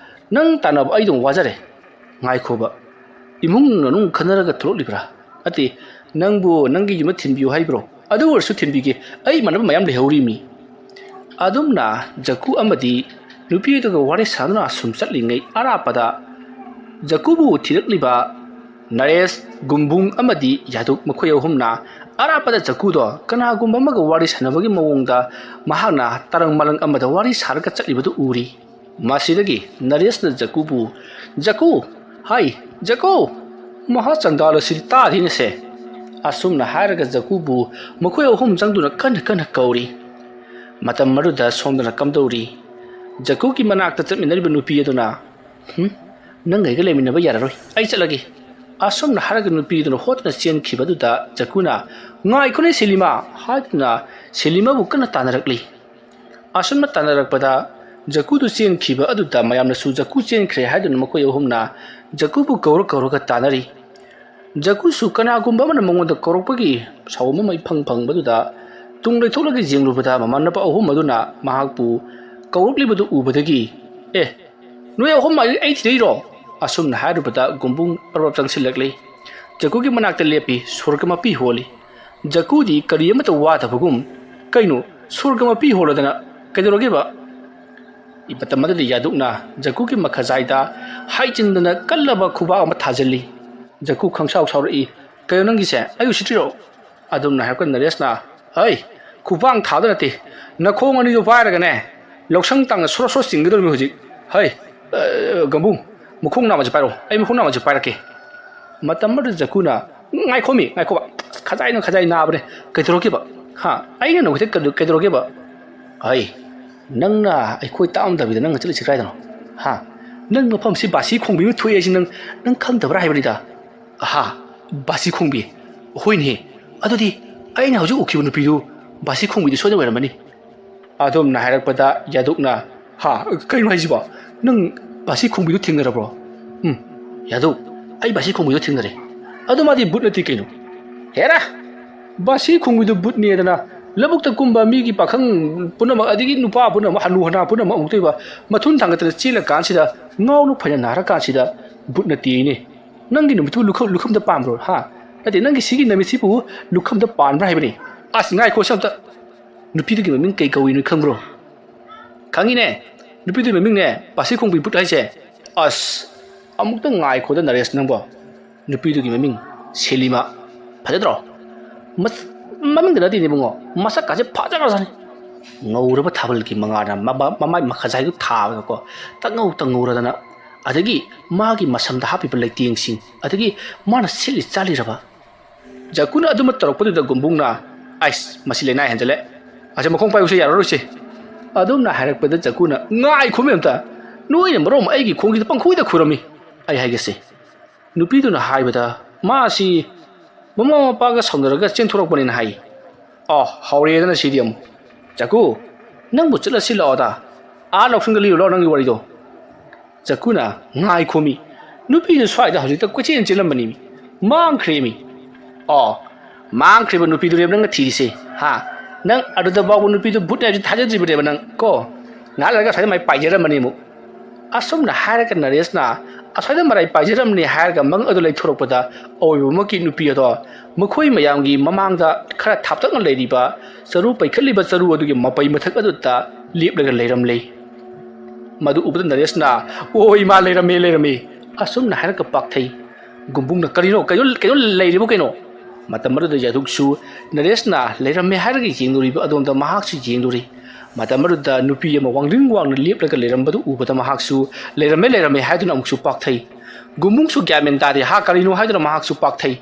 ꯅꯪ ꯇꯥꯟꯅꯕ ꯑꯩ ꯑꯗꯨꯝ ꯋꯥꯖꯔꯦ꯫ ꯉꯥꯏꯈꯣꯕ, ꯏꯃꯨꯡ ꯃꯅꯨꯡ ꯈꯟꯅꯔꯒ ꯊꯣꯛꯂꯛꯂꯤꯕ꯭ꯔꯥ? ꯅꯠꯇꯦ, ꯅꯪꯕꯨ ꯅꯪꯒꯤ ꯌꯨꯝꯗ ꯊꯤꯟꯕꯤꯌꯨ ꯍꯥꯏꯕ꯭ꯔꯣ? ꯑꯗꯨ ꯑꯣꯏꯔꯁꯨ ꯊꯤꯟꯕꯤꯒꯦ, ꯑꯩ ꯏꯃꯥꯟꯅꯕ ꯃꯌꯥꯝ ꯂꯩꯍꯧꯔꯤꯃꯤ꯫" ꯑꯗꯨꯝꯅ ꯖꯀꯨ ꯑꯃꯗꯤ ꯅꯨꯄꯤ ꯑꯗꯨꯒ ꯋꯥꯔꯤ ꯁꯥꯗꯨꯅ ꯑꯁꯨꯝ ꯆꯠꯂꯤꯉꯩ ꯑꯔꯥꯞꯄꯗ ꯖꯀꯨꯕꯨ ꯊꯤꯔꯛꯂꯤꯕ ꯅꯔꯦꯁ, ꯒꯨꯝꯕꯨꯡ ꯑꯃꯗꯤ ꯌꯥꯗꯨꯛ ꯃꯈꯣꯏ ꯑꯍꯨꯝꯅ ꯑꯔꯥꯞꯄꯗ ꯖꯀꯨꯗꯣ ꯀꯅꯥꯒꯨꯝꯕ ꯑꯃꯒ ꯋꯥꯔꯤ ꯁꯥꯟꯅꯕꯒꯤ ꯃꯑꯣꯡꯗ ꯃꯍꯥꯛꯅ ꯇꯔꯪ ꯃꯂꯪ ꯑꯃꯗ ꯋꯥꯔꯤ ꯁꯥꯔꯒ ꯆꯠꯂꯤꯕꯗꯨ ꯎꯔꯤ꯫ ꯃꯁꯤꯗꯒꯤ ꯅꯔꯦꯁꯅ ꯖꯀꯨꯕꯨ, "ꯖꯀꯨ, ꯍꯥꯏ, ꯖꯀꯨ, ꯃꯍꯥ ꯆꯟꯗꯥꯜ ꯑꯁꯤꯗꯤ ꯇꯥꯗꯦꯅꯦꯁꯦ꯫" ꯑꯁꯨꯝꯅ ꯍꯥꯏꯔꯒ ꯖꯀꯨꯕꯨ ꯃꯈꯣꯏ ꯑꯍꯨꯝ ꯆꯪꯗꯨꯅ ꯀꯟꯅ ꯀꯟꯅ ꯀꯧꯔꯤ꯫ ꯃꯇꯝ ꯑꯗꯨꯗ ꯁꯣꯝꯗꯅ ꯀꯝꯗꯧꯔꯤ? ꯖꯀꯨꯒꯤ ꯃꯅꯥꯛꯇ ꯆꯠꯃꯤꯟꯅꯔꯤꯕ ꯅꯨꯄꯤ ꯑꯗꯨꯅ, "ꯍꯨꯝ, ꯅꯪ ꯑꯩꯒ ꯂꯩꯃꯤꯟꯅꯕ ꯌꯥꯔꯔꯣꯏ, ꯑꯩ ꯆꯠꯂꯒꯦ꯫ ꯑꯁꯨꯝꯅ ꯍꯥꯏꯔꯒ ꯅꯨꯄꯤꯗꯨꯅ ꯍꯣꯠꯇꯨꯅ ꯆꯦꯟꯈꯤꯕ ꯑꯗꯨꯗ ꯖꯀꯨꯅ, "ꯉꯥꯏꯈꯣꯅꯦ ꯁꯦꯂꯤꯃꯥ" ꯍꯥꯏꯗꯨꯅ ꯁꯦꯂꯤꯃꯥꯕꯨ ꯀꯟꯅ ꯇꯥꯟꯅꯔꯛꯂꯤ꯫ ꯑꯁꯨꯝꯅ ꯇꯥꯟꯅꯔꯛꯄꯗ ꯖꯀꯨꯗꯨ ꯆꯦꯟꯈꯤꯕ ꯑꯗꯨꯗ ꯃꯌꯥꯝꯅꯁꯨ ꯖꯀꯨ ꯆꯦꯟꯈ꯭ꯔꯦ ꯍꯥꯏꯗꯨꯅ ꯃꯈꯣꯏ ꯑꯍꯨꯝꯅ ꯖꯀꯨꯕꯨ ꯀꯧꯔ ꯀꯧꯔꯒ ꯇꯥꯟꯅꯔꯤ꯫ ꯖꯀꯨꯁꯨ ꯀꯅꯥꯒꯨꯝꯕ ꯑꯃꯅ ꯃꯉꯣꯟꯗ ꯀꯧꯔꯛꯄꯒꯤ ꯁꯥꯎꯝ ꯑꯃ ꯏꯐꯪ ꯐꯪꯕꯗꯨꯗ ꯇꯨꯡ ꯂꯩꯊꯣꯛꯂꯒ ꯌꯦꯡꯂꯨꯕꯗ ꯃꯃꯥꯟꯅꯕ ꯑꯍꯨꯝ ꯑꯗꯨꯅ ꯃꯍꯥꯛꯄꯨ ꯀꯧꯔꯛꯂꯤꯕꯗꯨ ꯎꯕꯗꯒꯤ, "ꯑꯦ, ꯅꯣꯏ ꯑꯍꯨꯝ ꯑꯩ ꯊꯤꯔꯛꯏꯔꯣ?" ꯑꯁꯨꯝꯅ ꯍꯥꯏꯔꯨꯕꯗ ꯒꯨꯝꯕꯨꯡ ꯄꯔꯞ ꯆꯪꯁꯤꯜꯂꯛꯂꯤ꯫ ꯖꯀꯨꯒꯤ ꯃꯅꯥꯛꯇ ꯂꯦꯞꯄꯤ, ꯁꯣꯔꯒ ꯃꯄꯤ ꯍꯣꯜꯂꯤ꯫ ꯖꯀꯨꯗꯤ ꯀꯔꯤ ꯑꯃꯠꯇ ꯋꯥꯗꯕꯒꯨꯝ, "ꯀꯩꯅꯣ, ꯁꯣꯔꯒ ꯃꯄꯤ ꯍꯣꯜꯂꯗꯅ ꯀꯩꯗꯧꯔꯒꯦꯕ?" ꯃꯇꯝ ꯑꯗꯨꯗ ꯌꯥꯗꯨꯛꯅ ꯖꯀꯨꯒꯤ ꯃꯈꯖꯥꯏꯗ ꯍꯥꯏꯖꯤꯟꯗꯅ ꯀꯜꯂꯕ ꯈꯨꯕꯥꯛ ꯑꯃ ꯊꯥꯖꯤꯜꯂꯤ꯫ ꯖꯀꯨ ꯈꯪꯁꯥꯎ ꯁꯥꯎꯔꯛꯏ, "ꯀꯩꯅꯣ ꯅꯪꯒꯤꯁꯦ? ꯑꯩ ꯎꯁꯤꯠꯇ꯭ꯔꯤꯔꯣ?" ꯑꯗꯨꯝꯅ ꯍꯥꯏꯔꯛꯄ ꯅꯔꯦꯁꯅ, "ꯍꯩ, ꯈꯨꯕꯥꯛ ꯊꯥꯗ ꯅꯠꯇꯦ, ꯅꯈꯣꯡ ꯑꯅꯤꯗꯣ ꯄꯥꯏꯔꯒꯅꯦ, ꯂꯧꯁꯪ ꯇꯥꯡꯅ ꯁꯣꯔꯣ ꯁꯣꯔꯣ ꯆꯤꯡꯒꯗꯧꯔꯤꯃꯤ ꯍꯧꯖꯤꯛ꯫ ꯍꯩ, ꯑ, ꯒꯝꯕꯨ, ꯃꯈꯣꯡ ꯅꯥꯝꯃꯁꯦ ꯄꯥꯏꯔꯣ, ꯑꯩ ꯃꯈꯣꯡ ꯅꯥꯝꯃꯁꯦ ꯄꯥꯏꯔꯛꯀꯦ꯫" ꯃꯇꯝ ꯑꯗꯨꯗ ꯖꯀꯨꯅ, "ꯉꯥꯏꯈꯣꯃꯤ, ꯉꯥꯏꯈꯣꯕ, ꯈꯖꯥꯏꯅ ꯈꯖꯥꯏ ꯅꯥꯕꯅꯦ, ꯀꯩꯗꯧꯔꯒꯦꯕ? ꯍꯥ, ꯑꯩꯅ ꯅꯈꯨꯠꯇ ꯀꯩꯗꯧ-, ꯀꯩꯗꯧꯔꯒꯦꯕ?" "ꯍꯩ, ꯅꯪꯅ ꯑꯩꯈꯣꯏ ꯇꯥꯛꯑꯝꯗꯕꯤꯗ ꯅꯪꯅ ꯆꯠꯂꯤꯁꯤ ꯀꯗꯥꯏꯗꯅꯣ? ꯍꯥ? ꯅꯪ ꯃꯐꯝꯁꯤ ꯕꯥꯁꯤ ꯈꯣꯡꯕꯤ ꯑꯃ ꯊꯣꯛꯑꯦ ꯍꯥꯏꯁꯤ ꯅꯪ, ꯅꯪ ꯈꯪꯗꯕ꯭ꯔꯥ ꯍꯥꯏꯕꯅꯤꯗ?" "ꯍꯥ? ꯕꯥꯁꯤ ꯈꯣꯡꯕꯤ? ꯍꯣꯏꯅꯦ꯫ ꯑꯗꯨꯗꯤ ꯑꯩꯅ ꯍꯧꯖꯤꯛ ꯎꯈꯤꯕ ꯅꯨꯄꯤꯗꯨ ꯕꯥꯁꯤ ꯈꯣꯡꯕꯤꯗꯨ ꯁꯣꯏꯗꯅ ꯑꯣꯏꯔꯝꯃꯅꯤ꯫" ꯑꯗꯣꯝꯅ ꯍꯥꯏꯔꯛꯄꯗ ꯌꯥꯗꯨꯛꯅ, "ꯍꯥ? ꯀꯩꯅꯣ ꯍꯥꯏꯁꯤꯕꯣ? ꯅꯪ ꯕꯥꯁꯤ ꯈꯣꯡꯕꯤꯗꯨ ꯊꯦꯡꯅꯔꯕ꯭ꯔꯣ?" "ꯎꯝ, ꯌꯥꯗꯨꯛ, ꯑꯩ ꯕꯥꯁꯤ ꯈꯣꯡꯕꯤꯗꯨ ꯊꯦꯡꯅꯔꯦ꯫ ꯑꯗꯣ ꯃꯥꯗꯤ ꯕꯨꯠ ꯅꯠꯇꯦ ꯀꯩꯅꯣ?" "ꯍꯦꯔꯥ! ꯕꯥꯁꯤ ꯈꯣꯡꯕꯤꯗꯨ ꯕꯨꯠꯅꯦꯗꯅ ꯂꯧꯕꯨꯛꯇ ꯀꯨꯝꯕ ꯃꯤꯒꯤ ꯄꯥꯈꯪ ꯄꯨꯝꯅꯃꯛ, ꯑꯗꯒꯤ ꯅꯨꯄꯥ ꯄꯨꯝꯅꯃꯛ, ꯍꯅꯨ ꯍꯅꯥ ꯄꯨꯝꯅꯃꯛ ꯑꯃꯨꯛꯇꯣꯏꯕ ꯃꯊꯨꯟ ꯊꯥꯡꯒꯠꯇꯅ ꯆꯦꯜꯂꯀꯥꯟꯁꯤꯗ ꯉꯥꯎꯅ ꯐꯩꯅ ꯅꯥꯔꯀꯥꯟꯁꯤꯗ ꯕꯨꯠ ꯅꯠꯇꯦꯅꯦ꯫ ꯅꯪꯒꯤ ꯅꯨꯃꯤꯠꯇꯨ ꯂꯨꯈꯝ-, ꯂꯨꯈꯝꯗ ꯄꯥꯟꯕ꯭ꯔꯣ? ꯍꯥ? ꯅꯠꯇꯦ, ꯅꯪꯒꯤ ꯁꯤꯒꯤ ꯅꯨꯃꯤꯠꯁꯤꯕꯨ ꯂꯨꯈꯝꯗ ꯄꯥꯟꯕ꯭ꯔꯥ ꯍꯥꯏꯕꯅꯤ?" "ꯑꯁ, ꯉꯥꯏꯈꯣ, ꯁꯤ ꯑꯝꯇ, ꯅꯨꯄꯤꯗꯨꯒꯤ ꯃꯃꯤꯡ ꯀꯩ ꯀꯧꯏ ꯅꯣꯏ ꯈꯪꯕ꯭ꯔꯣ?" "ꯈꯪꯉꯤꯅꯦ, ꯅꯨꯄꯤꯗꯨꯒꯤ ꯃꯃꯤꯡꯅꯦ ꯕꯥꯁꯤ ꯈꯣꯡꯕꯤ ꯕꯨꯠ ꯍꯥꯏꯁꯦ꯫" "ꯑꯁ, ꯑꯃꯨꯛꯇ ꯉꯥꯏꯈꯣꯗ ꯅꯔꯦꯁ ꯅꯪꯕꯣ, ꯅꯨꯄꯤꯗꯨꯒꯤ ꯃꯃꯤꯡ ꯁꯦꯂꯤꯃꯥ꯫ ꯐꯖꯗ꯭ꯔꯣ? ꯃꯁ-, ꯃꯃꯤꯡꯗ ꯅꯠꯇꯦꯅꯦ ꯏꯕꯨꯡꯉꯣ, ꯃꯁꯛꯀꯥꯁꯦ ꯐꯖꯈ꯭ꯔꯖꯥꯠꯅꯤ꯫ ꯉꯧꯔꯕ ꯊꯥꯕꯜꯒꯤ ꯃꯉꯥꯜꯅ ꯃꯃꯥ-, ꯃꯃꯥꯏ ꯃꯈꯖꯥꯏꯗꯨ ꯊꯥꯕꯗꯀꯣ, ꯇꯪꯉꯧ ꯇꯪꯉꯧꯔꯗꯅ, ꯑꯗꯒꯤ ꯃꯥꯒꯤ ꯃꯁꯝꯗ ꯍꯥꯞꯄꯤꯕ ꯂꯩꯇꯦꯡꯁꯤꯡ, ꯑꯗꯒꯤ ꯃꯥꯅ ꯁꯦꯠꯂꯤ ꯆꯥꯜꯂꯤꯔꯕ?" ꯖꯀꯨꯅ ꯑꯗꯨꯃ ꯇꯧꯔꯛꯄꯗꯨꯗ ꯒꯨꯝꯕꯨꯡꯅ, "ꯑꯥꯏꯁ, ꯃꯁꯤ ꯂꯩꯅꯥ ꯍꯦꯟꯖꯜꯂꯦ꯫ ꯑꯁꯤ ꯃꯈꯣꯡ ꯄꯥꯏꯕꯁꯦ ꯌꯥꯔꯔꯣꯏꯁꯦ꯫" ꯑꯗꯨꯝꯅ ꯍꯥꯏꯔꯛꯄꯗ ꯖꯀꯨꯅ, "ꯉꯥꯏꯈꯣꯃꯤ ꯑꯝꯇ, ꯅꯣꯏꯅ ꯃꯔꯣꯝ ꯑꯩꯒꯤ ꯈꯣꯡꯁꯤꯗ ꯄꯪꯈꯨꯏꯗ ꯈꯨꯔꯝꯃꯤ꯫ ꯑꯩ ꯍꯥꯏꯒꯦꯁꯦ, ꯅꯨꯄꯤꯗꯨꯅ ꯍꯥꯏꯕꯗ, "ꯃꯥ ꯑꯁꯤ ꯃꯃꯥ ꯃꯄꯥꯒ ꯁꯥꯎꯅꯔꯒ ꯆꯦꯟꯊꯣꯔꯛꯄꯅꯦꯅ ꯍꯥꯏ꯫" "ꯑꯣ, ꯍꯧꯔꯦꯗꯅ ꯁꯤꯗꯤ ꯑꯃꯨꯛ꯫ ꯖꯀꯨ, ꯅꯪꯕꯨ ꯆꯠꯂꯁꯤ ꯂꯥꯛꯑꯣꯗ꯫ ꯑꯥ ꯂꯧꯁꯪꯗ ꯂꯤꯔꯨ ꯂꯥꯛꯑꯣ ꯅꯪꯒꯤ ꯋꯥꯔꯤꯗꯣ꯫" ꯖꯀꯨꯅ, "ꯉꯥꯏꯈꯣꯃꯤ, ꯅꯨꯄꯤꯗꯨ ꯁ꯭ꯋꯥꯏꯗ ꯍꯧꯖꯤꯛꯇ ꯀꯣꯏꯆꯦꯟ ꯆꯦꯜꯂꯝꯕꯅꯤꯃꯤ, ꯃꯥꯡꯈ꯭ꯔꯦꯃꯤ꯫" "ꯑꯣ, ꯃꯥꯡꯈ꯭ꯔꯤꯕ ꯅꯨꯄꯤꯗꯨꯅꯦꯕ ꯅꯪꯅ ꯊꯤꯔꯤꯁꯦ, ꯍꯥ? ꯅꯪ ꯑꯗꯨꯗ ꯐꯥꯎꯕ ꯅꯨꯄꯤꯗꯨ ꯚꯨꯠ ꯍꯥꯏꯕꯁꯤ ꯊꯥꯖꯗ꯭ꯔꯤꯕꯅꯦꯕ ꯅꯪ ꯀꯣ? ꯉꯥꯏꯍꯥꯛ ꯂꯩꯔꯒ ꯑꯁ꯭ꯋꯥꯏꯗ ꯃꯥꯏ ꯄꯥꯏꯖꯔꯝꯃꯅꯤ ꯑꯃꯨꯛ꯫" ꯑꯁꯨꯝꯅ ꯍꯥꯏꯔꯒ ꯅꯔꯦꯁꯅ ꯑꯁ꯭ꯋꯥꯏꯗ ꯃꯔꯥꯏ ꯄꯥꯏꯖꯔꯝꯅꯤ ꯍꯥꯏꯔꯒ ꯃꯪ ꯑꯗꯨ ꯂꯩꯊꯣꯔꯛꯄꯗ, ꯑꯑꯣꯏꯕꯃꯛꯀꯤ ꯅꯨꯄꯤ ꯑꯗꯣ ꯃꯈꯣꯏ ꯃꯌꯥꯝꯒꯤ ꯃꯃꯥꯡꯗ ꯈꯔ ꯊꯥꯞꯇꯛꯅ ꯂꯩꯔꯤꯕ ꯆꯔꯨ ꯄꯩꯈꯠꯂꯤꯕ ꯆꯔꯨ ꯑꯗꯨꯒꯤ ꯃꯄꯩ ꯃꯊꯛ ꯑꯗꯨꯗ ꯂꯦꯞꯂꯒ ꯂꯩꯔꯝꯂꯦ꯫ ꯃꯗꯨ ꯎꯕꯗ ꯅꯔꯦꯁꯅ, "ꯑꯣ ꯏꯃꯥ, ꯂꯩꯔꯝꯃꯦ, ꯂꯩꯔꯝꯃꯦ!" ꯑꯁꯨꯝꯅ ꯍꯥꯏꯔꯒ ꯄꯥꯛꯊꯩ꯫ ꯒꯨꯝꯕꯨꯡꯅ, "ꯀꯔꯤꯅꯣ? ꯀꯩꯅꯣ, ꯀꯩꯅꯣ ꯂꯩꯔꯤꯕꯣ ꯀꯩꯅꯣ?" ꯃꯇꯝ ꯑꯗꯨꯗ ꯌꯥꯗꯨꯛꯁꯨ ꯅꯔꯦꯁꯅ ꯂꯩꯔꯝꯃꯦ ꯍꯥꯏꯔꯒ ꯌꯦꯡꯂꯨꯔꯤꯕ ꯑꯗꯣꯝꯗ ꯃꯍꯥꯛꯁꯨ ꯌꯦꯡꯂꯨꯔꯤ꯫ ꯃꯇꯝ ꯑꯗꯨꯗ ꯅꯨꯄꯤ ꯑꯃ ꯋꯥꯡꯗ꯭ꯔꯤꯡ ꯋꯥꯡꯅ ꯂꯦꯞꯂꯒ ꯂꯩꯔꯝꯕꯗꯨ ꯎꯕꯗ ꯃꯍꯥꯛꯁꯨ, "ꯂꯩꯔꯝꯃꯦ, ꯂꯩꯔꯝꯃꯦ" ꯍꯥꯏꯗꯨꯅ ꯑꯃꯨꯛꯁꯨ ꯄꯥꯛꯊꯩ꯫ ꯒꯨꯝꯕꯨꯡꯁꯨ ꯒ꯭ꯌꯥꯟ ꯃꯦꯟ ꯇꯥꯗꯦ, "ꯍꯥ, ꯀꯔꯤꯅꯣ?" ꯍꯥꯏꯗꯨꯅ ꯃꯍꯥꯛꯁꯨ ꯄꯥꯛꯊꯩ꯫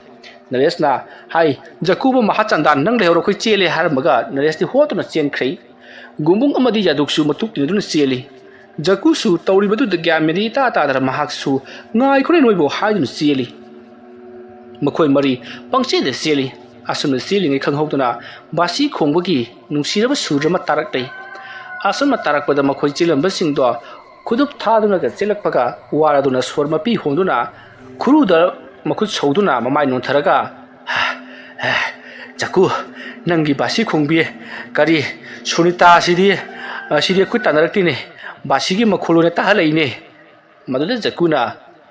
ꯅꯔꯦꯁꯅ ꯍꯥꯏ, "ꯖꯀꯨꯕ ꯃꯍꯥꯆꯟꯗꯥꯟ, ꯅꯪ ꯂꯩꯍꯧꯔꯣ, ꯑꯩꯈꯣꯏ ꯆꯦꯜꯂꯦ" ꯍꯥꯏꯔꯝꯃꯒ ꯅꯔꯦꯁꯇꯤ ꯍꯣꯠꯇꯨꯅ ꯆꯦꯟꯈ꯭ꯔꯦ꯫ ꯒꯨꯝꯕꯨꯡ ꯑꯃꯗꯤ ꯌꯥꯗꯨꯛꯁꯨ ꯃꯇꯨꯡ ꯏꯟꯅꯗꯨꯅ ꯆꯦꯜꯂꯤ꯫ ꯖꯀꯨꯁꯨ ꯇꯧꯔꯤꯕꯗꯨꯗ ꯒ꯭ꯌꯥꯟ ꯃꯦꯟ ꯏꯇꯥ ꯇꯥꯗꯅ ꯃꯍꯥꯛꯁꯨ, "ꯉꯥꯏꯈꯣꯅꯦ ꯅꯣꯏꯕꯨ" ꯍꯥꯏꯗꯨꯅ ꯆꯦꯜꯂꯤ꯫ ꯃꯈꯣꯏ ꯃꯔꯤ ꯄꯪꯆꯦꯟꯗ ꯆꯦꯜꯂꯤ꯫ ꯑꯁꯨꯝꯅ ꯆꯦꯜꯂꯤꯉꯩ ꯈꯪꯍꯧꯗꯅ ꯕꯥꯁꯤ ꯈꯣꯡꯕꯒꯤ ꯅꯨꯡꯁꯤꯔꯕ ꯁꯨꯔ ꯑꯃ ꯇꯥꯔꯛꯂꯦ꯫ ꯑꯁꯨꯝꯅ ꯇꯥꯔꯛꯄꯗ ꯃꯈꯣꯏ ꯆꯦꯜꯂꯝꯕꯁꯤꯡꯗꯣ ꯈꯨꯗꯨꯞ ꯊꯥꯗꯨꯅꯒ ꯆꯦꯜꯂꯛꯄꯒ ꯋꯥꯔꯗꯨꯅ ꯁꯣꯔ ꯃꯄꯤ ꯍꯣꯡꯗꯨꯅ ꯈꯨꯔꯨꯗ ꯃꯈꯨꯠ ꯁꯧꯗꯨꯅ ꯃꯃꯥꯏ ꯅꯣꯟꯊꯔꯒ, "ꯖꯀꯨ, ꯅꯪꯒꯤ ꯕꯥꯁꯤ ꯈꯣꯡꯕꯤ ꯀꯔꯤ ꯁꯨꯅꯤꯇꯥꯁꯤꯗꯤ, ꯑꯁꯤꯗꯤ ꯑꯩꯈꯣꯏ ꯇꯥꯟꯅꯔꯛꯇꯦꯅꯦ, ꯕꯥꯁꯤꯒꯤ ꯃꯈꯣꯜ ꯑꯣꯏꯅ ꯇꯥꯍꯜꯂꯛꯏꯅꯦ꯫" ꯃꯗꯨꯗ ꯖꯀꯨꯅ,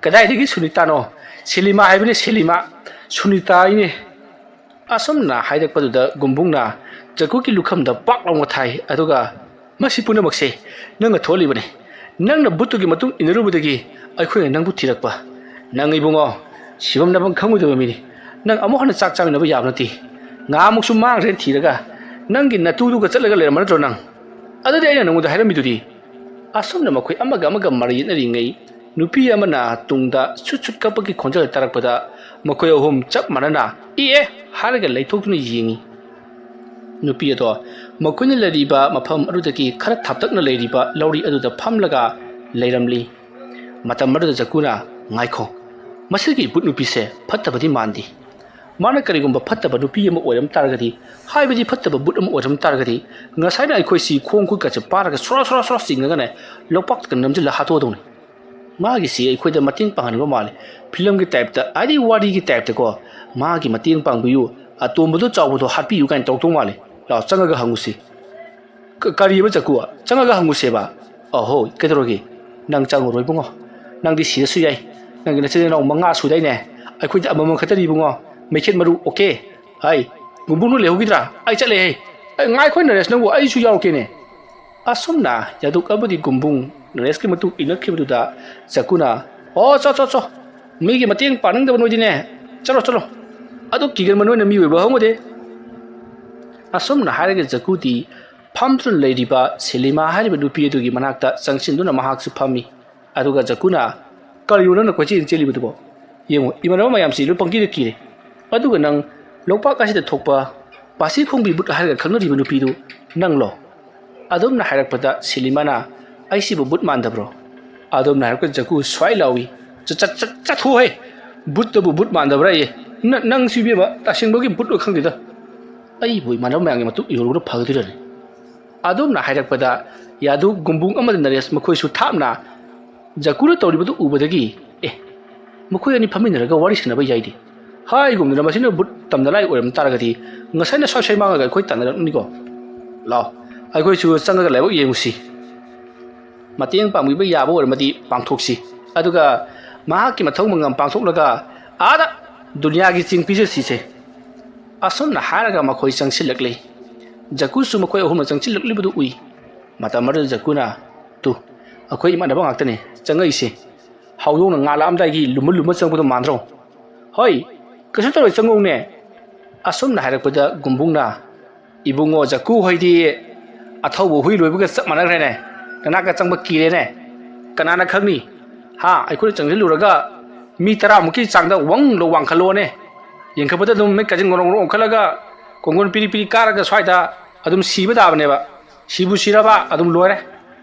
"ꯀꯗꯥꯏꯗꯒꯤ ꯁꯨꯅꯤꯇꯥꯅꯣ? ꯁꯦꯂꯤꯃꯥ ꯍꯥꯏꯕꯅꯤ, ꯁꯦꯂꯤꯃꯥ, ꯁꯨꯅꯤꯇꯥ ꯍꯥꯏꯅꯦ꯫" ꯑꯁꯨꯝꯅ ꯍꯥꯏꯔꯛꯄꯗꯨꯗ ꯒꯨꯝꯕꯨꯡꯅ ꯖꯀꯨꯒꯤ ꯂꯨꯈꯝꯗ ꯄꯥꯛ ꯂꯥꯎꯅ ꯊꯥꯏ, ꯑꯗꯨꯒ, "ꯃꯁꯤ ꯄꯨꯝꯅꯃꯛꯁꯦ ꯅꯪꯅ ꯊꯣꯛꯍꯜꯂꯤꯕꯅꯤ꯫ ꯅꯪꯅ ꯚꯨꯠꯇꯨꯒꯤ ꯃꯇꯨꯡ ꯏꯟꯅꯔꯨꯕꯗꯒꯤ ꯑꯩꯈꯣꯏꯅ ꯅꯪꯕꯨ ꯊꯤꯔꯛꯄ꯫ ꯅꯪ ꯏꯕꯨꯡꯉꯣ, ꯁꯤꯐꯝ ꯅꯐꯝ ꯈꯪꯉꯣꯏꯗꯕ ꯃꯤꯅꯤ꯫ ꯅꯪ ꯑꯃꯨꯛ ꯍꯟꯅ ꯆꯥꯛ ꯆꯥꯃꯤꯟꯅꯕ ꯌꯥꯕ ꯅꯠꯇꯦ꯫ ꯉꯥꯃꯨꯛꯁꯨ ꯃꯥꯡꯈ꯭ꯔꯦꯅ ꯊꯤꯔꯒ ꯅꯪꯒꯤ ꯅꯇꯨꯗꯨꯒ ꯆꯠꯂꯒ ꯂꯩꯔꯝꯕ ꯅꯠꯇ꯭ꯔꯣ ꯅꯪ? ꯑꯗꯨꯗꯤ ꯑꯩꯅ ꯅꯪꯉꯣꯟꯗ ꯍꯥꯏꯔꯝꯃꯤꯗꯨꯗꯤ꯫" ꯑꯁꯨꯝꯅ ꯃꯈꯣꯏ ꯑꯃꯒ ꯑꯃꯒ ꯃꯔꯩ ꯌꯦꯠꯅꯔꯤꯉꯩ, ꯅꯨꯄꯤ ꯑꯃꯅ ꯇꯨꯡꯗ ꯁꯨꯠ ꯁꯨꯠ ꯀꯞꯄꯒꯤ ꯈꯣꯟꯖꯦꯜ ꯇꯥꯔꯛꯄꯗ ꯃꯈꯣꯏ ꯑꯍꯨꯝ ꯆꯞ ꯃꯥꯟꯅꯅ "ꯏ ꯑꯦ" ꯍꯥꯏꯔꯒ ꯂꯩꯊꯣꯛꯇꯨꯅ ꯌꯦꯡꯉꯤ꯫ ꯅꯨꯄꯤ ꯑꯗꯣ ꯃꯈꯣꯏꯅ ꯂꯩꯔꯤꯕ ꯃꯐꯝ ꯑꯗꯨꯗꯒꯤ ꯈꯔ ꯊꯥꯞꯇꯛꯅ ꯂꯩꯔꯤꯕ ꯂꯧꯔꯤ ꯑꯗꯨꯗ ꯐꯝꯂꯒ ꯂꯩꯔꯝꯂꯤ꯫ ꯃꯇꯝ ꯑꯗꯨꯗ ꯖꯀꯨꯅ, "ꯉꯥꯏꯈꯣ, ꯃꯁꯤꯒꯤ ꯕꯨꯠ ꯅꯨꯄꯤꯁꯦ ꯐꯠꯇꯕꯗꯤ ꯃꯥꯟꯗꯦ꯫ ꯃꯥꯅ ꯀꯔꯤꯒꯨꯝꯕ ꯐꯠꯇꯕ ꯅꯨꯄꯤ ꯑꯃ ꯑꯣꯏꯔꯝ ꯇꯥꯔꯒꯗꯤ, ꯍꯥꯏꯕꯗꯤ ꯐꯠꯇꯕ ꯕꯨꯠ ꯑꯃ ꯑꯣꯏꯔꯝ ꯇꯥꯔꯒꯗꯤ, ꯉꯁꯥꯏꯅ ꯑꯩꯈꯣꯏꯁꯤ ꯈꯣꯡ ꯈꯨꯠꯀꯁꯦ ꯄꯥꯔꯒ ꯁꯣꯔꯣ ꯁꯣꯔꯣ ꯁꯣꯔꯣ ꯆꯤꯡꯉꯒꯅꯦ, ꯂꯣꯛꯄꯥꯛꯇꯒ ꯅꯝꯁꯤꯜꯂ ꯍꯥꯠꯇꯣꯛꯑꯗꯧꯅꯤ꯫ ꯃꯥꯒꯤꯁꯤ ꯑꯩꯈꯣꯏꯗ ꯃꯇꯦꯡ ꯄꯥꯡꯍꯟꯅꯤꯡꯕ ꯃꯥꯜꯂꯦ꯫ ꯐꯤꯂꯝꯒꯤ ꯇꯥꯏꯞꯇ, ꯍꯥꯏꯗꯤ ꯋꯥꯔꯤꯒꯤ ꯇꯥꯏꯞꯇꯀꯣ, "ꯃꯥꯒꯤ ꯃꯇꯦꯡ ꯄꯥꯡꯕꯤꯌꯨ, ꯑꯇꯣꯝꯕꯗꯣ ꯆꯥꯎꯕꯗꯣ ꯍꯥꯠꯄꯤꯌꯨ" ꯀꯥꯏꯅ ꯇꯧꯔꯛꯇꯧ ꯃꯥꯜꯂꯦ꯫ ꯂꯥꯛꯑꯣ, ꯆꯪꯉꯒ ꯍꯪꯉꯨꯁꯤ꯫ "ꯀ-, ꯀꯔꯤꯕ ꯖꯀꯨ? ꯆꯪꯉꯒ ꯍꯪꯉꯨꯁꯦꯕ?" "ꯑꯍꯣꯏ, ꯀꯩꯗꯧꯔꯒꯦ? ꯅꯪ ꯆꯪꯉꯨꯔꯣ ꯏꯕꯨꯡꯉꯣ꯫ ꯅꯪꯗꯤ ꯁꯤꯔꯁꯨ ꯌꯥꯏ꯫ ꯅꯪꯒꯤ ꯅꯆꯤꯟ ꯅꯅꯥꯎ ꯃꯉꯥ ꯁꯨꯗꯥꯏꯅꯦ? ꯑꯩꯈꯣꯏꯗꯤ ꯑꯃꯃꯝ ꯈꯛꯇꯅꯤ ꯏꯕꯨꯡꯉꯣ꯫ ꯃꯩꯈꯦꯠ ꯃꯔꯨ, ꯑꯣꯀꯦ?" "ꯍꯥꯏ, ꯒꯨꯝꯕꯨ ꯅꯣꯏ ꯂꯩꯍꯧꯈꯤꯗ꯭ꯔꯥ? ꯑꯩ ꯆꯠꯂꯦꯍꯦ꯫ ꯑꯩ, ꯉꯥꯏꯈꯣ ꯅꯔꯦꯁ, ꯅꯪꯕꯨ ꯑꯩꯁꯨ ꯌꯥꯎꯔꯛꯀꯦꯅꯦ꯫" ꯑꯁꯨꯝꯅ ꯌꯥꯗꯨꯛ ꯑꯃꯗꯤ ꯒꯨꯝꯕꯨꯡ ꯅꯔꯦꯁꯀꯤ ꯃꯇꯨꯡ ꯏꯟꯅꯈꯤꯕꯗꯨꯗ ꯖꯀꯨꯅ, "ꯑꯣ, ꯆꯣ, ꯆꯣ, ꯆꯣ꯫ ꯃꯤꯒꯤ ꯃꯇꯦꯡ ꯄꯥꯡꯅꯤꯡꯗꯕ ꯅꯣꯏꯗꯤꯅꯦ꯫ ꯆꯠꯂꯣ, ꯆꯠꯂꯣ꯫ ꯑꯗꯨꯛ ꯀꯤꯒꯟꯕ ꯅꯣꯏꯅ ꯃꯤ ꯑꯣꯏꯕ ꯍꯧꯅꯗꯦ꯫" ꯑꯁꯨꯝꯅ ꯍꯥꯏꯔꯒ ꯖꯀꯨꯗꯤ ꯐꯝꯗꯨꯅ ꯂꯩꯔꯤꯕ ꯁꯦꯂꯤꯃꯥ ꯍꯥꯏꯔꯤꯕ ꯅꯨꯄꯤ ꯑꯗꯨꯒꯤ ꯃꯅꯥꯛꯇ ꯆꯪꯁꯤꯟꯗꯨꯅ ꯃꯍꯥꯛꯁꯨ ꯐꯝꯃꯤ꯫ ꯑꯗꯨꯒ ꯖꯀꯨꯅ, "ꯀꯔꯤꯅꯣ ꯅꯪꯅ ꯀꯣꯏꯆꯦꯟ ꯆꯦꯜꯂꯤꯕꯗꯨꯕꯣ? ꯌꯦꯡꯉꯨ, ꯏꯃꯥꯟꯅꯕ ꯃꯌꯥꯝꯁꯤ ꯂꯣꯏ ꯄꯪꯀꯤꯗ ꯀꯤꯔꯦ꯫ ꯑꯗꯨꯒ ꯅꯪ ꯂꯣꯛꯄꯥꯛ ꯑꯁꯤꯗ ꯊꯣꯛꯄ ꯄꯥꯁꯤ ꯈꯣꯡꯕꯤ ꯕꯨꯠ ꯍꯥꯏꯔꯒ ꯈꯪꯅꯔꯤꯕ ꯅꯨꯄꯤꯗꯨ ꯅꯪꯂꯣ?" ꯑꯗꯨꯝꯅ ꯍꯥꯏꯔꯛꯄꯗ ꯁꯦꯂꯤꯃꯥꯅ, "ꯑꯩꯁꯤꯕꯨ ꯕꯨꯠ ꯃꯥꯟꯗꯕ꯭ꯔꯣ?" ꯑꯗꯨꯝꯅ ꯍꯥꯏꯔꯛꯄꯗ ꯖꯀꯨ ꯁ꯭ꯋꯥꯏ ꯂꯥꯎꯏ, "ꯆꯠ-, ꯆꯠ-, ꯆꯠ-, ꯆꯠꯊꯣꯛꯍꯦ! ꯕꯨꯠꯇꯕꯨ ꯕꯨꯠ ꯃꯥꯟꯗꯕ꯭ꯔꯥ ꯑꯦ? ꯅ-, ꯅꯪꯁꯨ ꯏꯕꯦꯝꯃ ꯇꯁꯦꯡꯕꯒꯤ ꯕꯨꯠꯂꯣ ꯈꯪꯗꯦꯗ꯫ ꯑꯩꯕꯨ ꯏꯃꯥꯟꯅꯕ ꯃꯌꯥꯝꯒꯤ ꯃꯇꯨꯡ ꯏꯍꯧꯔꯒ ꯐꯒꯗꯣꯏꯔꯅꯤ꯫" ꯑꯗꯨꯝꯅ ꯍꯥꯏꯔꯛꯄꯗ ꯌꯥꯗꯨ, ꯒꯨꯝꯕꯨꯡ ꯑꯃꯗꯤ ꯅꯔꯦꯁ ꯃꯈꯣꯏꯁꯨ ꯊꯥꯞꯅ ꯖꯀꯨꯅ ꯇꯧꯔꯤꯕꯗꯨ ꯎꯕꯗꯒꯤ, "ꯑꯦ, ꯃꯈꯣꯏ ꯑꯅꯤ ꯐꯝꯃꯤꯟꯅꯔꯒ ꯋꯥꯔꯤ ꯁꯥꯟꯅꯕ ꯌꯥꯏꯗꯤ꯫ ꯍꯥꯏꯒꯨꯝꯗꯅ ꯃꯁꯤꯅ ꯕꯨꯠ ꯇꯝꯅ ꯂꯥꯏ ꯑꯣꯏꯔꯝ ꯇꯥꯔꯒꯗꯤ ꯉꯁꯥꯏꯅ ꯁ꯭ꯋꯥꯏ ꯁ꯭ꯋꯥꯏ ꯃꯥꯡꯉꯒ ꯑꯩꯈꯣꯏ ꯇꯥꯟꯅꯔꯛꯅꯤꯀꯣ꯫ ꯂꯥꯛꯑꯣ, ꯑꯩꯈꯣꯏꯁꯨ ꯆꯪꯉꯒ ꯂꯥꯏꯕꯛ ꯌꯦꯡꯉꯨꯁꯤ꯫ ꯃꯇꯦꯡ ꯄꯥꯡꯕꯤꯕ ꯌꯥꯕ ꯑꯣꯏꯔꯝꯃꯗꯤ ꯄꯥꯡꯊꯣꯛꯁꯤ꯫ ꯑꯗꯨꯒ ꯃꯍꯥꯛꯀꯤ ꯃꯊꯧ ꯃꯉꯝ ꯄꯥꯡꯊꯣꯛꯂꯒ ꯑꯥꯗ ꯗꯨꯅꯤꯌꯥꯒꯤ ꯆꯤꯡ ꯄꯤꯖꯁꯤꯁꯦ꯫" ꯑꯁꯨꯝꯅ ꯍꯥꯏꯔꯒ ꯃꯈꯣꯏ ꯆꯪꯁꯤꯜꯂꯛꯂꯤ꯫ ꯖꯀꯨꯁꯨ ꯃꯈꯣꯏ ꯑꯍꯨꯝꯅ ꯆꯪꯁꯤꯜꯂꯛꯂꯤꯕꯗꯨ ꯎꯏ꯫ ꯃꯇꯝ ꯑꯗꯨꯗ ꯖꯀꯨꯅ, "ꯇꯨ, ꯑꯩꯈꯣꯏ ꯏꯃꯥꯟꯅꯕ ꯉꯥꯛꯇꯅꯦ ꯆꯪꯉꯛꯏꯁꯦ꯫ ꯍꯧꯗꯣꯡꯅ ꯉꯥ ꯂꯥꯛꯑꯝꯗꯥꯏꯒꯤ ꯂꯨꯝꯃ ꯂꯨꯝꯃ ꯆꯪꯕꯗꯣ ꯃꯥꯟꯗ꯭ꯔꯣ? ꯍꯣꯏ, ꯀꯩꯁꯨ ꯇꯧꯔꯣꯏ, ꯆꯪꯉꯛꯎꯅꯦ꯫" ꯑꯁꯨꯝꯅ ꯍꯥꯏꯔꯛꯄꯗ ꯒꯨꯝꯕꯨꯡꯅ, "ꯏꯕꯨꯡꯉꯣ, ꯖꯀꯨ ꯍꯣꯏꯗꯤ ꯑꯊꯧꯕ ꯍꯨꯏ ꯂꯣꯏꯕꯒ ꯆꯞ ꯃꯥꯟꯅꯈ꯭ꯔꯦꯅꯦ꯫ ꯅꯅꯥꯛꯀ ꯆꯪꯕ ꯀꯤꯔꯦꯅꯦ꯫ ꯀꯅꯥꯅ ꯈꯪꯅꯤ? ꯍꯥ, ꯑꯩꯈꯣꯏꯅ ꯆꯪꯁꯤꯜꯂꯨꯔꯒ ꯃꯤ ꯇꯔꯥꯃꯨꯛꯀꯤ ꯆꯥꯡꯗ ꯋꯪ ꯂꯧ ꯋꯥꯡꯈꯠꯂꯣꯅꯦ꯫ ꯌꯦꯡꯈꯠꯄꯗ ꯑꯗꯨꯝ ꯃꯤꯠꯀꯁꯦ ꯉꯧꯔꯣꯛ ꯉꯧꯔꯣꯛ ꯑꯣꯟꯈꯠꯂꯒ ꯀꯣꯡꯒꯣꯟ ꯄꯤꯔꯤ ꯄꯤꯔꯤ ꯀꯥꯔꯒ ꯁ꯭ꯋꯥꯏꯗ ꯑꯗꯨꯝ ꯁꯤꯕ ꯇꯥꯕꯅꯦꯕ꯫ ꯁꯤꯕꯨ ꯁꯤꯔꯕ ꯑꯗꯨꯝ ꯂꯣꯏꯔꯦ꯫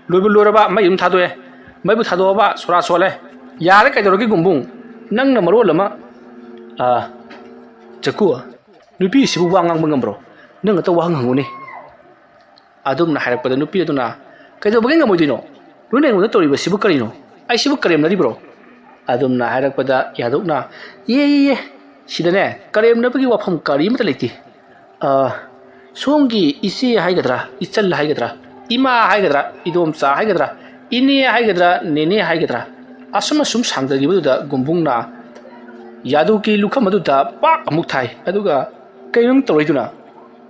ꯂꯣꯏꯕꯨ ꯂꯣꯏꯔꯕ ꯃꯩ ꯑꯗꯨꯝ ꯊꯥꯗꯣꯛꯑꯦ꯫ ꯃꯩꯕꯨ ꯊꯥꯗꯣꯛꯑꯕ ꯁꯣꯔꯥ ꯁꯣꯜꯂꯦ꯫ ꯌꯥꯔꯦ, ꯀꯩꯗꯧꯔꯒꯦ ꯒꯨꯝꯕꯨꯡ? ꯅꯪꯅ ꯃꯔꯣꯜ ꯑꯃ, ꯑꯥ, ꯖꯀꯨ, ꯅꯨꯄꯤꯁꯤꯕꯨ ꯋꯥ ꯉꯥꯡꯕ ꯉꯝꯕ꯭ꯔꯣ? ꯅꯪ ꯑꯇ ꯋꯥꯍꯪ ꯍꯪꯉꯨꯅꯦ꯫ ꯑꯗꯨꯝꯅ ꯍꯥꯏꯔꯛꯄꯗ ꯅꯨꯄꯤ ꯑꯗꯨꯅ, "ꯀꯩꯗꯧꯕꯒꯤ ꯉꯝꯃꯣꯏꯗꯣꯏꯅꯣ? ꯅꯣꯏꯅ ꯑꯩꯉꯣꯟꯗ ꯇꯧꯔꯤꯕꯁꯤꯕꯨ ꯀꯔꯤꯅꯣ? ꯑꯩꯁꯤꯕꯨ ꯀꯔꯦꯝꯅꯔꯤꯕ꯭ꯔꯣ?" ꯑꯗꯨꯝꯅ ꯍꯥꯏꯔꯛꯄꯗ ꯌꯥꯗꯣꯛꯅ, "ꯏꯌꯦ, ꯏꯌꯦ, ꯏꯌꯦ, ꯁꯤꯗꯅꯦ ꯀꯔꯦꯝꯅꯕꯒꯤ ꯋꯥꯐꯝ ꯀꯔꯤꯃꯠꯇ ꯂꯩꯇꯦ꯫ ꯑ, ꯁꯣꯝꯒꯤ ꯏꯆꯦ ꯍꯥꯏꯒꯗ꯭ꯔꯥ, ꯏꯆꯜ ꯍꯥꯏꯒꯗ꯭ꯔꯥ, ꯏꯃꯥ ꯍꯥꯏꯒꯗ꯭ꯔꯥ, ꯏꯗꯣꯝꯆꯥ ꯍꯥꯏꯒꯗ꯭ꯔꯥ, ꯏꯅꯦ ꯍꯥꯏꯒꯗ꯭ꯔꯥ, ꯅꯦꯅꯦ ꯍꯥꯏꯒꯗ꯭ꯔꯥ?" ꯑꯁꯨꯝ ꯑꯁꯨꯝ ꯁꯥꯡꯊꯈꯤꯕꯗꯨꯗ ꯒꯨꯝꯕꯨꯡꯅ ꯌꯥꯗꯨꯀꯤ ꯂꯨꯈꯝ ꯑꯗꯨꯗ ꯄꯥꯛ ꯑꯃꯨꯛ ꯊꯥꯏ꯫ ꯑꯗꯨꯒ, "ꯀꯩꯅꯣ ꯅꯪ ꯇꯧꯔꯛꯏꯗꯨꯅ?"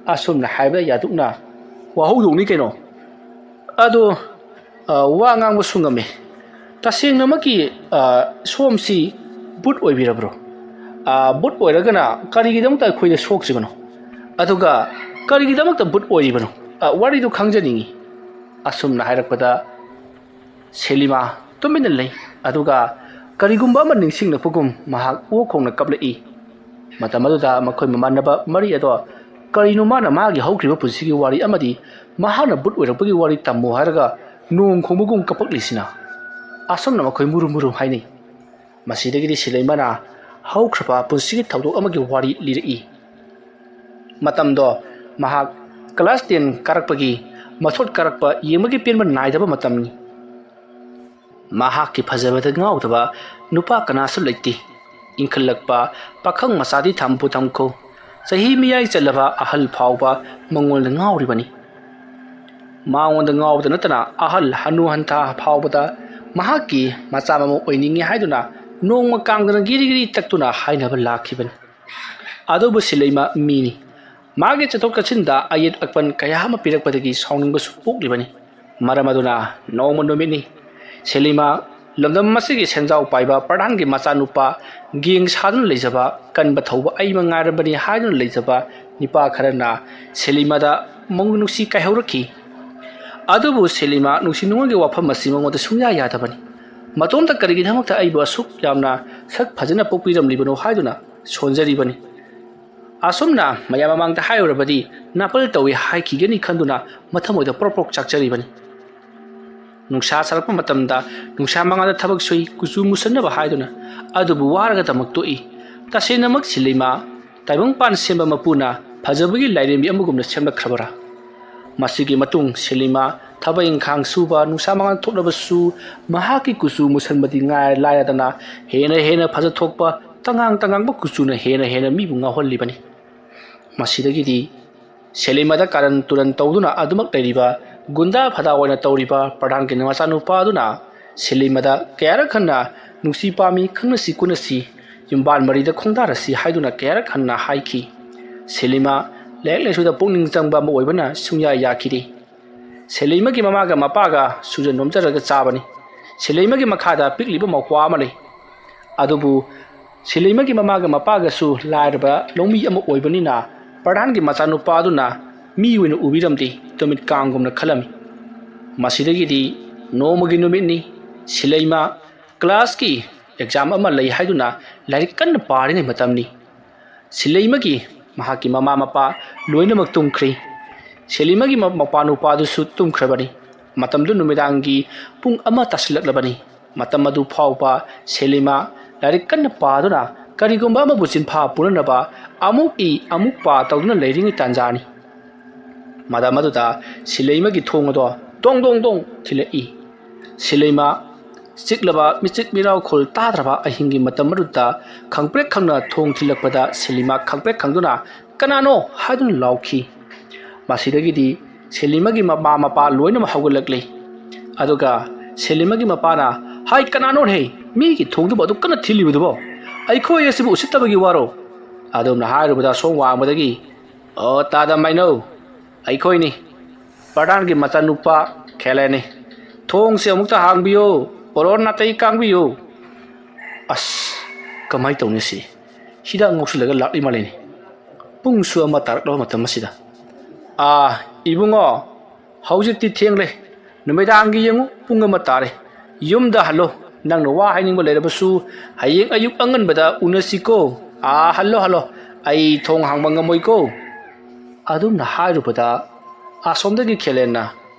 ꯑꯁꯨꯝꯅ ꯍꯥꯏꯕꯗ ꯌꯥꯗꯨꯛꯅ, "ꯋꯥꯍꯧꯗꯣꯡꯅꯤ ꯀꯩꯅꯣ꯫ ꯑꯗꯣ, ꯑ, ꯋꯥ ꯉꯥꯡꯕꯁꯨ ꯉꯝꯃꯤ꯫ ꯇꯁꯦꯡꯅꯃꯛꯀꯤ, ꯑ, ꯁꯣꯝꯁꯤ ꯕꯨꯠ ꯑꯣꯏꯕꯤꯔꯕ꯭ꯔꯣ? ꯑ, ꯕꯨꯠ ꯑꯣꯏꯔꯒꯅ ꯀꯔꯤꯒꯤꯗꯃꯛꯇ ꯑꯩꯈꯣꯏꯗ ꯁꯣꯛꯇ꯭ꯔꯤꯕꯅꯣ? ꯑꯗꯨꯒ ꯀꯔꯤꯒꯤꯗꯃꯛꯇ ꯕꯨꯠ ꯑꯣꯏꯔꯤꯕꯅꯣ? ꯑ, ꯋꯥꯔꯤꯗꯨ ꯈꯪꯖꯅꯤꯡꯏ꯫" ꯑꯁꯨꯝꯅ ꯍꯥꯏꯔꯛꯄꯗ ꯁꯦꯂꯤꯃꯥ ꯇꯨꯃꯤꯟꯅ ꯂꯩ꯫ ꯑꯗꯨꯒ ꯀꯔꯤꯒꯨꯝꯕ ꯑꯃ ꯅꯤꯡꯁꯤꯡꯂꯛꯄꯒꯨꯝ ꯃꯍꯥꯛ ꯑꯣꯛ ꯈꯣꯡꯅ ꯀꯞꯂꯛꯏ꯫ ꯃꯇꯝ ꯑꯗꯨꯗ ꯃꯈꯣꯏ ꯃꯃꯥꯟꯅꯕ ꯃꯔꯤ ꯑꯗꯣ ꯀꯔꯤꯅꯣ ꯃꯥꯅ ꯃꯥꯒꯤ ꯍꯧꯈ꯭ꯔꯤꯕ ꯄꯨꯟꯁꯤꯒꯤ ꯋꯥꯔꯤ ꯑꯃꯗꯤ ꯃꯍꯥꯛꯅ ꯕꯨꯠ ꯑꯣꯏꯔꯛꯄꯒꯤ ꯋꯥꯔꯤ ꯇꯝꯃꯨ ꯍꯥꯏꯔꯒ ꯅꯣꯡ ꯈꯣꯡꯕꯒꯨꯝ ꯀꯞꯄꯛꯂꯤꯁꯤꯅ? ꯑꯁꯨꯝꯅ ꯃꯈꯣꯏ ꯃꯨꯔꯨꯝ ꯃꯨꯔꯨꯝ ꯍꯥꯏꯅꯩ꯫ ꯃꯁꯤꯗꯒꯤꯗꯤ ꯁꯤꯂꯩꯃꯅ ꯍꯧꯈ꯭ꯔꯕ ꯄꯨꯟꯁꯤꯒꯤ ꯊꯧꯗꯣꯛ ꯑꯃꯒꯤ ꯋꯥꯔꯤ ꯂꯤꯔꯛꯏ꯫ ꯃꯇꯝꯗꯣ ꯃꯍꯥꯛ class ten ꯀꯥꯔꯛꯄꯒꯤ ꯃꯊꯣꯠ ꯀꯥꯔꯛꯄ ꯌꯦꯡꯕꯒꯤ ꯄꯦꯟꯕ ꯅꯥꯏꯗꯕ ꯃꯇꯝꯅꯤ꯫ ꯃꯍꯥꯛꯀꯤ ꯐꯖꯕꯗ ꯉꯥꯎꯗꯕ ꯅꯨꯄꯥ ꯀꯅꯥꯁꯨ ꯂꯩꯇꯦ꯫ ꯏꯟꯈꯠꯂꯛꯄ ꯄꯥꯈꯪ ꯃꯆꯥꯗꯤ ꯊꯝꯕꯨ ꯊꯝꯈꯣ, ꯆꯍꯤ ꯃꯤꯌꯥꯏ ꯆꯜꯂꯕ ꯑꯍꯜ ꯐꯥꯎꯕ ꯃꯉꯣꯟꯗ ꯉꯥꯎꯔꯤꯕꯅꯤ꯫ ꯃꯉꯣꯟꯗ ꯉꯥꯎꯕꯗ ꯅꯠꯇꯅ ꯑꯍꯜ ꯍꯅꯨ ꯍꯟꯊꯥ ꯐꯥꯎꯕꯗ ꯃꯍꯥꯛꯀꯤ ꯃꯆꯥ ꯃꯃꯧ ꯑꯣꯏꯅꯤꯡꯏ ꯍꯥꯏꯗꯨꯅ ꯅꯣꯡꯃ ꯀꯥꯡꯗꯅ ꯒꯤꯔꯤ ꯒꯤꯔꯤ ꯇꯛꯇꯨꯅ ꯍꯥꯏꯅꯕ ꯂꯥꯛꯈꯤꯕꯅꯤ꯫ ꯑꯗꯨꯕꯨ ꯁꯤꯂꯩꯃ ꯃꯤꯅꯤ꯫ ꯃꯥꯒꯤ ꯆꯠꯊꯣꯛ ꯆꯠꯁꯤꯟꯗ ꯑꯌꯦꯠ ꯑꯄꯟ ꯀꯌꯥ ꯑꯃ ꯄꯤꯔꯛꯄꯗꯒꯤ ꯁꯥꯎꯅꯤꯡꯕꯁꯨ ꯄꯣꯛꯂꯤꯕꯅꯤ꯫ ꯃꯔꯝ ꯑꯗꯨꯅ ꯅꯣꯡꯃ ꯅꯨꯃꯤꯠꯅꯤ, ꯁꯦꯂꯤꯃ ꯂꯝꯗꯝ ꯑꯁꯤꯒꯤ ꯁꯦꯟꯖꯥꯎ ꯄꯥꯏꯕ ꯄ꯭ꯔꯙꯥꯟꯒꯤ ꯃꯆꯥꯅꯨꯄꯥ ꯒꯦꯡ ꯁꯥꯗꯨꯅ ꯂꯩꯖꯕ, ꯀꯟꯕ ꯊꯧꯕ ꯑꯩ ꯃꯉꯥꯏꯔꯕꯅꯤ ꯍꯥꯏꯗꯨꯅ ꯂꯩꯖꯕ ꯅꯤꯄꯥ ꯈꯔꯅ ꯁꯦꯂꯤꯃꯗ ꯃꯉꯣꯟ ꯅꯨꯡꯁꯤ ꯀꯥꯏꯍꯧꯔꯛꯈꯤ꯫ ꯑꯗꯨꯕꯨ ꯁꯦꯂꯤꯃ ꯅꯨꯡꯁꯤ ꯅꯨꯡꯉꯣꯟꯒꯤ ꯋꯥꯐꯝ ꯑꯁꯤ ꯃꯉꯣꯟꯗ ꯁꯨꯡꯌꯥ ꯌꯥꯗꯕꯅꯤ꯫ "ꯃꯇꯣꯝꯇ ꯀꯔꯤꯒꯤꯗꯃꯛꯇ ꯑꯩꯕꯨ ꯑꯁꯨꯛ ꯌꯥꯝꯅ ꯁꯛ ꯐꯖꯅ ꯄꯣꯛꯄꯤꯔꯝꯂꯤꯕꯅꯣ?" ꯍꯥꯏꯗꯨꯅ ꯁꯣꯟꯖꯔꯤꯕꯅꯤ꯫ ꯑꯁꯨꯝꯅ ꯃꯌꯥꯝ ꯃꯃꯥꯡꯗ ꯍꯥꯏꯔꯨꯔꯕꯗꯤ ꯅꯥꯄꯜ ꯇꯧꯏ ꯍꯥꯏꯈꯤꯒꯅꯤ ꯈꯟꯗꯨꯅ ꯃꯊꯃꯣꯏꯗ ꯄ꯭ꯔꯣꯛ ꯄ꯭ꯔꯣꯛ ꯆꯥꯛꯆꯔꯤꯕꯅꯤ꯫ ꯅꯨꯡꯁꯥ ꯁꯥꯔꯛꯄ ꯃꯇꯝꯗ ꯅꯨꯡꯁꯥ ꯃꯉꯥꯜꯗ ꯊꯕꯛ ꯁꯨꯏ, ꯀꯨꯆꯨ ꯃꯨꯁꯟꯅꯕ ꯍꯥꯏꯗꯨꯅ꯫ ꯑꯗꯨꯕꯨ ꯋꯥꯔꯒꯗꯃꯛ ꯇꯣꯛꯏ꯫ ꯇꯁꯦꯡꯅꯃꯛ ꯁꯤꯂꯩꯃ ꯇꯥꯏꯕꯪꯄꯥꯟ ꯁꯦꯝꯕ ꯃꯄꯨꯅ ꯐꯖꯕꯒꯤ ꯂꯥꯏꯔꯦꯝꯕꯤ ꯑꯃꯒꯨꯝꯅ ꯁꯦꯝꯂꯛꯈ꯭ꯔꯕꯔꯥ? ꯃꯁꯤꯒꯤ ꯃꯇꯨꯡ ꯁꯤꯂꯩꯃ ꯊꯕꯛ ꯏꯪꯈꯥꯡ ꯁꯨꯕ, ꯅꯨꯡꯁꯥ ꯃꯉꯥꯜ ꯊꯣꯛꯂꯕꯁꯨ ꯃꯍꯥꯛꯀꯤ ꯀꯨꯆꯨ ꯃꯨꯁꯟꯕꯗꯤ ꯉꯥꯏ ꯂꯥꯏꯔꯗꯅ ꯍꯦꯟꯅ ꯍꯦꯟꯅ ꯐꯖꯊꯣꯛꯄ, ꯇꯉꯥꯡ ꯇꯉꯥꯡꯕ ꯀꯨꯆꯨꯅ ꯍꯦꯟꯅ ꯍꯦꯟꯅ ꯃꯤꯕꯨ ꯉꯥꯎꯍꯜꯂꯤꯕꯅꯤ꯫ ꯃꯁꯤꯗꯒꯤꯗꯤ ꯁꯦꯂꯤꯃꯗ ꯀꯥꯔꯟ ꯇꯨꯔꯟ ꯇꯧꯗꯨꯅ ꯑꯗꯨꯃꯛ ꯂꯩꯔꯤꯕ, ꯒꯨꯟꯗꯥ ꯐꯗꯥ ꯑꯣꯏꯅ ꯇꯧꯔꯤꯕ ꯄ꯭ꯔꯙꯥꯟꯒꯤ ꯃꯆꯥꯅꯨꯄꯥ ꯑꯗꯨꯅ ꯁꯦꯂꯤꯃꯗ ꯀꯌꯥꯔꯛ ꯍꯟꯅ "ꯅꯨꯡꯁꯤ ꯄꯥꯝꯃꯤ, ꯈꯪꯅꯁꯤ ꯀꯨꯅꯁꯤ, ꯌꯨꯝꯕꯥꯟ ꯃꯔꯤꯗ ꯈꯣꯡꯗꯥꯔꯁꯤ" ꯍꯥꯏꯗꯨꯅ ꯀꯌꯥꯔꯛ ꯍꯟꯅ ꯍꯥꯏꯈꯤ꯫ ꯁꯦꯂꯤꯃ ꯂꯥꯏꯔꯤꯛ ꯂꯥꯏꯁꯨꯗ ꯄꯨꯛꯅꯤꯡ ꯆꯪꯕ ꯑꯃ ꯑꯣꯏꯕꯅ ꯁꯨꯡꯌꯥ ꯌꯥꯈꯤꯗꯦ꯫ ꯁꯦꯂꯤꯃꯒꯤ ꯃꯃꯥꯒ ꯃꯄꯥꯒ ꯁꯨꯖ ꯅꯣꯝꯖꯔꯒ ꯆꯥꯕꯅꯤ꯫ ꯁꯦꯂꯤꯃꯒꯤ ꯃꯈꯥꯗ ꯄꯤꯛꯂꯤꯕ ꯃꯧꯄ꯭ꯋꯥ ꯑꯃ ꯂꯩ꯫ ꯑꯗꯨꯕꯨ ꯁꯤꯂꯩꯃꯒꯤ ꯃꯃꯥꯒ ꯃꯄꯥꯒꯁꯨ ꯂꯥꯏꯔꯕ ꯂꯧꯃꯤ ꯑꯃ ꯑꯣꯏꯕꯅꯤꯅ ꯄ꯭ꯔꯙꯥꯟꯒꯤ ꯃꯆꯥꯅꯨꯄꯥ ꯑꯗꯨꯅ ꯃꯤ ꯑꯣꯏꯅ ꯎꯕꯤꯔꯝꯗꯦ, ꯇꯨꯃꯤꯠ ꯀꯥꯡꯒꯨꯝꯅ ꯈꯜꯂꯝꯃꯤ꯫ ꯃꯁꯤꯗꯒꯤꯗꯤ ꯅꯣꯡꯃꯒꯤ ꯅꯨꯃꯤꯠꯅꯤ꯫ ꯁꯤꯂꯩꯃ ꯀ꯭ꯂꯥꯁꯀꯤ ꯑꯦꯛꯖꯥꯝ ꯑꯃ ꯂꯩ ꯍꯥꯏꯗꯨꯅ ꯂꯥꯏꯔꯤꯛ ꯀꯟꯅ ꯄꯥꯔꯤꯉꯩ ꯃꯇꯝꯅꯤ꯫ ꯁꯤꯂꯩꯃꯒꯤ ꯃꯍꯥꯛꯀꯤ ꯃꯃꯥ ꯃꯄꯥ ꯂꯣꯏꯅꯃꯛ ꯇꯨꯝꯈ꯭ꯔꯦ꯫ ꯁꯤꯂꯩꯃꯒꯤ ꯃ-, ꯃꯄꯥ ꯅꯨꯄꯥꯗꯨꯁꯨ ꯇꯨꯝꯈ꯭ꯔꯕꯅꯤ꯫ ꯃꯇꯝꯗꯨ ꯅꯨꯃꯤꯗꯥꯡꯒꯤ ꯄꯨꯡ ꯑꯃ ꯇꯥꯁꯤꯜꯂꯛꯂꯕꯅꯤ꯫ ꯃꯇꯝ ꯑꯗꯨ ꯐꯥꯎꯕ ꯁꯦꯂꯤꯃ ꯂꯥꯏꯔꯤꯛ ꯀꯟꯅ ꯄꯥꯗꯨꯅ ꯀꯔꯤꯒꯨꯝꯕ ꯑꯃꯕꯨ ꯆꯤꯟꯐꯥ ꯄꯨꯅꯅꯕ ꯑꯃꯨꯛ ꯏ ꯑꯃꯨꯛ ꯄꯥ ꯇꯧꯗꯨꯅ ꯂꯩꯔꯤꯉꯩ ꯇꯥꯟꯖꯥꯅꯤ꯫ ꯃꯇꯝ ꯑꯗꯨꯗ ꯁꯤꯂꯩꯃꯒꯤ ꯊꯣꯡ ꯑꯗꯣ ꯗꯣꯡ ꯗꯣꯡ ꯗꯣꯡ ꯊꯤꯜꯂꯛꯏ꯫ ꯁꯤꯂꯩꯃ ꯆꯤꯛꯂꯕ ꯃꯤꯆꯤꯛ ꯃꯤꯔꯥꯎꯈꯣꯜ ꯇꯥꯗ꯭ꯔꯕ ꯑꯍꯤꯡꯒꯤ ꯃꯇꯝ ꯑꯗꯨꯗ ꯈꯪꯄ꯭ꯔꯦꯛ ꯈꯪꯅ ꯊꯣꯡ ꯊꯤꯜꯂꯛꯄꯗ ꯁꯤꯂꯩꯃ ꯈꯪꯄ꯭ꯔꯦꯛ ꯈꯪꯗꯨꯅ "ꯀꯅꯥꯅꯣ?" ꯍꯥꯏꯗꯨꯅ ꯂꯥꯎꯈꯤ꯫ ꯃꯁꯤꯗꯒꯤꯗꯤ ꯁꯦꯂꯤꯃꯒꯤ ꯃꯃꯥ ꯃꯄꯥ ꯂꯣꯏꯅꯃꯛ ꯍꯧꯒꯠꯂꯛꯂꯤ꯫ ꯑꯗꯨꯒ ꯁꯦꯂꯤꯃꯒꯤ ꯃꯄꯥꯅ, "ꯍꯥꯏ, ꯀꯅꯥꯅꯣꯅꯦ ꯃꯤꯒꯤ ꯊꯣꯡꯗꯨꯕꯨ ꯑꯗꯨꯛ ꯀꯟꯅ ꯊꯤꯜꯂꯤꯕꯗꯨꯕꯣ? ꯑꯩꯈꯣꯏ ꯑꯁꯤꯕꯨ ꯎꯁꯤꯠꯇꯕꯒꯤ ꯋꯥꯔꯣ?" ꯑꯗꯨꯝꯅ ꯍꯥꯏꯔꯨꯕꯗ ꯑꯁꯣꯝ ꯋꯥꯡꯃꯗꯒꯤ, "ꯑꯣ, ꯇꯥꯗ ꯃꯥꯏꯅꯧ, ꯑꯩꯈꯣꯏꯅꯤ, ꯄ꯭ꯔꯙꯥꯟꯒꯤ ꯃꯆꯥꯅꯨꯄꯥ ꯈꯦꯂꯦꯅꯤ꯫ ꯊꯣꯡꯁꯦ ꯑꯃꯨꯛꯇ ꯍꯥꯡꯕꯤꯌꯨ, ꯑꯣꯔꯣ ꯅꯥꯇꯩ ꯀꯥꯡꯕꯤꯌꯨ꯫" ꯑꯁ, ꯀꯃꯥꯏꯅ ꯇꯧꯅꯤ ꯁꯤ? ꯍꯤꯗꯥꯛ ꯉꯧꯁꯤꯜꯂꯒ ꯂꯥꯛꯂꯤ ꯃꯥꯜꯂꯤꯅꯦ꯫ ꯄꯨꯡꯁꯨ ꯑꯃ ꯇꯥꯔꯛꯂꯕ ꯃꯇꯝ ꯑꯁꯤꯗ꯫ "ꯑꯥ, ꯏꯕꯨꯡꯉꯣ, ꯍꯧꯖꯤꯛꯇꯤ ꯊꯦꯡꯂꯦ꯫ ꯅꯨꯃꯤꯗꯥꯡꯒꯤ ꯌꯦꯡꯉꯨ, ꯄꯨꯡ ꯑꯃ ꯇꯥꯔꯦ꯫ ꯌꯨꯝꯗ ꯍꯜꯂꯣ꯫ ꯅꯪꯅ ꯋꯥ ꯍꯥꯏꯅꯤꯡꯕ ꯂꯩꯔꯕꯁꯨ ꯍꯌꯦꯡ ꯑꯌꯨꯛ ꯑꯉꯟꯕꯗ ꯎꯅꯁꯤꯀꯣ꯫ ꯑꯥ, ꯍꯜꯂꯣ, ꯍꯜꯂꯣ꯫ ꯑꯩ ꯊꯣꯡ ꯍꯥꯡꯕ ꯉꯝꯃꯣꯏꯀꯣ꯫" ꯑꯗꯨꯝꯅ ꯍꯥꯏꯔꯨꯕꯗ ꯑꯁꯣꯝꯗꯒꯤ ꯈꯦꯂꯦꯟꯅ,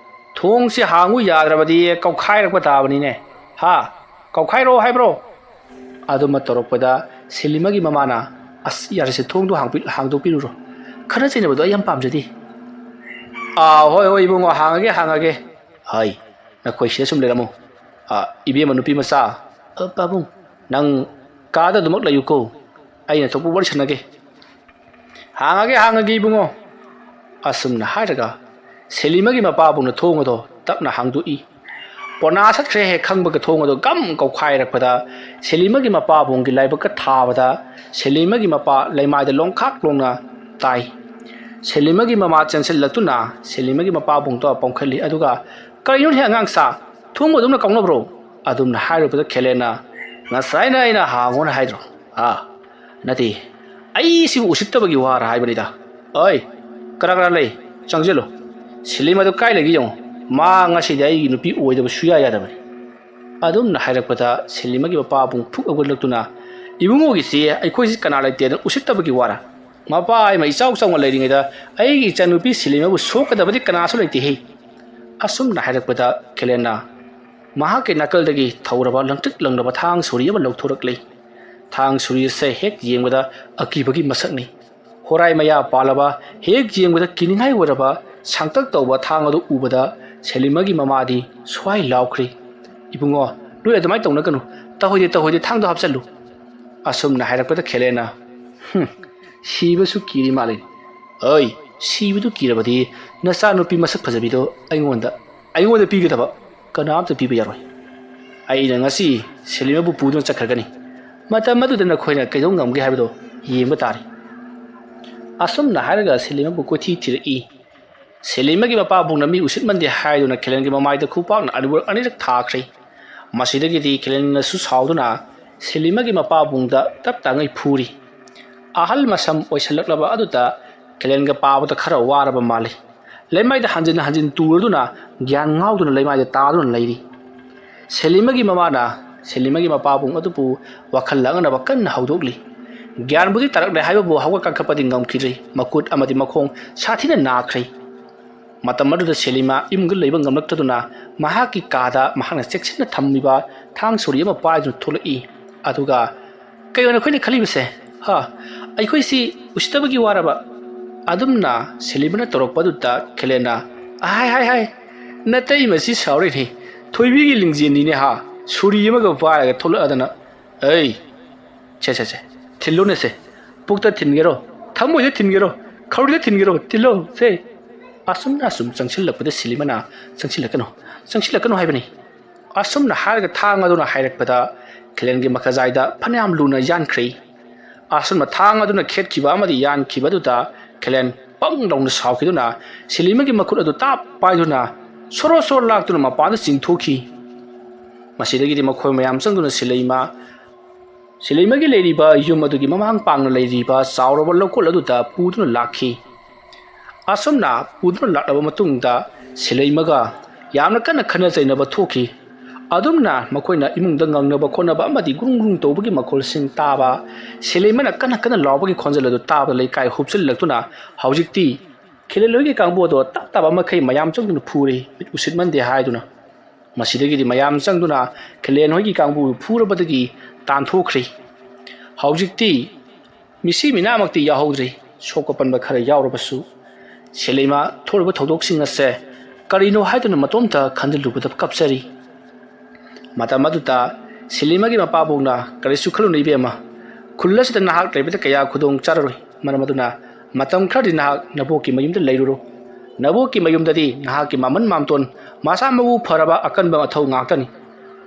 "ꯊꯣꯡꯁꯦ ꯍꯥꯡꯉꯨ ꯌꯥꯗ꯭ꯔꯕꯗꯤ ꯀꯧꯈꯥꯏꯔꯛꯄ ꯇꯥꯕꯅꯤꯅꯦ꯫ ꯍꯥ? ꯀꯧꯈꯥꯏꯔꯣ ꯍꯥꯏꯕ꯭ꯔꯣ?" ꯑꯗꯨꯃ ꯇꯧꯔꯛꯄꯗ ꯁꯦꯂꯤꯃꯒꯤ ꯃꯃꯥꯅ, "ꯑꯁ, ꯌꯥꯔꯦꯁꯦ, ꯊꯣꯡꯗꯣ ꯍꯥꯡꯄꯤ-, ꯍꯥꯡꯗꯣꯛꯄꯤꯔꯨꯔꯣ꯫ ꯈꯠꯅ ꯆꯩꯅꯕꯗꯣ ꯑꯩ ꯌꯥꯝ ꯄꯥꯝꯖꯗꯦ꯫" "ꯑꯥ, ꯍꯣꯏ, ꯍꯣꯏ, ꯏꯕꯨꯡꯉꯣ, ꯍꯥꯡꯉꯒꯦ, ꯍꯥꯡꯉꯒꯦ꯫ ꯍꯣꯏ, ꯅꯈꯣꯏ ꯁꯤꯗ ꯁꯨꯝ ꯂꯩꯔꯝꯃꯨ꯫ ꯑꯥ, ꯏꯕꯦꯝꯃ ꯅꯨꯄꯤ ꯃꯆꯥ, ꯑ, ꯄꯥꯕꯨꯡ, ꯅꯪ ꯀꯥꯗ ꯑꯗꯨꯃꯛ ꯂꯩꯌꯨꯀꯣ꯫ ꯑꯩꯅ ꯊꯣꯛꯄ ꯋꯥꯔꯤ ꯁꯥꯟꯅꯒꯦ꯫" "ꯍꯥꯡꯉꯒꯦ, ꯍꯥꯡꯉꯒꯦ, ꯏꯕꯨꯡꯉꯣ꯫" ꯑꯁꯨꯝꯅ ꯍꯥꯏꯔꯒ ꯁꯦꯂꯤꯃꯒꯤ ꯃꯄꯥꯕꯨꯡꯅ ꯊꯣꯡ ꯑꯗꯣ ꯇꯞꯅ ꯍꯥꯡꯗꯣꯛꯏ꯫ ꯄꯣꯅꯥ ꯁꯠꯈ꯭ꯔꯦ ꯍꯦꯛ ꯈꯪꯕꯒ ꯊꯣꯡ ꯑꯗꯣ ꯒꯝ ꯀꯧꯈꯥꯏꯔꯛꯄꯗ ꯁꯦꯂꯤꯃꯒꯤ ꯃꯄꯥꯕꯨꯡꯒꯤ ꯂꯥꯏꯕꯛꯀ ꯊꯥꯕꯗ ꯁꯦꯂꯤꯃꯒꯤ ꯃꯄꯥ ꯂꯩꯃꯥꯏꯗ ꯂꯣꯡꯈꯥꯛ ꯂꯣꯡꯅ ꯇꯥꯏ꯫ ꯁꯦꯂꯤꯃꯒꯤ ꯃꯃꯥ ꯆꯦꯟꯁꯤꯜꯂꯛꯇꯨꯅ ꯁꯦꯂꯤꯃꯒꯤ ꯃꯄꯥꯕꯨꯡꯗꯣ ꯄꯣꯝꯈꯠꯂꯤ꯫ ꯑꯗꯨꯒ, "ꯀꯔꯤꯅꯣꯅꯦ ꯑꯉꯥꯡꯁꯥ? ꯊꯣꯡꯕ ꯑꯗꯨꯝꯅ ꯀꯥꯎꯅꯕ꯭ꯔꯣ?" ꯑꯗꯨꯝꯅ ꯍꯥꯏꯔꯨꯕꯗ ꯈꯦꯂꯦꯟꯅ, "ꯉꯁꯥꯏꯅ ꯑꯩꯅ ꯍꯥꯡꯉꯣꯅ ꯍꯥꯏꯗ꯭ꯔꯣ? ꯑꯥ, ꯅꯠꯇꯦ, ꯑꯩꯁꯤꯕꯨ ꯎꯁꯤꯠꯇꯕꯒꯤ ꯋꯥꯔ ꯍꯥꯏꯕꯅꯤꯗ꯫ ꯑꯣꯏ, ꯀꯅꯥ ꯀꯅꯥ ꯂꯩ? ꯆꯪꯁꯤꯜꯂꯨ꯫ ꯁꯦꯂꯤꯃ ꯑꯗꯨ ꯀꯥꯏ ꯂꯩꯒꯦ ꯌꯦꯡꯉꯨ꯫ ꯃꯥ ꯉꯁꯤꯗꯤ ꯑꯩꯒꯤ ꯅꯨꯄꯤ ꯑꯣꯏꯗꯕ ꯁꯨꯌꯥ ꯌꯥꯗꯕꯅꯤ꯫" ꯑꯗꯨꯝꯅ ꯍꯥꯏꯔꯛꯄꯗ ꯁꯦꯂꯤꯃꯒꯤ ꯃꯄꯥꯕꯨꯡ ꯐꯨꯛ ꯍꯧꯒꯠꯂꯛꯇꯨꯅ, "ꯏꯕꯨꯡꯉꯣꯒꯤꯁꯤ ꯑꯩꯈꯣꯏꯁꯤ ꯀꯅꯥ ꯂꯩꯇꯦꯗꯅ ꯎꯁꯤꯠꯇꯕꯒꯤ ꯋꯥꯔ? ꯃꯄꯥ ꯑꯃ ꯏꯆꯥꯎ ꯆꯥꯎꯅ ꯂꯩꯔꯤꯉꯩꯗ ꯑꯩꯒꯤ ꯏꯆꯥꯅꯨꯄꯤ ꯁꯦꯂꯤꯃꯕꯨ ꯁꯣꯛꯀꯗꯕꯗꯤ ꯀꯅꯥꯁꯨ ꯂꯩꯇꯦꯍꯦ꯫" ꯑꯁꯨꯝꯅ ꯍꯥꯏꯔꯛꯄꯗ ꯈꯦꯂꯦꯟꯅ ꯃꯍꯥꯛꯀꯤ ꯅꯥꯀꯜꯗꯒꯤ ꯊꯧꯔꯕ ꯂꯪꯇ꯭ꯔꯤꯛ ꯂꯪꯂꯕ ꯊꯥꯡ ꯁꯣꯔꯤ ꯑꯃ ꯂꯧꯊꯣꯔꯛꯂꯦ꯫ ꯊꯥꯡ ꯁꯣꯔꯤ ꯑꯁꯦ ꯍꯦꯛ ꯌꯦꯡꯕꯗ ꯑꯀꯤꯕꯒꯤ ꯃꯁꯛꯅꯤ꯫ ꯍꯣꯔꯥꯏ ꯃꯌꯥ ꯄꯥꯜꯂꯕ, ꯍꯦꯛ ꯌꯦꯡꯕꯗ ꯀꯤꯅꯤꯡꯉꯥꯏ ꯑꯣꯏꯔꯕ ꯁꯥꯡꯇꯛ ꯇꯧꯕ ꯊꯥꯡ ꯑꯗꯨ ꯎꯕꯗ ꯁꯦꯂꯤꯃꯒꯤ ꯃꯃꯥꯗꯤ ꯁ꯭ꯋꯥꯏ ꯂꯥꯎꯈ꯭ꯔꯦ, "ꯏꯕꯨꯡꯉꯣ, ꯅꯣꯏ ꯑꯗꯨꯃꯥꯏꯅ ꯇꯧꯅꯒꯅꯨ꯫ ꯇꯧꯍꯣꯏꯗꯦ, ꯇꯧꯍꯣꯏꯗꯦ, ꯊꯥꯡꯗꯣ ꯍꯥꯞꯆꯜꯂꯨ꯫" ꯑꯁꯨꯝꯅ ꯍꯥꯏꯔꯛꯄꯗ ꯈꯦꯂꯦꯟꯅ, "ꯍꯨꯝ, ꯁꯤꯕꯁꯨ ꯀꯤꯔꯤ ꯃꯥꯜꯂꯦ꯫ ꯑꯩ, ꯁꯤꯕꯗꯨ ꯀꯤꯔꯕꯗꯤ ꯅꯆꯥꯅꯨꯄꯤ ꯃꯁꯛ ꯐꯖꯕꯤꯗꯣ ꯑꯩꯉꯣꯟꯗ, ꯑꯩꯉꯣꯟꯗ ꯄꯤꯒꯗꯕ꯫ ꯀꯅꯥꯝꯇ ꯄꯤꯕ ꯌꯥꯔꯣꯏ꯫ ꯑꯩꯅ ꯉꯁꯤ ꯁꯦꯂꯤꯃꯕꯨ ꯄꯨꯗꯨꯅ ꯆꯠꯈ꯭ꯔꯒꯅꯤ꯫ ꯃꯇꯝ ꯑꯗꯨꯗ ꯅꯈꯣꯏꯅ ꯀꯩꯗꯧ ꯉꯝꯒꯦ ꯍꯥꯏꯕꯗꯣ ꯌꯦꯡꯕ ꯇꯥꯔꯦ꯫" ꯑꯁꯨꯝꯅ ꯍꯥꯏꯔꯒ ꯁꯦꯂꯤꯃꯕꯨ ꯀꯣꯏꯊꯤ ꯊꯤꯔꯛꯏ꯫ ꯁꯦꯂꯤꯃꯒꯤ ꯃꯄꯥꯕꯨꯡꯅ ꯃꯤ ꯎꯁꯤꯠꯃꯟꯗꯦ ꯍꯥꯏꯗꯨꯅ ꯈꯦꯂꯦꯟꯒꯤ ꯃꯃꯥꯏꯗ ꯈꯨꯄꯥꯛꯅ ꯑꯅꯤꯔꯛ ꯑꯅꯤꯔꯛ ꯊꯥꯈ꯭ꯔꯦ꯫ ꯃꯁꯤꯗꯒꯤꯗꯤ ꯈꯦꯂꯦꯟꯅꯁꯨ ꯁꯥꯎꯗꯨꯅ ꯁꯦꯂꯤꯃꯒꯤ ꯃꯄꯥꯕꯨꯡꯗ ꯇꯞ ꯇꯥꯉꯩ ꯐꯨꯔꯤ꯫ ꯑꯍꯜ ꯃꯁꯝ ꯑꯣꯏꯁꯜꯂꯛꯂꯕ ꯑꯗꯨꯗ ꯈꯦꯂꯦꯟꯒ ꯄꯥꯕꯗ ꯈꯔ ꯋꯥꯔꯕ ꯃꯥꯜꯂꯤ꯫ ꯂꯩꯃꯥꯏꯗ ꯍꯟꯖꯤꯟ ꯍꯟꯖꯤꯟ ꯇꯨꯔꯗꯨꯅ ꯒ꯭ꯌꯥꯟ ꯉꯥꯎꯗꯨꯅ ꯂꯩꯃꯥꯏꯗ ꯇꯥꯗꯨꯅ ꯂꯩꯔꯤ꯫ ꯁꯦꯂꯤꯃꯒꯤ ꯃꯃꯥꯅ ꯁꯦꯂꯤꯃꯒꯤ ꯃꯄꯥꯕꯨꯡ ꯑꯗꯨꯕꯨ ꯋꯥꯈꯜ ꯂꯥꯡꯅꯅꯕ ꯀꯟꯅ ꯍꯧꯗꯣꯛꯂꯤ꯫ ꯒ꯭ꯌꯥꯟꯕꯨꯗꯤ ꯇꯥꯔꯛꯂꯦ ꯍꯥꯏꯕꯕꯨ ꯍꯧꯒꯠ ꯀꯥꯡꯈꯠꯄꯗꯤ ꯉꯝꯈꯤꯗ꯭ꯔꯤ꯫ ꯃꯈꯨꯠ ꯑꯃꯗꯤ ꯃꯈꯣꯡ ꯁꯥꯊꯤꯅ ꯅꯥꯈ꯭ꯔꯦ꯫ ꯃꯇꯝ ꯑꯗꯨꯗ ꯁꯦꯂꯤꯃꯥ ꯏꯃꯨꯡꯗ ꯂꯩꯕ ꯉꯝꯂꯛꯇꯗꯨꯅ ꯃꯍꯥꯛꯀꯤ ꯀꯥꯗ ꯃꯍꯥꯛꯅ ꯆꯦꯛꯁꯤꯟꯅ ꯊꯝꯂꯤꯕ ꯊꯥꯡ ꯁꯣꯔꯤ ꯑꯃ ꯄꯥꯏꯗꯨꯅ ꯊꯣꯛꯂꯛꯏ꯫ ꯑꯗꯨꯒ, "ꯀꯩꯅꯣ ꯑꯩꯈꯣꯏꯅ ꯈꯜꯂꯤꯕꯁꯦ? ꯍꯥ? ꯑꯩꯈꯣꯏꯁꯤ ꯎꯁꯤꯠꯇꯕꯒꯤ ꯋꯥꯔꯕ?" ꯑꯗꯨꯝꯅ ꯁꯦꯂꯤꯃꯥꯅ ꯇꯧꯔꯛꯄꯗꯨꯗ ꯈꯦꯂꯦꯟꯅ, "ꯍꯥꯏ, ꯍꯥꯏ, ꯍꯥꯏ, ꯅꯇꯩ ꯃꯁꯤ ꯁꯥꯎꯔꯤꯅꯤ, ꯊꯣꯏꯕꯤꯒꯤ ꯂꯤꯡꯖꯦꯜꯅꯤꯅꯦ ꯍꯥ, ꯁꯣꯔꯤ ꯑꯃꯒ ꯄꯥꯏꯔꯒ ꯊꯣꯛꯂꯛꯑꯗꯅ꯫ ꯑꯩ, ꯁꯦ, ꯁꯦ, ꯁꯦ, ꯊꯤꯜꯂꯨꯅꯦ ꯁꯦ, ꯄꯨꯛꯇ ꯊꯤꯟꯒꯦꯔꯣ, ꯊꯃꯣꯏꯗ ꯊꯤꯟꯒꯦꯔꯣ, ꯈꯧꯔꯤꯗ ꯊꯤꯟꯒꯦꯔꯣ, ꯊꯤꯜꯂꯣ ꯁꯦ꯫" ꯑꯁꯨꯝꯅ ꯑꯁꯨꯝ ꯆꯪꯁꯤꯜꯂꯛꯄꯗ ꯁꯦꯂꯤꯃꯥꯅ, "ꯆꯪꯁꯤꯜꯂꯛꯀꯅꯨ, ꯆꯪꯁꯤꯜꯂꯛꯀꯅꯨ ꯍꯥꯏꯕꯅꯤ꯫" ꯑꯁꯨꯝꯅ ꯍꯥꯏꯔꯒ ꯊꯥꯡ ꯑꯗꯨꯅ ꯍꯥꯏꯔꯛꯄꯗ ꯈꯦꯂꯦꯟꯒꯤ ꯃꯈꯖꯥꯏꯗ ꯐꯅꯌꯥꯝ ꯂꯨꯅ ꯌꯥꯟꯈ꯭ꯔꯦ꯫ ꯑꯁꯨꯝꯅ ꯊꯥꯡ ꯑꯗꯨꯅ ꯈꯦꯠꯈꯤꯕ ꯑꯃꯗꯤ ꯌꯥꯟꯈꯤꯕꯗꯨꯗ ꯈꯦꯂꯦꯟ ꯄꯪ ꯂꯥꯎꯅ ꯁꯥꯎꯈꯤꯗꯨꯅ ꯁꯦꯂꯤꯃꯥꯒꯤ ꯃꯈꯨꯠ ꯑꯗꯨ ꯇꯥꯞ ꯄꯥꯏꯗꯨꯅ ꯁꯣꯔꯣ ꯁꯣꯔꯣ ꯂꯥꯛꯇꯨꯅ ꯃꯄꯥꯟꯗ ꯆꯤꯡꯊꯣꯛꯈꯤ꯫ ꯃꯁꯤꯗꯒꯤꯗꯤ ꯃꯈꯣꯏ ꯃꯌꯥꯝ ꯆꯪꯗꯨꯅ ꯁꯦꯂꯤꯃꯥ, ꯁꯦꯂꯤꯃꯥꯒꯤ ꯂꯩꯔꯤꯕ ꯌꯨꯝ ꯑꯗꯨꯒꯤ ꯃꯃꯥꯡ ꯄꯥꯡꯅ ꯂꯩꯔꯤꯕ ꯆꯥꯎꯔꯕ ꯂꯧꯀꯣꯜ ꯑꯗꯨꯗ ꯄꯨꯗꯨꯅ ꯂꯥꯛꯈꯤ꯫ ꯑꯁꯨꯝꯅ ꯄꯨꯗꯨꯅ ꯂꯥꯛꯂꯕ ꯃꯇꯨꯡꯗ ꯁꯦꯂꯩꯃꯒ ꯌꯥꯝꯅ ꯀꯟꯅ ꯈꯠꯅ ꯆꯩꯅꯕ ꯊꯣꯛꯈꯤ꯫ ꯑꯗꯨꯝꯅ ꯃꯈꯣꯏꯅ ꯏꯃꯨꯡꯗ ꯉꯪꯅꯕ ꯈꯣꯠꯅꯕ ꯑꯃꯗꯤ ꯒ꯭ꯔꯨꯡ ꯒ꯭ꯔꯨꯡ ꯇꯧꯕꯒꯤ ꯃꯈꯣꯜꯁꯤꯡ ꯇꯥꯕ, ꯁꯦꯂꯩꯃꯅ ꯀꯟꯅ ꯀꯟꯅ ꯂꯥꯎꯕꯒꯤ ꯈꯣꯟꯖꯦꯜ ꯑꯗꯨ ꯇꯥꯕꯗ ꯂꯩꯀꯥꯏ ꯍꯨꯞꯆꯤꯜꯂꯛꯇꯨꯅ ꯍꯧꯖꯤꯛꯇꯤ ꯈꯦꯂꯦꯟ ꯍꯣꯏꯒꯤ ꯀꯥꯡꯕꯨ ꯑꯗꯣ ꯇꯞ ꯇꯥꯕ ꯃꯈꯩ ꯃꯌꯥꯝ ꯆꯪꯗꯨꯅ ꯐꯨꯔꯦ, ꯃꯤꯠ ꯎꯁꯤꯠꯃꯟꯗꯦ ꯍꯥꯏꯗꯨꯅ꯫ ꯃꯁꯤꯗꯒꯤꯗꯤ ꯃꯌꯥꯝ ꯆꯪꯗꯨꯅ ꯈꯦꯂꯦꯟ ꯍꯣꯏꯒꯤ ꯀꯥꯡꯕꯨ ꯐꯨꯔꯕꯗꯒꯤ ꯇꯥꯟꯊꯣꯛꯈ꯭ꯔꯦ꯫ ꯍꯧꯖꯤꯛꯇꯤ ꯃꯤꯁꯤ ꯃꯤꯅꯥꯃꯛꯇꯤ ꯌꯥꯎꯍꯧꯗ꯭ꯔꯦ, ꯁꯣꯛꯄ ꯄꯟꯕ ꯈꯔ ꯌꯥꯎꯔꯕꯁꯨ꯫ ꯁꯦꯂꯩꯃ ꯊꯣꯛꯂꯤꯕ ꯊꯧꯗꯣꯛꯁꯤꯡ ꯑꯁꯦ ꯀꯔꯤꯅꯣ ꯍꯥꯏꯗꯨꯅ ꯃꯇꯣꯝꯇ ꯈꯟꯖꯤꯜꯂꯨꯕꯗ ꯀꯞꯆꯔꯤ꯫ ꯃꯇꯝ ꯑꯗꯨꯗ ꯁꯦꯂꯩꯃꯒꯤ ꯃꯄꯥꯕꯨꯡꯅ, "ꯀꯔꯤꯁꯨ ꯈꯜꯂꯨꯅꯨ ꯏꯕꯦꯝꯃ, ꯈꯨꯜ ꯑꯁꯤꯗ ꯅꯍꯥꯛ ꯂꯩꯕꯗ ꯀꯌꯥ ꯈꯨꯗꯣꯡ ꯆꯥꯔꯔꯣꯏ, ꯃꯔꯝ ꯑꯗꯨꯅ ꯃꯇꯝ ꯈꯔꯗꯤ ꯅꯍꯥꯛ ꯅꯕꯣꯛꯀꯤ ꯃꯌꯨꯝꯗ ꯂꯩꯔꯨꯔꯣ꯫ ꯅꯕꯣꯛꯀꯤ ꯃꯌꯨꯝꯗꯗꯤ ꯅꯍꯥꯛꯀꯤ ꯃꯃꯟ ꯃꯥꯝꯇꯣꯟ ꯃꯁꯥ ꯃꯎ ꯐꯔꯕ ꯑꯀꯟꯕ ꯃꯊꯧ ꯉꯥꯛꯇꯅꯤ꯫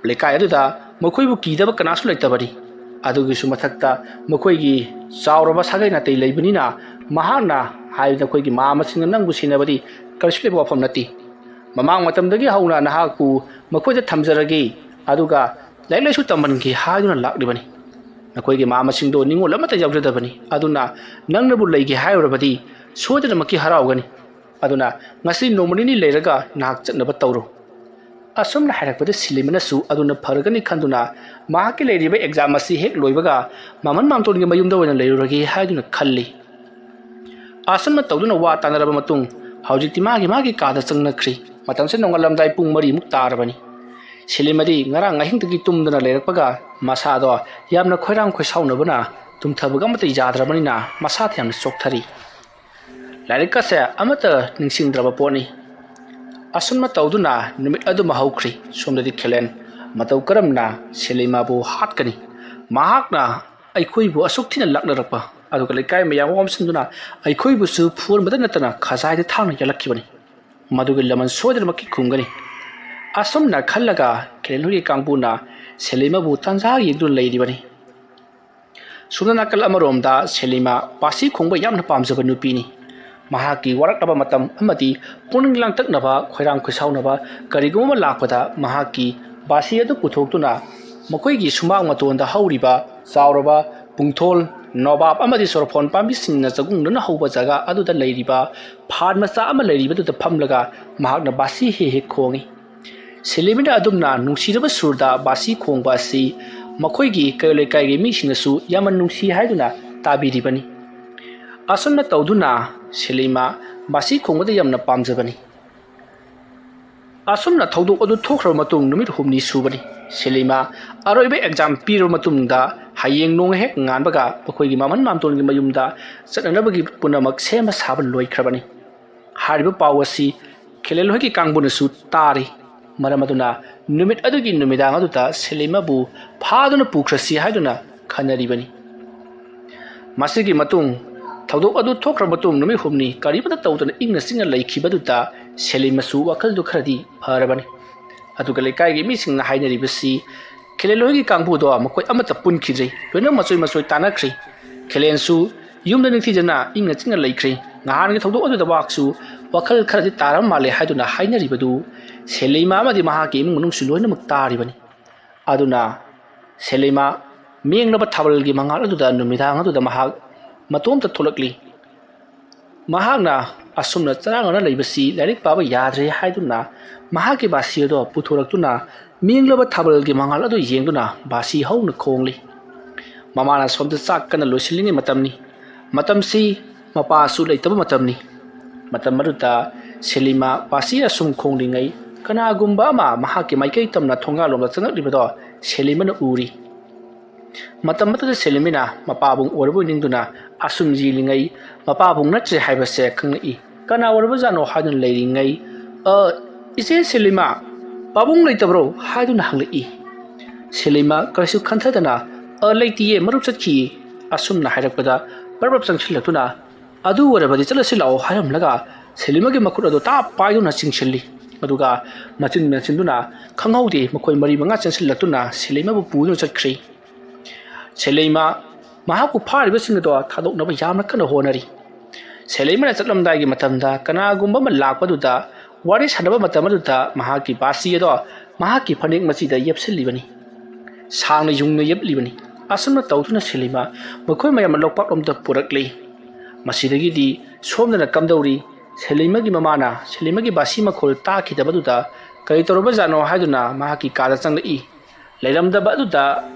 ꯂꯩꯀꯥꯏ ꯑꯗꯨꯗ ꯃꯈꯣꯏꯕꯨ ꯀꯤꯗꯕ ꯀꯅꯥꯁꯨ ꯂꯩꯇꯕꯅꯤ꯫ ꯑꯗꯨꯒꯤꯁꯨ ꯃꯊꯛꯇ ꯃꯈꯣꯏꯒꯤ ꯆꯥꯎꯔꯕ ꯁꯥꯒꯩ ꯅꯥꯇꯩ ꯂꯩꯕꯅꯤꯅ ꯃꯍꯥꯛꯅ ꯍꯥꯏꯕꯗ ꯑꯩꯈꯣꯏꯒꯤ ꯃꯥꯝꯃꯁꯤꯡꯅ ꯅꯪꯕꯨ ꯁꯦꯟꯅꯕꯗꯤ ꯀꯔꯤꯁꯨ ꯂꯩꯕ ꯋꯥꯐꯝ ꯅꯠꯇꯦ꯫ ꯃꯃꯥꯡ ꯃꯇꯝꯗꯒꯤ ꯍꯧꯅ ꯅꯍꯥꯛꯄꯨ ꯃꯈꯣꯏꯗ ꯊꯝꯖꯔꯒꯦ, ꯑꯗꯨꯒ ꯂꯥꯏꯔꯤꯛ ꯂꯥꯏꯁꯨ ꯇꯝꯍꯟꯒꯦ ꯍꯥꯏꯗꯨꯅ ꯂꯥꯛꯂꯤꯕꯅꯤ꯫ ꯅꯈꯣꯏꯒꯤ ꯃꯥꯝꯃꯁꯤꯡꯗꯣ ꯅꯤꯡꯉꯣꯜ ꯑꯃꯠꯇ ꯌꯥꯎꯖꯗꯕꯅꯤ꯫ ꯑꯗꯨꯅ ꯅꯪꯅꯕꯨ ꯂꯩꯒꯦ ꯍꯥꯏꯔꯨꯔꯕꯗꯤ ꯁꯣꯏꯗꯅꯃꯛꯀꯤ ꯍꯔꯥꯎꯒꯅꯤ꯫ ꯑꯗꯨꯅ ꯉꯁꯤ ꯅꯣꯡꯃ ꯅꯤꯅꯤ ꯂꯩꯔꯒ ꯅꯍꯥꯛ ꯆꯠꯅꯕ ꯇꯧꯔꯣ꯫" ꯑꯁꯨꯝꯅ ꯍꯥꯏꯔꯛꯄꯗ ꯁꯤꯂꯤꯃꯅꯁꯨ ꯑꯗꯨꯅ ꯐꯔꯒꯅꯤ ꯈꯟꯗꯨꯅ ꯃꯍꯥꯛꯀꯤ ꯂꯩꯔꯤꯕ ꯑꯦꯛꯖꯥꯝ ꯑꯁꯤ ꯍꯦꯛ ꯂꯣꯏꯕꯒ ꯃꯃꯟ ꯃꯥꯝꯇꯣꯟꯒꯤ ꯃꯌꯨꯝꯗ ꯑꯣꯏꯅ ꯂꯩꯔꯨꯔꯒꯦ ꯍꯥꯏꯗꯨꯅ ꯈꯜꯂꯤ꯫ ꯑꯁꯨꯝꯅ ꯇꯧꯗꯨꯅ ꯋꯥ ꯇꯥꯅꯔꯕ ꯃꯇꯨꯡ ꯍꯧꯖꯤꯛꯇꯤ ꯃꯥꯒꯤ ꯃꯥꯒꯤ ꯀꯥꯗ ꯆꯪꯅꯈ꯭ꯔꯤ꯫ ꯃꯇꯝꯁꯦ ꯅꯣꯡꯉꯥꯜꯂꯝꯗꯥꯏ ꯄꯨꯡ ꯃꯔꯤꯃꯨꯛ ꯇꯥꯔꯕꯅꯤ꯫ ꯁꯦꯂꯤꯃꯗꯤ ꯉꯔꯥꯡ ꯑꯍꯤꯡꯗꯒꯤ ꯇꯨꯝꯗꯅ ꯂꯩꯔꯛꯄꯒ ꯃꯁꯥꯗꯣ ꯌꯥꯝꯅ ꯈꯣꯏꯔꯥꯡ ꯈꯣꯏꯁꯥꯎꯅꯕꯅ ꯇꯨꯝꯊꯕꯒ ꯑꯃꯠꯇ ꯌꯥꯗ꯭ꯔꯕꯅꯤꯅ ꯃꯁꯥꯗ ꯌꯥꯝꯅ ꯆꯣꯛꯊꯔꯤ꯫ ꯂꯥꯏꯔꯤꯛꯀꯁꯦ ꯑꯃꯠꯇ ꯅꯤꯡꯁꯤꯡꯗ꯭ꯔꯕ ꯄꯣꯠꯅꯤ꯫ ꯑꯁꯨꯝꯅ ꯇꯧꯗꯨꯅ ꯅꯨꯃꯤꯠ ꯑꯗꯨꯃ ꯍꯧꯈ꯭ꯔꯤ꯫ ꯁꯣꯝꯗꯗꯤ ꯈꯦꯂꯦꯟ ꯃꯇꯧ ꯀꯔꯝꯅ ꯁꯦꯂꯤꯃꯥꯕꯨ ꯍꯥꯠꯀꯅꯤ? ꯃꯍꯥꯛꯅ ꯑꯩꯈꯣꯏꯕꯨ ꯑꯁꯨꯛ ꯊꯤꯅ ꯂꯥꯛꯅꯔꯛꯄ, ꯑꯗꯨꯒ ꯂꯩꯀꯥꯏ ꯃꯌꯥꯝ ꯑꯃ ꯁꯤꯟꯗꯨꯅ ꯑꯩꯈꯣꯏꯕꯨꯁꯨ ꯐꯨꯍꯟꯕꯗ ꯅꯠꯇꯅ ꯈꯖꯥꯏꯗ ꯊꯥꯡꯅ ꯌꯥꯜꯂꯛꯈꯤꯕꯅꯤ꯫ ꯃꯗꯨꯒꯤ ꯂꯃꯟ ꯁꯣꯏꯗꯅꯃꯛꯀꯤ ꯈꯨꯝꯒꯅꯤ꯫ ꯑꯁꯨꯝꯅ ꯈꯜꯂꯒ ꯈꯦꯂꯦꯟ ꯍꯣꯏꯒꯤ ꯀꯥꯡꯕꯨꯅ ꯁꯦꯂꯤꯃꯥꯕꯨ ꯇꯥꯟꯖꯥ ꯌꯦꯡꯗꯨꯅ ꯂꯩꯔꯤꯕꯅꯤ꯫ ꯁꯣꯝꯗ ꯅꯥꯀꯜ ꯑꯃꯔꯣꯝꯗ ꯁꯦꯂꯤꯃꯥ ꯕꯥꯁꯤ ꯈꯣꯡꯕ ꯌꯥꯝꯅ ꯄꯥꯝꯖꯕ ꯅꯨꯄꯤꯅꯤ꯫ ꯃꯍꯥꯛꯀꯤ ꯋꯥꯔꯛꯂꯕ ꯃꯇꯝ ꯑꯃꯗꯤ ꯄꯨꯛꯅꯤꯡ ꯂꯥꯡꯇꯛꯅꯕ, ꯈꯣꯏꯔꯥꯡ ꯈꯣꯏꯁꯥꯎꯅꯕ ꯀꯔꯤꯒꯨꯝꯕ ꯑꯃ ꯂꯥꯛꯄꯗ ꯃꯍꯥꯛꯀꯤ ꯕꯥꯁꯤ ꯑꯗꯨ ꯄꯨꯊꯣꯛꯇꯨꯅ ꯃꯈꯣꯏꯒꯤ ꯁꯨꯃꯥꯡ ꯃꯇꯣꯟꯗ ꯍꯧꯔꯤꯕ ꯆꯥꯎꯔꯕ ꯄꯨꯡꯊꯣꯜ, ꯅꯣꯕꯥꯞ ꯑꯃꯗꯤ ꯁꯣꯔꯐꯣꯟ ꯄꯥꯝꯕꯤꯁꯤꯡꯅ ꯆꯒꯨꯡꯅꯅ ꯍꯧꯕ ꯖꯒꯥ ꯑꯗꯨꯗ ꯂꯩꯔꯤꯕ ꯐꯥꯟ ꯃꯆꯥ ꯑꯃ ꯂꯩꯔꯤꯕꯗꯨꯗ ꯐꯝꯂꯒ ꯃꯍꯥꯛꯅ ꯕꯥꯁꯤ ꯍꯦꯛ ꯍꯦꯛ ꯈꯣꯡꯏ꯫ ꯁꯦꯂꯤꯃꯤꯅ ꯑꯗꯨꯝꯅ ꯅꯨꯡꯁꯤꯔꯕ ꯁꯨꯔꯗ ꯕꯥꯁꯤ ꯈꯣꯡꯕ ꯑꯁꯤ ꯃꯈꯣꯏꯒꯤ ꯀꯩꯔꯣꯜ ꯂꯩꯀꯥꯏꯒꯤ ꯃꯤꯁꯤꯡꯅꯁꯨ ꯌꯥꯝꯅ ꯅꯨꯡꯁꯤ ꯍꯥꯏꯗꯨꯅ ꯇꯥꯕꯤꯔꯤꯕꯅꯤ꯫ ꯑꯁꯨꯝꯅ ꯇꯧꯗꯨꯅ ꯁꯦꯂꯤꯃꯥ ꯕꯥꯁꯤ ꯈꯣꯡꯕꯗ ꯌꯥꯝꯅ ꯄꯥꯝꯖꯕꯅꯤ꯫ ꯑꯁꯨꯝꯅ ꯊꯧꯗꯣꯛ ꯑꯗꯨ ꯊꯣꯛꯈ꯭ꯔꯕ ꯃꯇꯨꯡ ꯅꯨꯃꯤꯠ ꯍꯨꯝꯅꯤ ꯁꯨꯕꯅꯤ꯫ ꯁꯦꯂꯤꯃꯥ ꯑꯔꯣꯏꯕ ꯑꯦꯛꯖꯥꯝ ꯄꯤꯔꯕ ꯃꯇꯨꯡꯗ ꯍꯌꯦꯡ ꯅꯣꯡ ꯍꯦꯛ ꯉꯥꯟꯕꯒ ꯃꯈꯣꯏꯒꯤ ꯃꯃꯟ ꯃꯥꯝꯇꯣꯟꯒꯤ ꯃꯌꯨꯝꯗ ꯆꯠꯅꯅꯕꯒꯤ ꯄꯨꯝꯅꯃꯛ ꯁꯦꯝꯕ ꯁꯥꯕ ꯂꯣꯏꯈ꯭ꯔꯕꯅꯤ꯫ ꯍꯥꯏꯔꯤꯕ ꯄꯥꯎ ꯑꯁꯤ ꯈꯦꯂꯦꯟ ꯍꯣꯏꯒꯤ ꯀꯥꯡꯕꯨꯅꯁꯨ ꯇꯥꯔꯤ꯫ ꯃꯔꯝ ꯑꯗꯨꯅ ꯅꯨꯃꯤꯠ ꯑꯗꯨꯒꯤ ꯅꯨꯃꯤꯗꯥꯡ ꯑꯗꯨꯗ ꯁꯦꯂꯤꯃꯥꯕꯨ ꯐꯥꯗꯨꯅ ꯄꯨꯈ꯭ꯔꯁꯤ ꯍꯥꯏꯗꯨꯅ ꯈꯟꯅꯔꯤꯕꯅꯤ꯫ ꯃꯁꯤꯒꯤ ꯃꯇꯨꯡ, ꯊꯧꯗꯣꯛ ꯑꯗꯨ ꯊꯣꯛꯈ꯭ꯔ ꯃꯇꯨꯡ ꯅꯨꯃꯤꯠ ꯍꯨꯝꯅꯤ ꯀꯔꯤꯃꯠꯇ ꯇꯧꯗꯅ ꯏꯪꯅ ꯆꯤꯛꯅ ꯂꯩꯈꯤꯕꯗꯨꯗ ꯁꯦꯂꯤꯃꯁꯨ ꯋꯥꯈꯜꯗꯨ ꯈꯔꯗꯤ ꯐꯔꯕꯅꯤ꯫ ꯑꯗꯨꯒ ꯂꯩꯀꯥꯏꯒꯤ ꯃꯤꯁꯤꯡꯅ ꯍꯥꯏꯅꯔꯤꯕꯁꯤ ꯈꯦꯂꯦꯟ ꯍꯣꯏꯒꯤ ꯀꯥꯡꯕꯨꯗꯣ ꯃꯈꯣꯏ ꯑꯃꯠꯇ ꯄꯨꯟꯈꯤꯗ꯭ꯔꯦ, ꯂꯣꯏꯅ ꯃꯆꯣꯏ ꯃꯆꯣꯏ ꯇꯥꯟꯅꯈ꯭ꯔꯦ꯫ ꯈꯦꯂꯦꯟꯁꯨ ꯌꯨꯝꯗ ꯅꯤꯡꯊꯤꯖꯅ ꯏꯪꯅ ꯆꯤꯛꯅ ꯂꯩꯈ꯭ꯔꯦ꯫ ꯅꯍꯥꯟꯒꯤ ꯊꯧꯗꯣꯛ ꯑꯗꯨꯗ ꯃꯍꯥꯛꯁꯨ ꯋꯥꯈꯜ ꯈꯔꯗꯤ ꯇꯥꯔꯕ ꯃꯥꯜꯂꯦ ꯍꯥꯏꯗꯨꯅ ꯍꯥꯏꯅꯔꯤꯕꯗꯨ ꯁꯦꯂꯤꯃꯥ ꯑꯃꯗꯤ ꯃꯍꯥꯛꯀꯤ ꯏꯃꯨꯡ ꯃꯅꯨꯡꯁꯨ ꯂꯣꯏꯅꯃꯛ ꯇꯥꯔꯤꯕꯅꯤ꯫ ꯑꯗꯨꯅ ꯁꯦꯂꯤꯃꯥ ꯃꯦꯡꯂꯕ ꯊꯥꯕꯜꯒꯤ ꯃꯉꯥꯜ ꯑꯗꯨꯗ ꯅꯨꯃꯤꯗꯥꯡ ꯑꯗꯨꯗ ꯃꯍꯥꯛ ꯃꯇꯣꯝꯇ ꯊꯣꯛꯂꯛꯂꯤ꯫ ꯃꯍꯥꯛꯅ ꯑꯁꯨꯝꯅ ꯆꯔꯥꯡꯅꯅ ꯂꯩꯕꯁꯤ ꯂꯥꯏꯔꯤꯛ ꯄꯥꯕ ꯌꯥꯗ꯭ꯔꯦ ꯍꯥꯏꯗꯨꯅ ꯃꯍꯥꯛꯀꯤ ꯕꯥꯁꯤ ꯑꯗꯣ ꯄꯨꯊꯣꯔꯛꯇꯨꯅ ꯃꯦꯡꯂꯕ ꯊꯥꯕꯜꯒꯤ ꯃꯉꯥꯜ ꯑꯗꯨ ꯌꯦꯡꯗꯨꯅ ꯕꯥꯁꯤ ꯍꯧꯅ ꯈꯣꯡꯂꯤ꯫ ꯃꯃꯥꯅ ꯁꯣꯝꯗ ꯆꯥꯛ ꯀꯟꯅ ꯂꯣꯏꯁꯤꯜꯂꯤꯉꯩ ꯃꯇꯝꯅꯤ꯫ ꯃꯇꯝꯁꯤ ꯃꯄꯥꯁꯨ ꯂꯩꯇꯕ ꯃꯇꯝꯅꯤ꯫ ꯃꯇꯝ ꯑꯗꯨꯗ ꯁꯦꯂꯤꯃꯥ ꯕꯥꯁꯤ ꯑꯁꯨꯝ ꯈꯣꯡꯂꯤꯉꯩ, ꯀꯅꯥꯒꯨꯝꯕ ꯑꯃ ꯃꯍꯥꯛꯀꯤ ꯃꯥꯏꯀꯩ ꯇꯝꯅ ꯊꯣꯡꯒꯥꯜꯂꯣꯝꯗ ꯆꯪꯂꯛꯂꯤꯕꯗꯣ ꯁꯦꯂꯤꯃꯥꯅ ꯎꯔꯤ꯫ ꯃꯇꯝ ꯑꯗꯨꯗ ꯁꯦꯂꯤꯃꯥꯅ ꯃꯄꯥꯕꯨꯡ ꯑꯣꯏꯔꯕꯣꯏ ꯅꯤꯡꯗꯨꯅ ꯑꯁꯨꯝ ꯌꯦꯡꯂꯤꯉꯩ, ꯃꯄꯥꯕꯨꯡ ꯅꯠꯇ꯭ꯔꯦ ꯍꯥꯏꯕꯁꯦ ꯈꯪꯂꯛꯏ꯫ "ꯀꯅꯥ ꯑꯣꯏꯔꯕꯖꯥꯠꯅꯣ?" ꯍꯥꯏꯗꯨꯅ ꯂꯩꯔꯤꯉꯩ, "ꯑ, ꯏꯆꯦ ꯁꯦꯂꯤꯃꯥ, ꯄꯥꯕꯨꯡ ꯂꯩꯇꯕ꯭ꯔꯣ?" ꯍꯥꯏꯗꯨꯅ ꯍꯪꯂꯛꯏ꯫ ꯁꯦꯂꯤꯃꯥ ꯀꯔꯤꯁꯨ ꯈꯟꯊꯗꯅ, "ꯑ, ꯂꯩꯇꯤꯌꯦ, ꯃꯔꯨꯞ ꯆꯠꯈꯤꯌꯦ," ꯑꯁꯨꯝꯅ ꯍꯥꯏꯔꯛꯄꯗ, ꯕꯔ ꯕꯔ ꯆꯪꯁꯤꯜꯂꯛꯇꯨꯅ, "ꯑꯗꯨ ꯑꯣꯏꯔꯕꯗꯤ ꯆꯠꯂꯁꯤ ꯂꯥꯛꯑꯣ," ꯍꯥꯏꯔꯝꯂꯒ ꯁꯦꯂꯤꯃꯥꯒꯤ ꯃꯈꯨꯠ ꯑꯗꯨ ꯇꯥꯞ ꯄꯥꯏꯗꯨꯅ ꯆꯤꯡꯁꯤꯜꯂꯤ꯫ ꯑꯗꯨꯒ ꯃꯆꯤꯟ ꯃꯦꯟꯁꯤꯟꯗꯨꯅ ꯈꯪꯍꯧꯗꯦ ꯃꯈꯣꯏ ꯃꯔꯤ ꯃꯉꯥ ꯆꯦꯟꯁꯤꯜꯂꯛꯇꯨꯅ ꯁꯦꯂꯤꯃꯥꯕꯨ ꯄꯨꯗꯨꯅ ꯆꯠꯈ꯭ꯔꯦ꯫ ꯁꯦꯂꯤꯃꯥ ꯃꯍꯥꯛꯄꯨ ꯐꯥꯔꯤꯕꯁꯤꯡ ꯑꯗꯣ ꯊꯥꯗꯣꯛꯅꯕ ꯌꯥꯝꯅ ꯀꯟꯅ ꯍꯣꯠꯅꯔꯤ꯫ ꯁꯦꯂꯤꯃꯥꯅ ꯆꯠꯂꯝꯗꯥꯏꯒꯤ ꯃꯇꯝꯗ ꯀꯅꯥꯒꯨꯝꯕ ꯑꯃ ꯂꯥꯛꯄꯗꯨꯗ ꯋꯥꯔꯤ ꯁꯥꯟꯅꯕ ꯃꯇꯝ ꯑꯗꯨꯗ ꯃꯍꯥꯛꯀꯤ ꯕꯥꯁꯤ ꯑꯗꯣ ꯃꯍꯥꯛꯀꯤ ꯐꯅꯦꯛ ꯃꯆꯤꯗ ꯌꯦꯞꯁꯤꯜꯂꯤꯕꯅꯤ꯫ ꯁꯥꯡꯅ ꯌꯨꯡꯅ ꯌꯦꯞꯂꯤꯕꯅꯤ꯫ ꯑꯁꯨꯝꯅ ꯇꯧꯗꯨꯅ ꯁꯦꯂꯤꯃꯥ ꯃꯈꯣꯏ ꯃꯌꯥꯝ ꯂꯣꯛꯄꯥꯛꯂꯣꯝꯗ ꯄꯨꯔꯛꯂꯤ꯫ ꯃꯁꯤꯗꯒꯤꯗꯤ ꯁꯣꯝꯗꯅ ꯀꯝꯗꯧꯔꯤ? ꯁꯦꯂꯤꯃꯥꯒꯤ ꯃꯃꯥꯅ ꯁꯦꯂꯤꯃꯥꯒꯤ ꯕꯥꯁꯤ ꯃꯈꯣꯜ ꯇꯥꯈꯤꯗꯕꯗꯨꯗ ꯀꯔꯤ ꯇꯧꯔꯕꯖꯥꯠꯅꯣ ꯍꯥꯏꯗꯨꯅ ꯃꯍꯥꯛꯀꯤ ꯀꯥꯗ ꯆꯪꯂꯛꯏ꯫ ꯂꯩꯔꯝꯗꯕ ꯑꯗꯨꯗ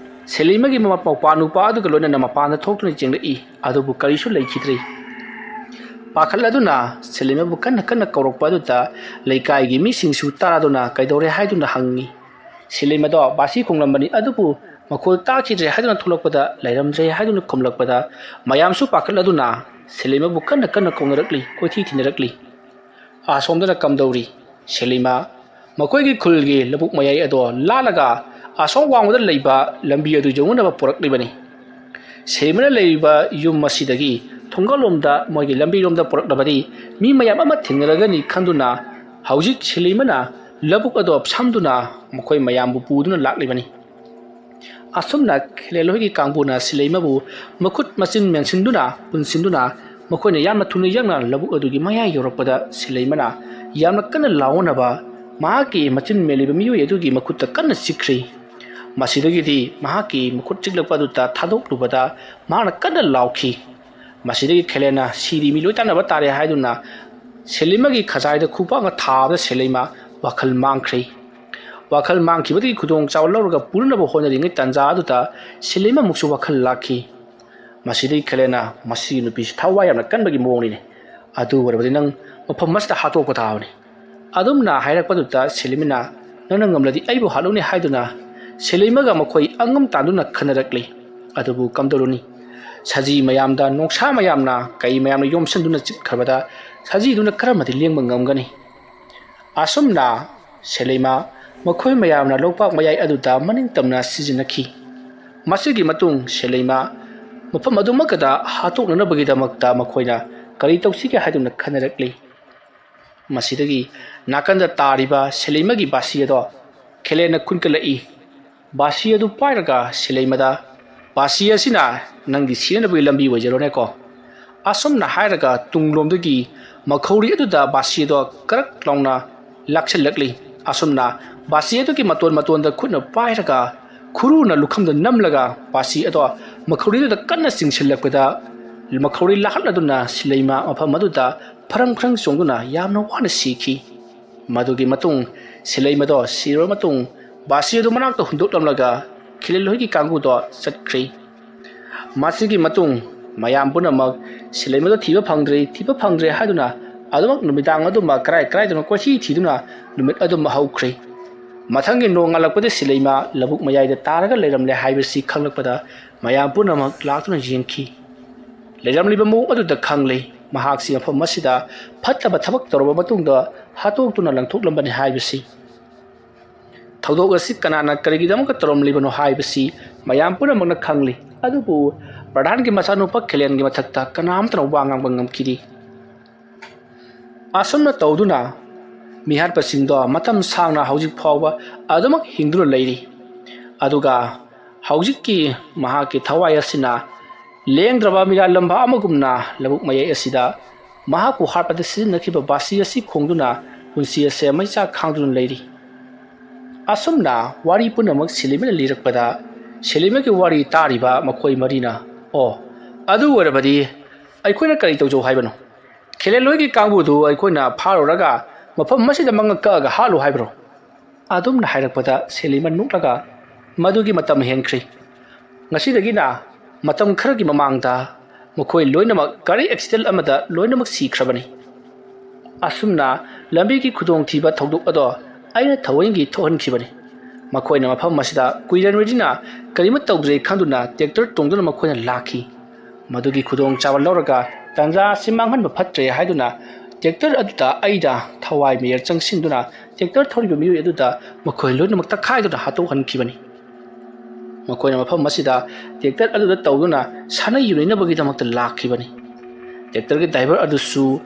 ꯁꯦꯂꯤꯃꯥꯒꯤ ꯃꯃꯥ ꯃꯧꯄ꯭ꯋꯥ ꯅꯨꯄꯥ ꯑꯗꯨꯒ ꯂꯣꯏꯅꯅ ꯃꯄꯥꯟꯗ ꯊꯣꯛꯇꯨꯅ ꯌꯦꯡꯂꯛꯏ꯫ ꯑꯗꯨꯕꯨ ꯀꯔꯤꯁꯨ ꯂꯩꯈꯤꯗ꯭ꯔꯤ꯫ ꯄꯥꯈꯠꯂꯗꯨꯅ ꯁꯦꯂꯤꯃꯥꯕꯨ ꯀꯟꯅ ꯀꯟꯅ ꯀꯧꯔꯛꯄ ꯑꯗꯨꯗ ꯂꯩꯀꯥꯏꯒꯤ ꯃꯤꯁꯤꯡꯁꯨ ꯇꯥꯔꯗꯨꯅ ꯀꯩꯗꯧꯔꯦ ꯍꯥꯏꯗꯨꯅ ꯍꯪꯉꯤ꯫ ꯁꯦꯂꯤꯃꯥꯗꯣ ꯕꯥꯁꯤ ꯈꯣꯡꯂꯝꯕꯅꯤ, ꯑꯗꯨꯕꯨ ꯃꯈꯣꯜ ꯇꯥꯈꯤꯗ꯭ꯔꯦ ꯍꯥꯏꯗꯨꯅ ꯊꯣꯛꯂꯛꯄꯗ ꯂꯩꯔꯝꯗ꯭ꯔꯦ ꯍꯥꯏꯗꯨꯅ ꯈꯨꯝꯂꯛꯄꯗ ꯃꯌꯥꯝꯁꯨ ꯄꯥꯈꯠꯂꯗꯨꯅ ꯁꯦꯂꯤꯃꯥꯕꯨ ꯀꯟꯅ ꯀꯟꯅ ꯀꯧꯅꯔꯛꯂꯤ, ꯀꯣꯏꯊꯤ ꯊꯤꯅꯔꯛꯂꯤ꯫ ꯑꯁꯣꯝꯗꯅ ꯀꯝꯗꯧꯔꯤ? ꯁꯦꯂꯤꯃꯥ ꯃꯈꯣꯏꯒꯤ ꯈꯨꯜꯒꯤ ꯂꯧꯕꯨꯛ ꯃꯌꯥꯏ ꯑꯗꯣ ꯂꯥꯜꯂꯒ ꯑꯁꯣꯝ ꯋꯥꯡꯃꯗ ꯂꯩꯕ ꯂꯝꯕꯤ ꯑꯗꯨ ꯌꯧꯅꯅꯕ ꯄꯨꯔꯛꯂꯤꯕꯅꯤ꯫ ꯁꯦꯂꯤꯃꯥꯅ ꯂꯩꯔꯤꯕ ꯌꯨꯝ ꯑꯁꯤꯗꯒꯤ ꯊꯣꯡꯒꯜꯂꯣꯝꯗ ꯃꯣꯏꯒꯤ ꯂꯝꯕꯤꯔꯣꯝꯗ ꯄꯨꯔꯛꯂꯕꯗꯤ ꯃꯤ ꯃꯌꯥꯝ ꯑꯃ ꯊꯦꯡꯅꯔꯒꯅꯤ ꯈꯟꯗꯨꯅ ꯍꯧꯖꯤꯛ ꯁꯦꯂꯤꯃꯥꯅ ꯂꯧꯕꯨꯛ ꯑꯗꯣ ꯐꯝꯗꯨꯅ ꯃꯈꯣꯏ ꯃꯌꯥꯝꯕꯨ ꯄꯨꯗꯨꯅ ꯂꯥꯛꯂꯤꯕꯅꯤ꯫ ꯑꯁꯨꯝꯅ ꯈꯦꯂꯦꯜꯍꯣꯏꯒꯤ ꯀꯥꯡꯕꯨꯅ ꯁꯦꯂꯤꯃꯥꯕꯨ ꯃꯈꯨꯠ ꯃꯆꯤꯟ ꯃꯦꯟꯁꯤꯟꯗꯨꯅ ꯄꯨꯟꯁꯤꯟꯗꯨꯅ ꯃꯈꯣꯏꯅ ꯌꯥꯝꯅ ꯊꯨꯅ ꯌꯥꯡꯅ ꯂꯧꯕꯨꯛ ꯑꯗꯨꯒꯤ ꯃꯌꯥꯏ ꯌꯧꯔꯛꯄꯗ ꯁꯦꯂꯤꯃꯥꯅ ꯌꯥꯝꯅ ꯀꯟꯅ ꯂꯥꯎꯅꯅꯕ ꯃꯍꯥꯛꯀꯤ ꯃꯆꯤꯟ ꯃꯦꯜꯂꯤꯕ ꯃꯤꯑꯣꯏ ꯑꯗꯨꯒꯤ ꯃꯈꯨꯠꯇ ꯀꯟꯅ ꯆꯤꯛꯈ꯭ꯔꯤ꯫ ꯃꯁꯤꯗꯒꯤꯗꯤ ꯃꯍꯥꯛꯀꯤ ꯃꯈꯨꯠ ꯆꯤꯛꯂꯛꯄ ꯑꯗꯨꯗ ꯊꯥꯗꯣꯛꯂꯨꯕꯗ ꯃꯍꯥꯛꯅ ꯀꯟꯅ ꯂꯥꯎꯈꯤ꯫ ꯃꯁꯤꯗꯒꯤ ꯈꯦꯂꯦꯜꯅ "ꯁꯤꯗꯤ ꯃꯤ ꯂꯣꯏ ꯇꯥꯟꯅꯕ ꯇꯥꯔꯦ" ꯍꯥꯏꯗꯨꯅ ꯁꯦꯂꯤꯃꯥꯒꯤ ꯈꯖꯥꯏꯗ ꯈꯨꯕꯥꯛꯅ ꯊꯥꯕꯗ ꯁꯦꯂꯤꯃꯥ ꯋꯥꯈꯜ ꯃꯥꯡꯈ꯭ꯔꯦ꯫ ꯋꯥꯈꯜ ꯃꯥꯡꯈꯤꯕꯗꯒꯤ ꯈꯨꯗꯣꯡꯆꯥꯕ ꯂꯧꯔꯒ ꯄꯨꯅꯅꯕ ꯍꯣꯠꯅꯔꯤꯉꯩ ꯇꯥꯟꯖꯥ ꯑꯗꯨꯗ ꯁꯦꯂꯤꯃꯥꯃꯨꯛꯁꯨ ꯋꯥꯈꯜ ꯂꯥꯛꯈꯤ꯫ ꯃꯁꯤꯗꯒꯤ ꯈꯦꯂꯦꯜꯅ "ꯃꯁꯤꯒꯤ ꯅꯨꯄꯤꯁꯤ ꯊꯋꯥꯏ ꯌꯥꯝꯅ ꯀꯟꯕꯒꯤ ꯃꯑꯣꯡꯅꯤꯅꯦ, "ꯑꯗꯨ ꯑꯣꯏꯔꯕꯗꯤ ꯅꯪ ꯃꯐꯝ ꯑꯁꯤꯗ ꯍꯥꯠꯇꯣꯛꯄ ꯇꯥꯕꯅꯤ"꯫ ꯑꯗꯨꯝꯅ ꯍꯥꯏꯔꯛꯄꯗꯨꯗ ꯁꯦꯂꯤꯃꯅ, "ꯅꯪꯅ ꯉꯝꯂꯗꯤ ꯑꯩꯕꯨ ꯍꯥꯠꯂꯨꯅꯦ" ꯍꯥꯏꯗꯨꯅ ꯁꯦꯂꯤꯃꯒ ꯃꯈꯣꯏ ꯑꯉꯝ ꯇꯥꯟꯗꯨꯅ ꯈꯟꯅꯔꯛꯂꯤ꯫ ꯑꯗꯨꯕꯨ ꯀꯝꯗꯧꯔꯨꯅꯤ? ꯁꯖꯤ ꯃꯌꯥꯝꯗ ꯅꯣꯡꯁꯥ ꯃꯌꯥꯝꯅ, ꯀꯩ ꯃꯌꯥꯝꯅ ꯌꯣꯝꯁꯤꯟꯗꯨꯅ ꯆꯤꯛꯈ꯭ꯔꯕꯗ ꯁꯖꯤꯗꯨꯅ ꯀꯔꯝꯅꯗꯤ ꯂꯦꯡꯕ ꯉꯝꯒꯅꯤ? ꯑꯁꯨꯝꯅ ꯁꯦꯂꯩꯃ ꯃꯈꯣꯏ ꯃꯌꯥꯝꯅ ꯂꯣꯛꯄꯥꯛ ꯃꯌꯥꯏ ꯑꯗꯨꯗ ꯃꯅꯤꯡ ꯇꯝꯅ ꯁꯤꯖꯤꯟꯅꯈꯤ꯫ ꯃꯁꯤꯒꯤ ꯃꯇꯨꯡ ꯁꯦꯂꯩꯃ ꯃꯐꯝ ꯑꯗꯨꯃꯛꯀꯗ ꯍꯥꯠꯇꯣꯛꯅꯅꯕꯒꯤꯗꯃꯛꯇ ꯃꯈꯣꯏꯅ ꯀꯔꯤ ꯇꯧꯁꯤꯒꯦ ꯍꯥꯏꯗꯨꯅ ꯈꯟꯅꯔꯛꯂꯤ꯫ ꯃꯁꯤꯗꯒꯤ ꯅꯥꯀꯟꯗ ꯇꯥꯔꯤꯕ ꯁꯦꯂꯩꯃꯒꯤ ꯕꯥꯁꯤ ꯑꯗꯣ ꯈꯦꯂꯦꯟꯅ ꯈꯨꯟꯀꯠꯂꯛꯏ꯫ ꯕꯥꯁꯤ ꯑꯗꯨ ꯄꯥꯏꯔꯒ ꯁꯦꯂꯩꯃꯗ, "ꯕꯥꯁꯤ ꯑꯁꯤꯅ ꯅꯪꯒꯤ ꯁꯤꯅꯅꯕꯒꯤ ꯂꯝꯕꯤ ꯑꯣꯏꯖꯔꯣꯅꯦꯀꯣ"꯫ ꯑꯁꯨꯝꯅ ꯍꯥꯏꯔꯒ ꯇꯨꯡꯂꯣꯝꯗꯒꯤ ꯃꯈꯧꯔꯤ ꯑꯗꯨꯗ ꯕꯥꯁꯤ ꯑꯗꯣ ꯀꯔꯛ ꯂꯥꯎꯅ ꯂꯥꯛꯁꯤꯜꯂꯛꯂꯤ꯫ ꯑꯁꯨꯝꯅ ꯕꯥꯁꯤ ꯑꯗꯨꯒꯤ ꯃꯇꯣꯟ ꯃꯇꯣꯟꯗ ꯈꯨꯠꯅ ꯄꯥꯏꯔꯒ ꯈꯨꯔꯨꯅ ꯂꯨꯈꯝꯗ ꯅꯝꯂꯒ ꯕꯥꯁꯤ ꯑꯗꯣ ꯃꯈꯧꯔꯤꯗꯨꯗ ꯀꯟꯅ ꯆꯤꯡꯁꯤꯜꯂꯛꯄꯗ ꯃꯈꯧꯔꯤ ꯂꯥꯈꯠꯂꯗꯨꯅ ꯁꯤꯂꯩꯃ ꯃꯐꯝ ꯑꯗꯨꯗ ꯐꯔꯪ ꯐꯔꯪ ꯆꯣꯡꯗꯨꯅ ꯌꯥꯝꯅ ꯋꯥꯅ ꯁꯤꯈꯤ꯫ ꯃꯗꯨꯒꯤ ꯃꯇꯨꯡ ꯁꯤꯂꯩꯃꯗꯣ ꯁꯤꯔꯕ ꯃꯇꯨꯡ ꯕꯥꯁꯤ ꯑꯗꯨ ꯃꯅꯥꯛꯇ ꯍꯨꯟꯗꯣꯛꯂꯝꯂꯒ ꯈꯤꯂꯦꯟ ꯂꯣꯏꯒꯤ ꯀꯥꯡꯕꯨꯗꯣ ꯆꯠꯈ꯭ꯔꯤ꯫ ꯃꯁꯤꯒꯤ ꯃꯇꯨꯡ ꯃꯌꯥꯝ ꯄꯨꯝꯅꯃꯛ ꯁꯤꯂꯩꯃꯗꯣ ꯊꯤꯕ ꯐꯪꯗ꯭ꯔꯦ, ꯊꯤꯕ ꯐꯪꯗ꯭ꯔꯦ ꯍꯥꯏꯗꯨꯅ ꯑꯗꯨꯃꯛ ꯅꯨꯃꯤꯗꯥꯡ ꯑꯗꯨꯃ ꯀꯔꯥꯏ ꯀꯔꯥꯏꯗꯅꯣ ꯀꯣꯏꯊꯤ ꯊꯤꯗꯨꯅ ꯅꯨꯃꯤꯠ ꯑꯗꯨꯃ ꯍꯧꯈ꯭ꯔꯦ꯫ ꯃꯊꯪꯒꯤ ꯅꯣꯡꯉꯥꯜꯂꯛꯄꯗ ꯁꯤꯂꯩꯃ ꯂꯧꯕꯨꯛ ꯃꯌꯥꯏꯗ ꯇꯥꯔꯒ ꯂꯩꯔꯝꯂꯦ ꯍꯥꯏꯕꯁꯤ ꯈꯪꯂꯛꯄꯗ ꯃꯌꯥꯝ ꯄꯨꯝꯅꯃꯛ ꯂꯥꯛꯇꯨꯅ ꯌꯦꯡꯈꯤ꯫ ꯂꯩꯔꯝꯂꯤꯕ ꯃꯑꯣꯡ ꯑꯗꯨꯗ ꯈꯪꯂꯦ, ꯃꯍꯥꯛꯁꯤ ꯃꯐꯝ ꯑꯁꯤꯗ ꯐꯠꯇꯕ ꯊꯕꯛ ꯇꯧꯔꯕ ꯃꯇꯨꯡꯗ ꯍꯥꯠꯇꯣꯛꯇꯨꯅ ꯂꯪꯊꯣꯛꯂꯝꯕꯅꯤ ꯍꯥꯏꯕꯁꯤ꯫ ꯊꯧꯗꯣꯛ ꯑꯁꯤ ꯀꯅꯥꯅ ꯀꯔꯤꯒꯤꯗꯃꯛꯇ ꯇꯧꯔꯝꯂꯤꯕꯅꯣ ꯍꯥꯏꯕꯁꯤ ꯃꯌꯥꯝ ꯄꯨꯝꯅꯃꯛꯅ ꯈꯪꯂꯤ꯫ ꯑꯗꯨꯕꯨ ꯄ꯭ꯔꯙꯥꯟꯒꯤ ꯃꯆꯥꯅꯨꯄꯥ ꯈꯦꯂꯦꯟꯒꯤ ꯃꯊꯛꯇ ꯀꯅꯥꯝꯇꯅ ꯋꯥ ꯉꯥꯡꯕ ꯉꯝꯈꯤꯗꯦ꯫ ꯑꯁꯨꯝꯅ ꯇꯧꯗꯨꯅ ꯃꯤꯍꯥꯠꯄꯁꯤꯡꯗꯣ ꯃꯇꯝ ꯁꯥꯡꯅ ꯍꯧꯖꯤꯛ ꯐꯥꯎꯕ ꯑꯗꯨꯃꯛ ꯍꯤꯡꯗꯨꯅ ꯂꯩꯔꯤ꯫ ꯑꯗꯨꯒ ꯍꯧꯖꯤꯛꯀꯤ ꯃꯍꯥꯛꯀꯤ ꯊꯋꯥꯏ ꯑꯁꯤꯅ ꯂꯦꯡꯗ꯭ꯔꯕ ꯃꯤꯔꯥꯜꯂꯝꯕ ꯑꯃꯒꯨꯝꯅ ꯂꯧꯕꯨꯛ ꯃꯌꯥꯏ ꯑꯁꯤꯗ ꯃꯍꯥꯛꯄꯨ ꯍꯥꯠꯄꯗ ꯁꯤꯖꯤꯟꯅꯈꯤꯕ ꯕꯥꯁꯤ ꯑꯁꯤ ꯈꯣꯡꯗꯨꯅ ꯄꯨꯟꯁꯤ ꯑꯁꯦ ꯃꯩꯆꯥꯛ ꯈꯥꯡꯗꯨꯅ ꯂꯩꯔꯤ꯫ ꯑꯁꯨꯝꯅ ꯋꯥꯔꯤ ꯄꯨꯝꯅꯃꯛ ꯁꯦꯂꯤꯃꯅ ꯂꯤꯔꯛꯄꯗ ꯁꯦꯂꯤꯃꯒꯤ ꯋꯥꯔꯤ ꯇꯥꯔꯤꯕ ꯃꯈꯣꯏ ꯃꯔꯤꯅ, "ꯑꯣ, ꯑꯗꯨ ꯑꯣꯏꯔꯕꯗꯤ ꯑꯩꯈꯣꯏꯅ ꯀꯔꯤ ꯇꯧꯖꯧ ꯍꯥꯏꯕꯅꯣ? ꯈꯦꯂꯦꯟ ꯂꯣꯏꯒꯤ ꯀꯥꯡꯕꯨꯗꯨ ꯑꯩꯈꯣꯏꯅ ꯐꯥꯔꯨꯔꯒ ꯃꯐꯝ ꯑꯁꯤꯗ ꯃꯉꯛ ꯀꯛꯑꯒ ꯍꯥꯠꯂꯨ ꯍꯥꯏꯕ꯭ꯔꯣ?" ꯑꯗꯨꯝꯅ ꯍꯥꯏꯔꯛꯄꯗ ꯁꯦꯂꯤꯃ ꯅꯣꯛꯂꯒ, "ꯃꯗꯨꯒꯤ ꯃꯇꯝ ꯍꯦꯟꯈ꯭ꯔꯦ꯫ ꯉꯁꯤꯗꯒꯤꯅ ꯃꯇꯝ ꯈꯔꯒꯤ ꯃꯃꯥꯡꯗ ꯃꯈꯣꯏ ꯂꯣꯏꯅꯃꯛ ꯒꯥꯔꯤ ꯑꯦꯛꯁꯤꯗꯦꯟ ꯑꯃꯗ ꯂꯣꯏꯅꯃꯛ ꯁꯤꯈ꯭ꯔꯕꯅꯤ꯫ ꯑꯁꯨꯝꯅ ꯂꯝꯕꯤꯒꯤ ꯈꯨꯗꯣꯡꯊꯤꯕ ꯊꯧꯗꯣꯛ ꯑꯗꯣ ꯑꯩꯅ ꯊꯑꯣꯏꯒꯤ ꯊꯣꯛꯍꯟꯈꯤꯕꯅꯤ꯫ ꯃꯈꯣꯏꯅ ꯃꯐꯝ ꯑꯁꯤꯗ ꯀꯨꯏꯔꯔꯣꯏꯅ ꯀꯔꯤꯃꯠ ꯇꯧꯗ꯭ꯔꯦ ꯈꯪꯗꯨꯅ ꯇ꯭ꯔꯦꯛꯇꯔ ꯇꯣꯡꯗꯨꯅ ꯃꯈꯣꯏꯅ ꯂꯥꯛꯈꯤ꯫ ꯃꯗꯨꯒꯤ ꯈꯨꯗꯣꯡꯆꯥꯕ ꯂꯧꯔꯒ ꯇꯥꯟꯖꯥ ꯑꯁꯤ ꯃꯥꯡꯍꯟꯕ ꯐꯠꯇ꯭ꯔꯦ ꯍꯥꯏꯗꯨꯅ ꯇ꯭ꯔꯦꯛꯇꯔ ꯑꯗꯨꯗ ꯑꯩꯗ ꯊꯋꯥꯏ ꯃꯌꯦꯛ ꯆꯪꯁꯤꯟꯗꯨꯅ ꯇ꯭ꯔꯦꯛꯇꯔ ꯊꯧꯔꯤꯕ ꯃꯤꯑꯣꯏ ꯑꯗꯨꯗ ꯃꯈꯣꯏ ꯂꯣꯏꯅꯃꯛ ꯇꯛꯈꯥꯏꯗꯨꯅ ꯍꯥꯠꯇꯣꯛꯍꯟꯈꯤꯕꯅꯤ꯫ ꯃꯈꯣꯏꯅ ꯃꯐꯝ ꯑꯁꯤꯗ ꯇ꯭ꯔꯦꯛꯇꯔ ꯑꯗꯨꯗ ꯇꯧꯗꯨꯅ ꯁꯥꯟꯅ ꯌꯨꯅꯩꯅꯕꯒꯤꯗꯃꯛꯇ ꯂꯥꯛꯈꯤꯕꯅꯤ꯫ ꯇ꯭ꯔꯦꯛꯇꯔꯒꯤ ꯗ꯭ꯔꯥꯏꯚꯔ ꯑꯗꯨꯁꯨ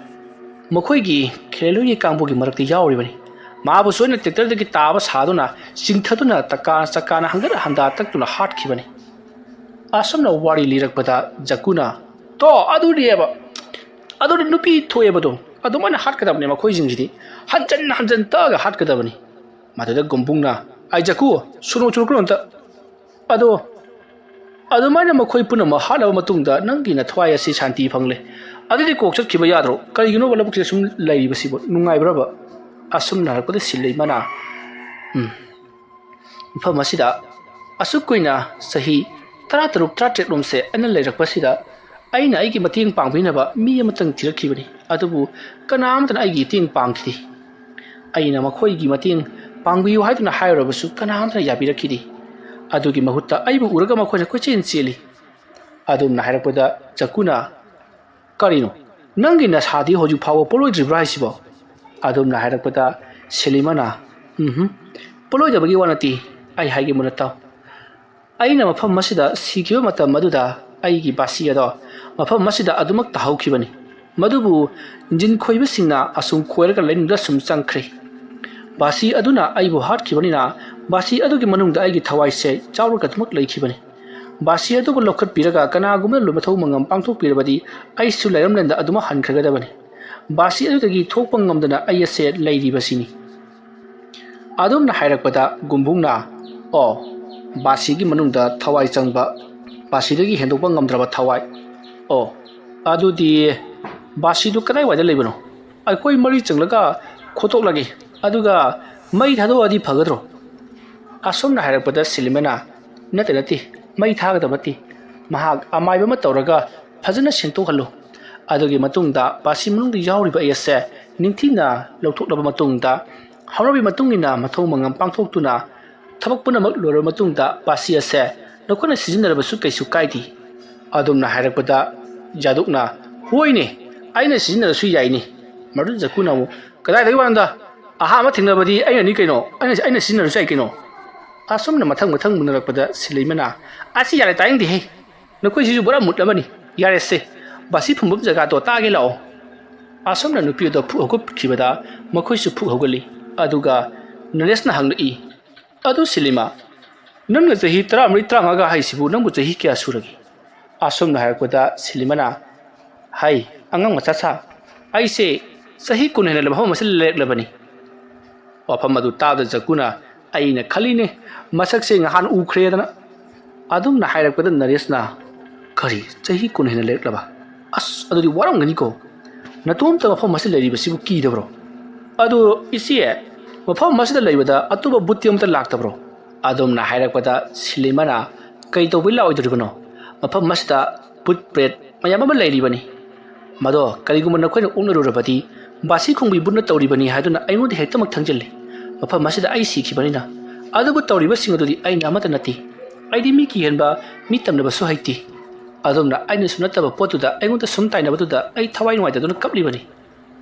ꯃꯈꯣꯏꯒꯤ ꯈꯦꯂꯣꯏꯒꯤ ꯀꯥꯡꯕꯨꯒꯤ ꯃꯔꯛꯇ ꯌꯥꯎꯔꯤꯕꯅꯤ꯫ ꯃꯍꯥꯛꯄꯨꯁꯨ ꯑꯩꯅ ꯇ꯭ꯔꯦꯛꯇꯔꯗꯒꯤ ꯇꯥꯕ ꯁꯥꯗꯨꯅ ꯆꯤꯡꯊꯗꯨꯅ ꯇꯀꯥ ꯆꯀꯥꯅ ꯍꯪꯒꯠ ꯍꯟꯗꯥ ꯇꯛꯇꯨꯅ ꯍꯥꯠꯈꯤꯕꯅꯤ꯫ ꯑꯁꯨꯝꯅ ꯋꯥꯔꯤ ꯂꯤꯔꯛꯄꯗ ꯖꯀꯨꯅ, "ꯇꯣ, ꯑꯗꯨꯅꯦꯕ, ꯑꯗꯨꯅꯤ ꯅꯨꯄꯤ ꯊꯣꯛꯑꯦꯕꯗꯣ, ꯑꯗꯨꯃꯥꯏꯅ ꯍꯥꯠꯀꯗꯕꯅꯦ ꯃꯈꯣꯏꯁꯤꯡꯁꯤꯗꯤ, ꯍꯟꯖꯟ ꯍꯟꯖꯟ ꯇꯛꯑꯒ ꯍꯥꯠꯀꯗꯕꯅꯤ"꯫ ꯃꯗꯨꯗ ꯒꯨꯝꯕꯨꯡꯅ, "ꯑꯩ ꯖꯀꯨ, ꯁꯨꯅꯣ ꯆꯨꯔꯛꯀꯅꯣ ꯑꯝꯇ꯫ ꯑꯗꯣ ꯑꯗꯨꯃꯥꯏꯅ ꯃꯈꯣꯏ ꯄꯨꯝꯅꯃꯛ ꯍꯥꯠꯂꯕ ꯃꯇꯨꯡꯗ ꯅꯪꯒꯤ ꯅꯊꯋꯥꯏ ꯑꯁꯤ ꯁꯥꯟꯇꯤ ꯐꯪꯂꯦ꯫ ꯑꯗꯨꯗꯤ ꯀꯣꯛ ꯆꯠꯈꯤꯕ ꯌꯥꯗ꯭ꯔꯣ? ꯀꯔꯤꯒꯤꯅꯣꯕ ꯂꯧꯕꯨꯛꯁꯤꯗ ꯁꯨꯝ ꯂꯩꯔꯤꯕꯁꯤꯕꯨ? ꯅꯨꯡꯉꯥꯏꯕ꯭ꯔꯕ?" ꯑꯁꯨꯝꯅ ꯍꯥꯏꯔꯛꯄꯗ ꯁꯤꯜꯂꯩꯃꯅ, "ꯎꯝ, ꯃꯐꯝ ꯑꯁꯤꯗ ꯑꯁꯨꯛ ꯀꯨꯏꯅ, ꯆꯍꯤ ꯇꯔꯥꯇꯔꯨꯛ ꯇꯔꯥꯇꯔꯦꯠ ꯂꯣꯝꯁꯦ ꯑꯩꯅ ꯂꯩꯔꯛꯄꯁꯤꯗ ꯑꯩꯅ ꯑꯩꯒꯤ ꯃꯇꯦꯡ ꯄꯥꯡꯕꯤꯅꯕ ꯃꯤ ꯑꯃꯇꯪ ꯊꯤꯔꯛꯈꯤꯕꯅꯤ, ꯑꯗꯨꯕꯨ ꯀꯅꯥ ꯑꯃꯇꯅ ꯑꯩꯒꯤ ꯃꯇꯦꯡ ꯄꯥꯡꯈꯤꯗꯦ꯫ ꯑꯩꯅ ꯃꯈꯣꯏꯒꯤ ꯃꯇꯦꯡ ꯄꯥꯡꯕꯤꯌꯨ ꯍꯥꯏꯗꯨꯅ ꯍꯥꯏꯔꯨꯔꯕꯁꯨ ꯀꯅꯥ ꯑꯃꯇꯅ ꯌꯥꯕꯤꯔꯛꯈꯤꯗꯦ꯫ ꯑꯗꯨꯒꯤ ꯃꯍꯨꯠꯇ ꯑꯩꯕꯨ ꯎꯔꯒ ꯃꯈꯣꯏꯅ ꯀꯣꯏꯆꯦꯟ ꯆꯦꯜꯂꯤ"꯫ ꯑꯗꯨꯝꯅ ꯍꯥꯏꯔꯛꯄꯗ ꯖꯀꯨꯅ, "ꯀꯔꯤꯅꯣ? ꯅꯪꯒꯤ ꯅꯁꯥꯗꯤ ꯍꯧꯖꯤꯛ ꯐꯥꯎꯕ ꯄꯣꯂꯣꯏꯗ꯭ꯔꯤꯕ꯭ꯔꯥ ꯍꯥꯏꯁꯤꯕꯣ?" ꯑꯗꯨꯝꯅ ꯍꯥꯏꯔꯛꯄꯗ ꯁꯦꯂꯤꯃꯅ, "ꯎꯝꯍꯨꯝ, ꯄꯣꯂꯣꯏꯗꯕꯒꯤ ꯋꯥ ꯅꯠꯇꯦ꯫ ꯑꯩ ꯍꯥꯏꯒꯦ ꯃꯨꯟꯅ ꯇꯥꯎ꯫ ꯑꯩꯅ ꯃꯐꯝ ꯑꯁꯤꯗ ꯁꯤꯈꯤꯕ ꯃꯇꯝ ꯑꯗꯨꯗ ꯑꯩꯒꯤ ꯕꯥꯁꯤ ꯑꯗꯣ ꯃꯐꯝ ꯑꯁꯤꯗ ꯑꯗꯨꯃꯛ ꯇꯥꯍꯧꯈꯤꯕꯅꯤ꯫ ꯃꯗꯨꯕꯨ ꯏꯟꯖꯤꯟ ꯈꯣꯏꯕꯁꯤꯡꯅ ꯑꯁꯨꯝ ꯈꯣꯏꯔꯒ ꯂꯩꯅꯨꯡꯗ ꯁꯨꯝ ꯆꯪꯈ꯭ꯔꯦ꯫ ꯕꯥꯁꯤ ꯑꯗꯨꯅ ꯑꯩꯕꯨ ꯍꯥꯠꯈꯤꯕꯅꯤꯅ ꯕꯥꯁꯤ ꯑꯗꯨꯒꯤ ꯃꯅꯨꯡꯗ ꯑꯩꯒꯤ ꯊꯋꯥꯏꯁꯦ ꯆꯥꯎꯔꯒ ꯑꯗꯨꯃꯛ ꯂꯩꯈꯤꯕꯅꯤ꯫ ꯕꯥꯁꯤ ꯑꯗꯨꯕꯨ ꯂꯧꯈꯠꯄꯤꯔꯒ ꯀꯅꯥꯒꯨꯝꯕꯅ ꯂꯣꯏ-, ꯃꯊꯧ ꯃꯉꯝ ꯄꯥꯡꯊꯣꯛꯄꯤꯔꯕꯗꯤ ꯑꯩꯁꯨ ꯂꯩꯔꯝꯂꯦꯟꯗ ꯑꯗꯨꯃꯛ ꯍꯟꯈ꯭ꯔꯒꯗꯕꯅꯤ꯫ ꯕꯥꯁꯤ ꯑꯗꯨꯗꯒꯤ ꯊꯣꯛꯄ ꯉꯝꯗꯅ ꯑꯩ ꯑꯁꯦ ꯂꯩꯔꯤꯕꯁꯤꯅꯤ"꯫ ꯑꯗꯨꯝꯅ ꯍꯥꯏꯔꯛꯄꯗ ꯒꯨꯝꯕꯨꯡꯅ, "ꯑꯣ, ꯕꯥꯁꯤꯒꯤ ꯃꯅꯨꯡꯗ ꯊꯋꯥꯏ ꯆꯪꯕ, ꯕꯥꯁꯤꯗꯒꯤ ꯍꯦꯟꯗꯣꯛꯄ ꯉꯝꯗ꯭ꯔꯕ ꯊꯋꯥꯏ꯫ ꯑꯣ, ꯑꯗꯨꯗꯤ ꯕꯥꯁꯤꯗꯨ ꯀꯗꯥꯏꯋꯥꯏꯗ ꯂꯩꯕꯅꯣ? ꯑꯩꯈꯣꯏ ꯃꯔꯤ ꯆꯪꯂꯒ ꯈꯣꯠꯇꯣꯛꯂꯒꯦ, ꯑꯗꯨꯒ ꯃꯩ ꯊꯥꯗꯣꯛꯑꯗꯤ ꯐꯒꯗ꯭ꯔꯣ?" ꯑꯁꯨꯝꯅ ꯍꯥꯏꯔꯛꯄꯗ ꯁꯤꯂꯤꯃꯦꯅ, "ꯅꯠꯇꯦ, ꯅꯠꯇꯦ, ꯃꯩ ꯊꯥꯒꯗꯕ ꯅꯠꯇꯦ꯫ ꯃꯍꯥꯛ ꯑꯃꯥꯏꯕ ꯑꯃ ꯇꯧꯔꯒ ꯐꯖꯅ ꯁꯦꯡꯗꯣꯛꯍꯜꯂꯨ꯫ ꯑꯗꯨꯒꯤ ꯃꯇꯨꯡꯗ ꯕꯥꯁꯤ ꯃꯅꯨꯡꯗ ꯌꯥꯎꯔꯤꯕ ꯑꯌꯦꯠꯁꯦ ꯅꯤꯡꯊꯤꯅ ꯂꯧꯊꯣꯛꯂꯕ ꯃꯇꯨꯡꯗ, ꯍꯧꯅꯕꯤ ꯃꯇꯨꯡ ꯏꯟꯅ ꯃꯊꯧ ꯃꯉꯝ ꯄꯥꯡꯊꯣꯛꯇꯨꯅ ꯊꯕꯛ ꯄꯨꯝꯅꯃꯛ ꯂꯣꯏꯔꯕ ꯃꯇꯨꯡꯗ ꯕꯥꯁꯤ ꯑꯁꯦ ꯅꯈꯣꯏꯅ ꯁꯤꯖꯤꯟꯅꯔꯕꯁꯨ ꯀꯩꯁꯨ ꯀꯥꯏꯗꯦ꯫ ꯑꯗꯨꯝꯅ ꯍꯥꯏꯔꯛꯄꯗ ꯌꯥꯗꯨꯛꯅ, "ꯍꯣꯏꯅꯦ, ꯑꯩꯅ ꯁꯤꯖꯤꯟꯅꯔꯁꯨ ꯌꯥꯏꯅꯦ"꯫ ꯃꯗꯨꯗ ꯖꯀꯨꯅ ꯑꯃꯨꯛ, "ꯀꯗꯥꯏꯗꯒꯤ ꯋꯥꯅꯣꯗ? ꯑꯍꯥꯟꯕ ꯊꯦꯡꯅꯕꯗꯤ ꯑꯩꯅꯅꯤ ꯀꯩꯅꯣ, ꯑꯩꯅ, ꯑꯩꯅ ꯁꯤꯖꯤꯟꯅꯔꯁꯨ ꯌꯥꯏ ꯀꯩꯅꯣ"꯫ ꯑꯁꯨꯝꯅ ꯃꯊꯪ ꯃꯊꯪ ꯃꯨꯟꯅꯔꯛꯄꯗ ꯁꯤꯂꯩꯃꯅ, "ꯑꯁꯤ ꯌꯥꯔꯦ, ꯇꯥꯅꯤꯡꯗꯦꯍꯦ, ꯅꯈꯣꯏꯁꯤꯁꯨ ꯄꯨꯔꯥ ꯃꯨꯠ ꯑꯃꯅꯤ, ꯌꯥꯔꯦꯁꯦ, ꯕꯥꯁꯤ ꯐꯨꯝꯐꯝ ꯖꯒꯥꯗꯣ ꯇꯥꯒꯦ ꯂꯥꯛꯑꯣ"꯫ ꯑꯁꯨꯝꯅ ꯅꯨꯄꯤ ꯑꯗꯨ ꯐꯨꯛ ꯍꯧꯒꯠꯈꯤꯕꯗ ꯃꯈꯣꯏꯁꯨ ꯐꯨꯛ ꯍꯧꯒꯠꯂꯤ꯫ ꯑꯗꯨꯒ ꯅꯔꯦꯁꯅ ꯍꯪꯂꯛꯏ, "ꯑꯗꯨ ꯁꯤꯂꯤꯃꯥ, ꯅꯪꯅ ꯆꯍꯤ ꯇꯔꯥꯃꯔꯤ ꯇꯔꯥꯃꯉꯥꯒ ꯍꯥꯏꯁꯤꯕꯨ ꯅꯪꯕꯨ ꯆꯍꯤ ꯀꯌꯥ ꯁꯨꯔꯒꯦ?" ꯑꯁꯨꯝꯅ ꯍꯥꯏꯔꯛꯄꯗ ꯁꯤꯂꯤꯃꯥꯅ, "ꯍꯩ, ꯑꯉꯥꯡ ꯃꯆꯥ ꯁꯥ, ꯑꯩꯁꯦ ꯆꯍꯤ ꯀꯨꯟ ꯍꯦꯟꯅ ꯃꯐꯝ ꯑꯁꯤꯗ ꯂꯩꯔꯛꯂꯕꯅꯤ"꯫ ꯋꯥꯐꯝ ꯑꯗꯨ ꯇꯥꯕꯗ ꯖꯀꯨꯅ, "ꯑꯩꯅ ꯈꯜꯂꯤꯅꯦ, ꯃꯁꯛꯁꯦ ꯉꯍꯥꯟ ꯎꯈ꯭ꯔꯦꯗꯅ"꯫ ꯑꯗꯨꯝꯅ ꯍꯥꯏꯔꯛꯄꯗ ꯅꯔꯦꯁꯅ, "ꯀꯔꯤ, ꯆꯍꯤ ꯀꯨꯟ ꯍꯦꯟꯅ ꯂꯩꯔꯛꯂꯕ? ꯑꯁ, ꯑꯗꯨꯗꯤ ꯋꯥꯔꯝꯒꯅꯤꯀꯣ꯫ ꯅꯇꯣꯝꯇ ꯃꯐꯝ ꯑꯁꯤꯗ ꯂꯩꯔꯤꯕꯁꯤꯕꯨ ꯀꯤꯗꯕ꯭ꯔꯣ? ꯑꯗꯨ ꯏꯆꯦ, ꯃꯐꯝ ꯑꯁꯤꯗ ꯂꯩꯕꯗ ꯑꯇꯣꯞꯄ ꯕꯨꯠꯇꯤ ꯑꯃꯠꯇ ꯂꯥꯛꯇꯕ꯭ꯔꯣ?" ꯑꯗꯨꯝꯅ ꯍꯥꯏꯔꯛꯄꯗ ꯁꯤꯂꯤꯃꯅ, "ꯀꯩ ꯇꯧꯕꯩ ꯂꯥꯛꯑꯣꯏꯗꯣꯔꯤꯕꯅꯣ? ꯃꯐꯝ ꯑꯁꯤꯗ ꯕꯨꯠ ꯄ꯭ꯔꯦꯠ ꯃꯌꯥꯝ ꯑꯃ ꯂꯩꯔꯤꯕꯅꯤ꯫ ꯃꯗꯣ ꯀꯔꯤꯒꯨꯝꯕ ꯅꯈꯣꯏꯅ ꯑꯣꯛꯅꯔꯨꯔꯕꯗꯤ, ꯕꯥꯁꯤ ꯈꯣꯡꯕꯤ ꯕꯨꯠꯅ ꯇꯧꯔꯤꯕꯅꯤ ꯍꯥꯏꯗꯨꯅ ꯑꯩꯉꯣꯟꯗ ꯍꯦꯛꯇꯃꯛ ꯊꯪꯖꯤꯜꯂꯤ꯫ ꯃꯐꯝ ꯑꯁꯤꯗ ꯑꯩ ꯁꯤꯈꯤꯕꯅꯤꯅ꯫ ꯑꯗꯨꯕꯨ ꯇꯧꯔꯤꯕꯁꯤꯡ ꯑꯗꯨꯗꯤ ꯑꯩꯅ ꯑꯃꯠꯇ ꯅꯠꯇꯦ꯫ ꯑꯩꯗꯤ ꯃꯤ ꯀꯤꯍꯟꯕ, ꯃꯤ ꯇꯝꯅꯕꯁꯨ ꯍꯩꯇꯦ꯫ ꯑꯗꯨꯝꯅ ꯑꯩꯅꯁꯨ ꯅꯠꯇꯕ ꯄꯣꯠꯇꯨꯗ ꯑꯩꯉꯣꯟꯗ ꯁꯨꯝ ꯇꯥꯏꯅꯕꯗꯨꯗ ꯑꯩ ꯊꯋꯥꯏ ꯅꯨꯡꯉꯥꯏꯇꯗꯨꯅ ꯀꯞꯂꯤꯕꯅꯤ꯫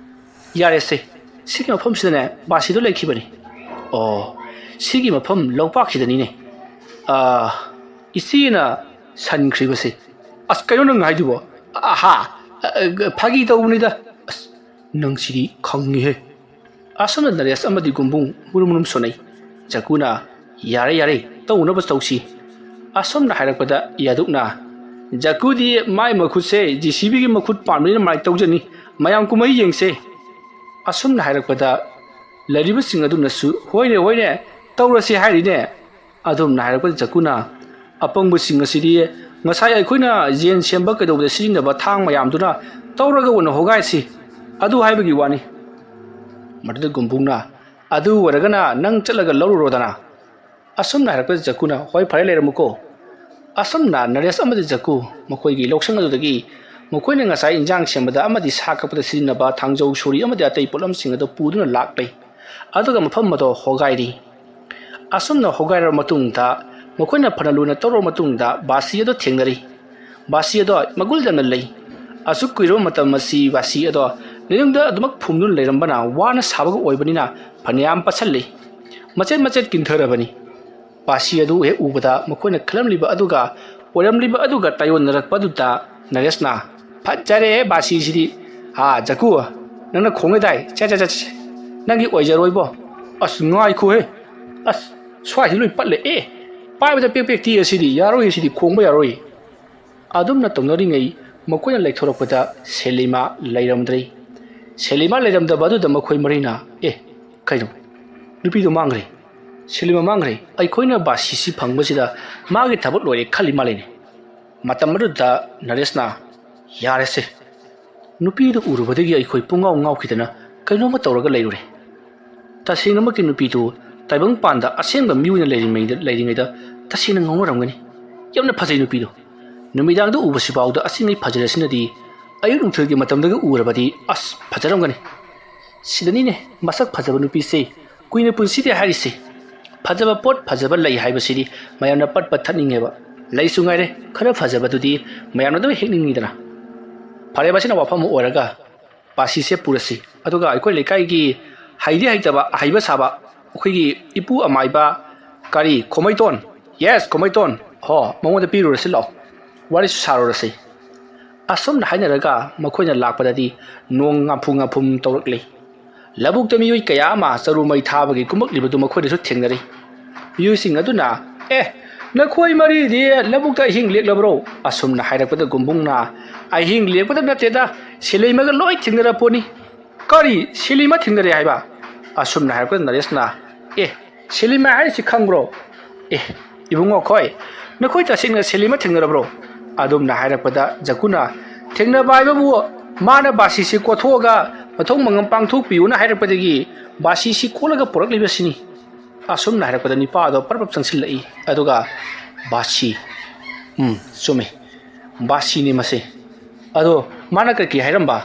ꯌꯥꯔꯦꯁꯦ, ꯁꯤꯒꯤ ꯃꯐꯝꯁꯤꯗꯅꯦ ꯕꯥꯁꯤꯗꯣ ꯂꯩꯈꯤꯕꯅꯤ꯫ ꯑꯣ, ꯁꯤꯒꯤ ꯃꯐꯝ ꯂꯧꯄꯥꯛꯁꯤꯗꯅꯤꯅꯦ, ꯑꯥ, ꯏꯆꯦꯅ ꯁꯟꯈ꯭ꯔꯤꯕꯁꯦ꯫ ꯑꯁ, ꯀꯩꯅꯣ ꯅꯪ ꯍꯥꯏꯗꯨꯕꯣ? ꯑꯍꯥ, ꯑ, ꯑ, ꯐꯥꯒꯤ ꯇꯧꯕꯅꯤꯗ꯫ ꯑꯁ, ꯅꯪꯁꯤꯗꯤ ꯈꯪꯉꯤꯍꯦ꯫ ꯑꯁꯣꯝꯗ ꯅꯔꯦꯁ ꯑꯃꯗꯤ ꯒꯨꯝꯕꯨꯡ ꯃꯨꯔꯨꯝ ꯃꯨꯔꯨꯝ ꯁꯣꯟꯅꯩ꯫ ꯖꯀꯨꯅ, "ꯌꯥꯔꯦ, ꯌꯥꯔꯦ, ꯇꯧꯅꯕ ꯇꯧꯁꯤ"꯫ ꯑꯁꯣꯝꯅ ꯍꯥꯏꯔꯛꯄꯗ ꯌꯥꯗꯨꯛꯅ, "ꯖꯀꯨꯗꯤ ꯃꯥꯏ ꯃꯈꯨꯠꯁꯦ ꯖꯦ ꯁꯤ ꯕꯤꯒꯤ ꯃꯈꯨꯠ ꯄꯥꯟꯕꯅꯤꯅ ꯃꯥꯏ ꯇꯧꯖꯅꯤ꯫ ꯃꯌꯥꯝ ꯀꯨꯝꯍꯩ ꯌꯦꯡꯁꯦ"꯫ ꯑꯁꯣꯝꯅ ꯍꯥꯏꯔꯛꯄꯗ ꯂꯩꯔꯤꯕꯁꯤꯡ ꯑꯗꯨꯅꯁꯨ, "ꯍꯣꯏꯅꯦ, ꯍꯣꯏꯅꯦ, ꯇꯧꯔꯁꯤ ꯍꯥꯏꯔꯤꯅꯦ"꯫ ꯑꯗꯨꯝꯅ ꯍꯥꯏꯔꯛꯄꯗ ꯖꯀꯨꯅ, "ꯑꯄꯪꯕꯁꯤꯡ ꯑꯁꯤꯗꯤ ꯉꯁꯥꯏ ꯑꯩꯈꯣꯏꯅ ꯌꯦꯟ ꯁꯦꯝꯕ ꯀꯩꯗꯧꯕꯗ ꯁꯤꯖꯤꯟꯅꯕ ꯊꯥꯡ ꯃꯌꯥꯝꯗꯨꯅ ꯇꯧꯔꯒ ꯑꯣꯏꯅ ꯍꯣꯒꯥꯏꯁꯤ꯫ ꯑꯗꯨ ꯍꯥꯏꯕꯒꯤ ꯋꯥꯅꯤ"꯫ ꯃꯗꯨꯗ ꯒꯨꯝꯕꯨꯡꯅ, "ꯑꯗꯨ ꯑꯣꯏꯔꯒꯅ ꯅꯪ ꯆꯠꯂꯒ ꯂꯧꯔꯨꯔꯣꯗꯅ"꯫ ꯑꯁꯨꯝꯅ ꯍꯥꯏꯔꯛꯄꯗ ꯖꯀꯨꯅ, "ꯍꯣꯏ, ꯐꯔꯦ, ꯂꯩꯔꯝꯃꯨꯀꯣ"꯫ ꯑꯁꯨꯝꯅ ꯅꯔꯦꯁ ꯑꯃꯗꯤ ꯖꯀꯨ ꯃꯈꯣꯏꯒꯤ ꯂꯧꯁꯪ ꯑꯗꯨꯗꯒꯤ ꯃꯈꯣꯏꯅ ꯉꯁꯥꯏ ꯏꯟꯖꯥꯡ ꯁꯦꯝꯕꯗ ꯑꯃꯗꯤ ꯁꯥ ꯀꯛꯄꯗ ꯁꯤꯖꯤꯟꯅꯕ ꯊꯥꯡꯖꯧ, ꯁꯣꯔꯤ ꯑꯃꯗꯤ ꯑꯇꯩ ꯄꯣꯠꯂꯝꯁꯤꯡ ꯑꯗꯨ ꯄꯨꯗꯨꯅ ꯂꯥꯛꯂꯦ꯫ ꯑꯗꯨꯒ ꯃꯐꯝ ꯑꯗꯨ ꯍꯣꯒꯥꯏꯔꯤ꯫ ꯑꯁꯨꯝꯅ ꯍꯣꯒꯥꯏꯔꯕ ꯃꯇꯨꯡꯗ ꯃꯈꯣꯏꯅ ꯐꯅ ꯂꯨꯅ ꯇꯧꯔꯕ ꯃꯇꯨꯡꯗ ꯕꯥꯁꯤ ꯑꯗꯨ ꯊꯦꯡꯅꯔꯤ꯫ ꯕꯥꯁꯤ ꯑꯗꯣ ꯃꯒꯨꯟ ꯌꯥꯝꯅ ꯂꯩ꯫ ꯑꯁꯨꯛ ꯀꯨꯏꯔꯕ ꯃꯇꯝ ꯑꯁꯤ ꯕꯥꯁꯤ ꯑꯗꯣ ꯂꯩꯅꯨꯡꯗ ꯑꯗꯨꯃꯛ ꯐꯨꯝꯗꯨꯅ ꯂꯩꯔꯝꯕꯅ ꯋꯥꯅ ꯁꯥꯕꯒ ꯑꯣꯏꯕꯅꯤꯅ ꯐꯅꯌꯥꯝ ꯄꯠꯁꯜꯂꯤ꯫ ꯃꯆꯦꯠ ꯃꯆꯦꯠ ꯀꯤꯟꯊꯔꯕꯅꯤ꯫ ꯕꯥꯁꯤ ꯑꯗꯨ ꯍꯦꯛ ꯎꯕꯗ ꯃꯈꯣꯏꯅ ꯈꯜꯂꯝꯂꯤꯕ ꯑꯗꯨꯒ ꯑꯣꯏꯔꯝꯂꯤꯕ ꯑꯗꯨꯒ ꯇꯥꯏꯌꯣꯟꯅꯔꯛꯄ ꯑꯗꯨꯗ ꯅꯔꯦꯁꯅ, "ꯐꯠꯖꯔꯦꯍꯦ ꯕꯥꯁꯤꯁꯤꯗꯤ꯫ ꯍꯥ, ꯖꯀꯨ, ꯅꯪꯅ ꯈꯣꯡꯉꯦꯗꯥꯏ? ꯆꯦ, ꯆꯦ, ꯆꯦ, ꯆꯦ꯫ ꯅꯪꯒꯤ ꯑꯣꯏꯖꯔꯣꯏꯕꯣ꯫ ꯑꯁ, ꯉꯥꯏꯈꯣꯍꯦ꯫ ꯑꯁ, ꯁ꯭ꯋꯥꯏꯁꯤ ꯂꯣꯏ ꯄꯠꯂꯦ꯫ ꯑꯦ, ꯄꯥꯏꯕꯗ ꯄꯦꯛ ꯄꯦꯛ ꯇꯦꯛꯑꯦ ꯁꯤꯗꯤ꯫ ꯌꯥꯔꯣꯏꯌꯦ ꯁꯤꯗꯤ, ꯈꯣꯡꯕ ꯌꯥꯔꯣꯏ꯫" ꯑꯗꯨꯝꯅ ꯇꯧꯅꯔꯤꯉꯩ ꯃꯈꯣꯏꯅ ꯂꯩꯊꯣꯔꯛꯄꯗ ꯁꯦꯂꯤꯃꯥ ꯂꯩꯔꯝꯗ꯭ꯔꯦ꯫ ꯁꯦꯂꯤꯃꯥ ꯂꯩꯔꯝꯗꯕ ꯑꯗꯨꯗ ꯃꯈꯣꯏ ꯃꯔꯤꯅ, "ꯑꯦ, ꯀꯩꯅꯣ? ꯅꯨꯄꯤꯗꯣ ꯃꯥꯡꯈ꯭ꯔꯦ꯫ ꯁꯦꯂꯤꯃꯥ ꯃꯥꯡꯈ꯭ꯔꯦ꯫ ꯑꯩꯈꯣꯏꯅ ꯕꯥꯁꯤꯁꯤ ꯐꯪꯕꯁꯤꯗ ꯃꯥꯒꯤ ꯊꯕꯛ ꯂꯣꯏꯔꯦ ꯈꯜꯂꯤ ꯃꯥꯜꯂꯤꯅꯦ꯫" ꯃꯇꯝ ꯑꯗꯨꯗ ꯅꯔꯦꯁꯅ, "ꯌꯥꯔꯦꯁꯦ꯫ ꯅꯨꯄꯤꯗꯨ ꯎꯔꯨꯕꯗꯒꯤ ꯑꯩꯈꯣꯏ ꯄꯨꯡꯉꯥꯎ ꯉꯥꯎꯈꯤꯗꯅ ꯀꯩꯅꯣꯝꯃ ꯇꯧꯔꯒ ꯂꯩꯔꯨꯔꯦ꯫ ꯇꯁꯦꯡꯅꯃꯛꯀꯤ ꯅꯨꯄꯤꯗꯨ ꯇꯥꯏꯕꯪꯄꯥꯟꯗ ꯑꯁꯦꯡꯕ ꯃꯤ ꯑꯣꯏꯅ ꯂꯩꯔꯤꯉꯩꯗ, ꯂꯩꯔꯤꯉꯩꯗ ꯇꯁꯦꯡꯅ ꯉꯥꯎꯅꯔꯝꯒꯅꯤ꯫ ꯌꯥꯝꯅ ꯐꯖꯩ ꯅꯨꯄꯤꯗꯨ꯫ ꯅꯨꯃꯤꯗꯥꯡꯗ ꯎꯕꯁꯤꯐꯥꯎꯗ ꯑꯁꯤꯉꯩ ꯐꯖꯔꯁꯤꯅꯗꯤ ꯑꯌꯨꯛ ꯅꯨꯡꯊꯤꯜꯒꯤ ꯃꯇꯝꯗꯒ ꯎꯔꯕꯗꯤ ꯑꯁ ꯐꯖꯔꯝꯒꯅꯤ꯫ ꯁꯤꯗꯅꯤꯅꯦ ꯃꯁꯛ ꯐꯖꯕ ꯅꯨꯄꯤꯁꯦ ꯀꯨꯏꯅ ꯄꯨꯟꯁꯤꯗꯦ ꯍꯥꯏꯔꯤꯁꯦ꯫ ꯐꯖꯕ ꯄꯣꯠ ꯐꯖꯕ ꯂꯩ ꯍꯥꯏꯕꯁꯤꯗꯤ ꯃꯌꯥꯝꯅ ꯄꯠ ꯄꯠ ꯊꯠꯅꯤꯡꯉꯦꯕ꯫ ꯂꯩꯁꯨ ꯉꯥꯏꯔꯦ ꯈꯔ ꯐꯖꯕꯗꯨꯗꯤ ꯃꯌꯥꯝꯅ ꯑꯗꯨꯝ ꯍꯦꯛꯅꯤꯡꯉꯤꯗꯅ꯫ ꯐꯔꯦ, ꯃꯁꯤꯅ ꯋꯥꯐꯝ ꯑꯃ ꯑꯣꯏꯔꯒ ꯕꯥꯁꯤꯁꯦ ꯄꯨꯔꯁꯤ꯫ ꯑꯗꯨꯒ ꯑꯩꯈꯣꯏ ꯂꯩꯀꯥꯏꯒꯤ ꯍꯩꯗꯤ ꯍꯩꯇꯕ ꯑꯍꯩꯕ ꯁꯥꯕ ꯑꯩꯈꯣꯏꯒꯤ ꯏꯄꯨ ꯑꯃꯥꯏꯕ ꯀꯔꯤ ꯈꯣꯃꯩꯇꯣꯟ, ꯌꯦꯁ, ꯈꯣꯃꯩꯇꯣꯟ, ꯍꯣ, ꯃꯉꯣꯟꯗ ꯄꯤꯔꯨꯔꯁꯤ ꯂꯥꯛꯑꯣ꯫ ꯋꯥꯔꯤꯁꯨ ꯁꯥꯔꯨꯔꯁꯤ꯫" ꯑꯁꯨꯝꯅ ꯍꯥꯏꯅꯔꯒ ꯃꯈꯣꯏꯅ ꯂꯥꯛꯄꯗꯗꯤ ꯅꯣꯡ ꯉꯥꯐꯨ ꯉꯥꯐꯨꯝ ꯇꯧꯔꯛꯂꯤ꯫ ꯂꯧꯕꯨꯛꯇ ꯃꯤꯑꯣꯏ ꯀꯌꯥ ꯑꯃ ꯆꯔꯨ ꯃꯩ ꯊꯥꯕꯒꯤ ꯀꯨꯝꯃꯛꯂꯤꯕꯗꯨ ꯃꯈꯣꯏꯅꯁꯨ ꯊꯦꯡꯅꯔꯤ꯫ ꯃꯤꯑꯣꯏꯁꯤꯡ ꯑꯗꯨꯅ, "ꯑꯦ, ꯅꯈꯣꯏ ꯃꯔꯤꯗꯤ ꯂꯧꯕꯨꯛꯇ ꯑꯍꯤꯡ ꯂꯦꯛꯂꯕ꯭ꯔꯣ?" ꯑꯁꯨꯝꯅ ꯍꯥꯏꯔꯛꯄꯗ ꯒꯨꯝꯕꯨꯡꯅ, "ꯑꯍꯤꯡ ꯂꯦꯛꯄꯗ ꯅꯠꯇꯦꯗ, ꯁꯤꯂꯩꯃꯒ ꯂꯣꯏ ꯊꯦꯡꯅꯔ ꯄꯣꯠꯅꯤ꯫" "ꯀꯔꯤ? ꯁꯤꯂꯩꯃ ꯊꯦꯡꯅꯔꯦ ꯍꯥꯏꯕ?" ꯑꯁꯨꯝꯅ ꯍꯥꯏꯔꯛꯄꯗ ꯅꯔꯦꯁꯅ, "ꯑꯦ, ꯁꯤꯂꯩꯃ ꯍꯥꯏꯔꯤꯁꯤ ꯈꯪꯕ꯭ꯔꯣ?" "ꯑꯦ, ꯏꯕꯨꯡꯉꯣ ꯈꯣꯏ, ꯅꯈꯣꯏ ꯇꯁꯦꯡꯅ ꯁꯤꯂꯩꯃ ꯊꯦꯡꯅꯔꯕ꯭ꯔꯣ?" ꯑꯗꯨꯝꯅ ꯍꯥꯏꯔꯛꯄꯗ ꯖꯀꯨꯅ, "ꯊꯦꯡꯅꯕ ꯍꯥꯏꯕꯕꯨ ꯃꯥꯅ ꯕꯥꯁꯤꯁꯤ ꯀꯣꯊꯣꯛꯑꯒ ꯃꯊꯧ ꯃꯉꯝ ꯄꯥꯡꯊꯣꯛꯄꯤꯌꯨꯅ ꯍꯥꯏꯔꯛꯄꯗꯒꯤ ꯕꯥꯁꯤꯁꯤ ꯀꯣꯠꯂꯒ ꯄꯨꯔꯛꯂꯤꯕꯁꯤꯅꯤ꯫" ꯑꯁꯨꯝꯅ ꯍꯥꯏꯔꯛꯄꯗ ꯅꯤꯄꯥ ꯑꯗꯣ ꯄꯔꯞ ꯄꯔꯞ ꯆꯪꯁꯤꯜꯂꯛꯏ꯫ ꯑꯗꯨꯒ ꯕꯥꯁꯤ, ꯎꯝ, ꯆꯨꯝꯃꯤ꯫ ꯕꯥꯁꯤꯅꯤ ꯃꯁꯤ꯫ ꯑꯗꯣ ꯃꯥꯅ ꯀꯔꯤ ꯀꯔꯤ ꯍꯥꯏꯔꯝꯕ?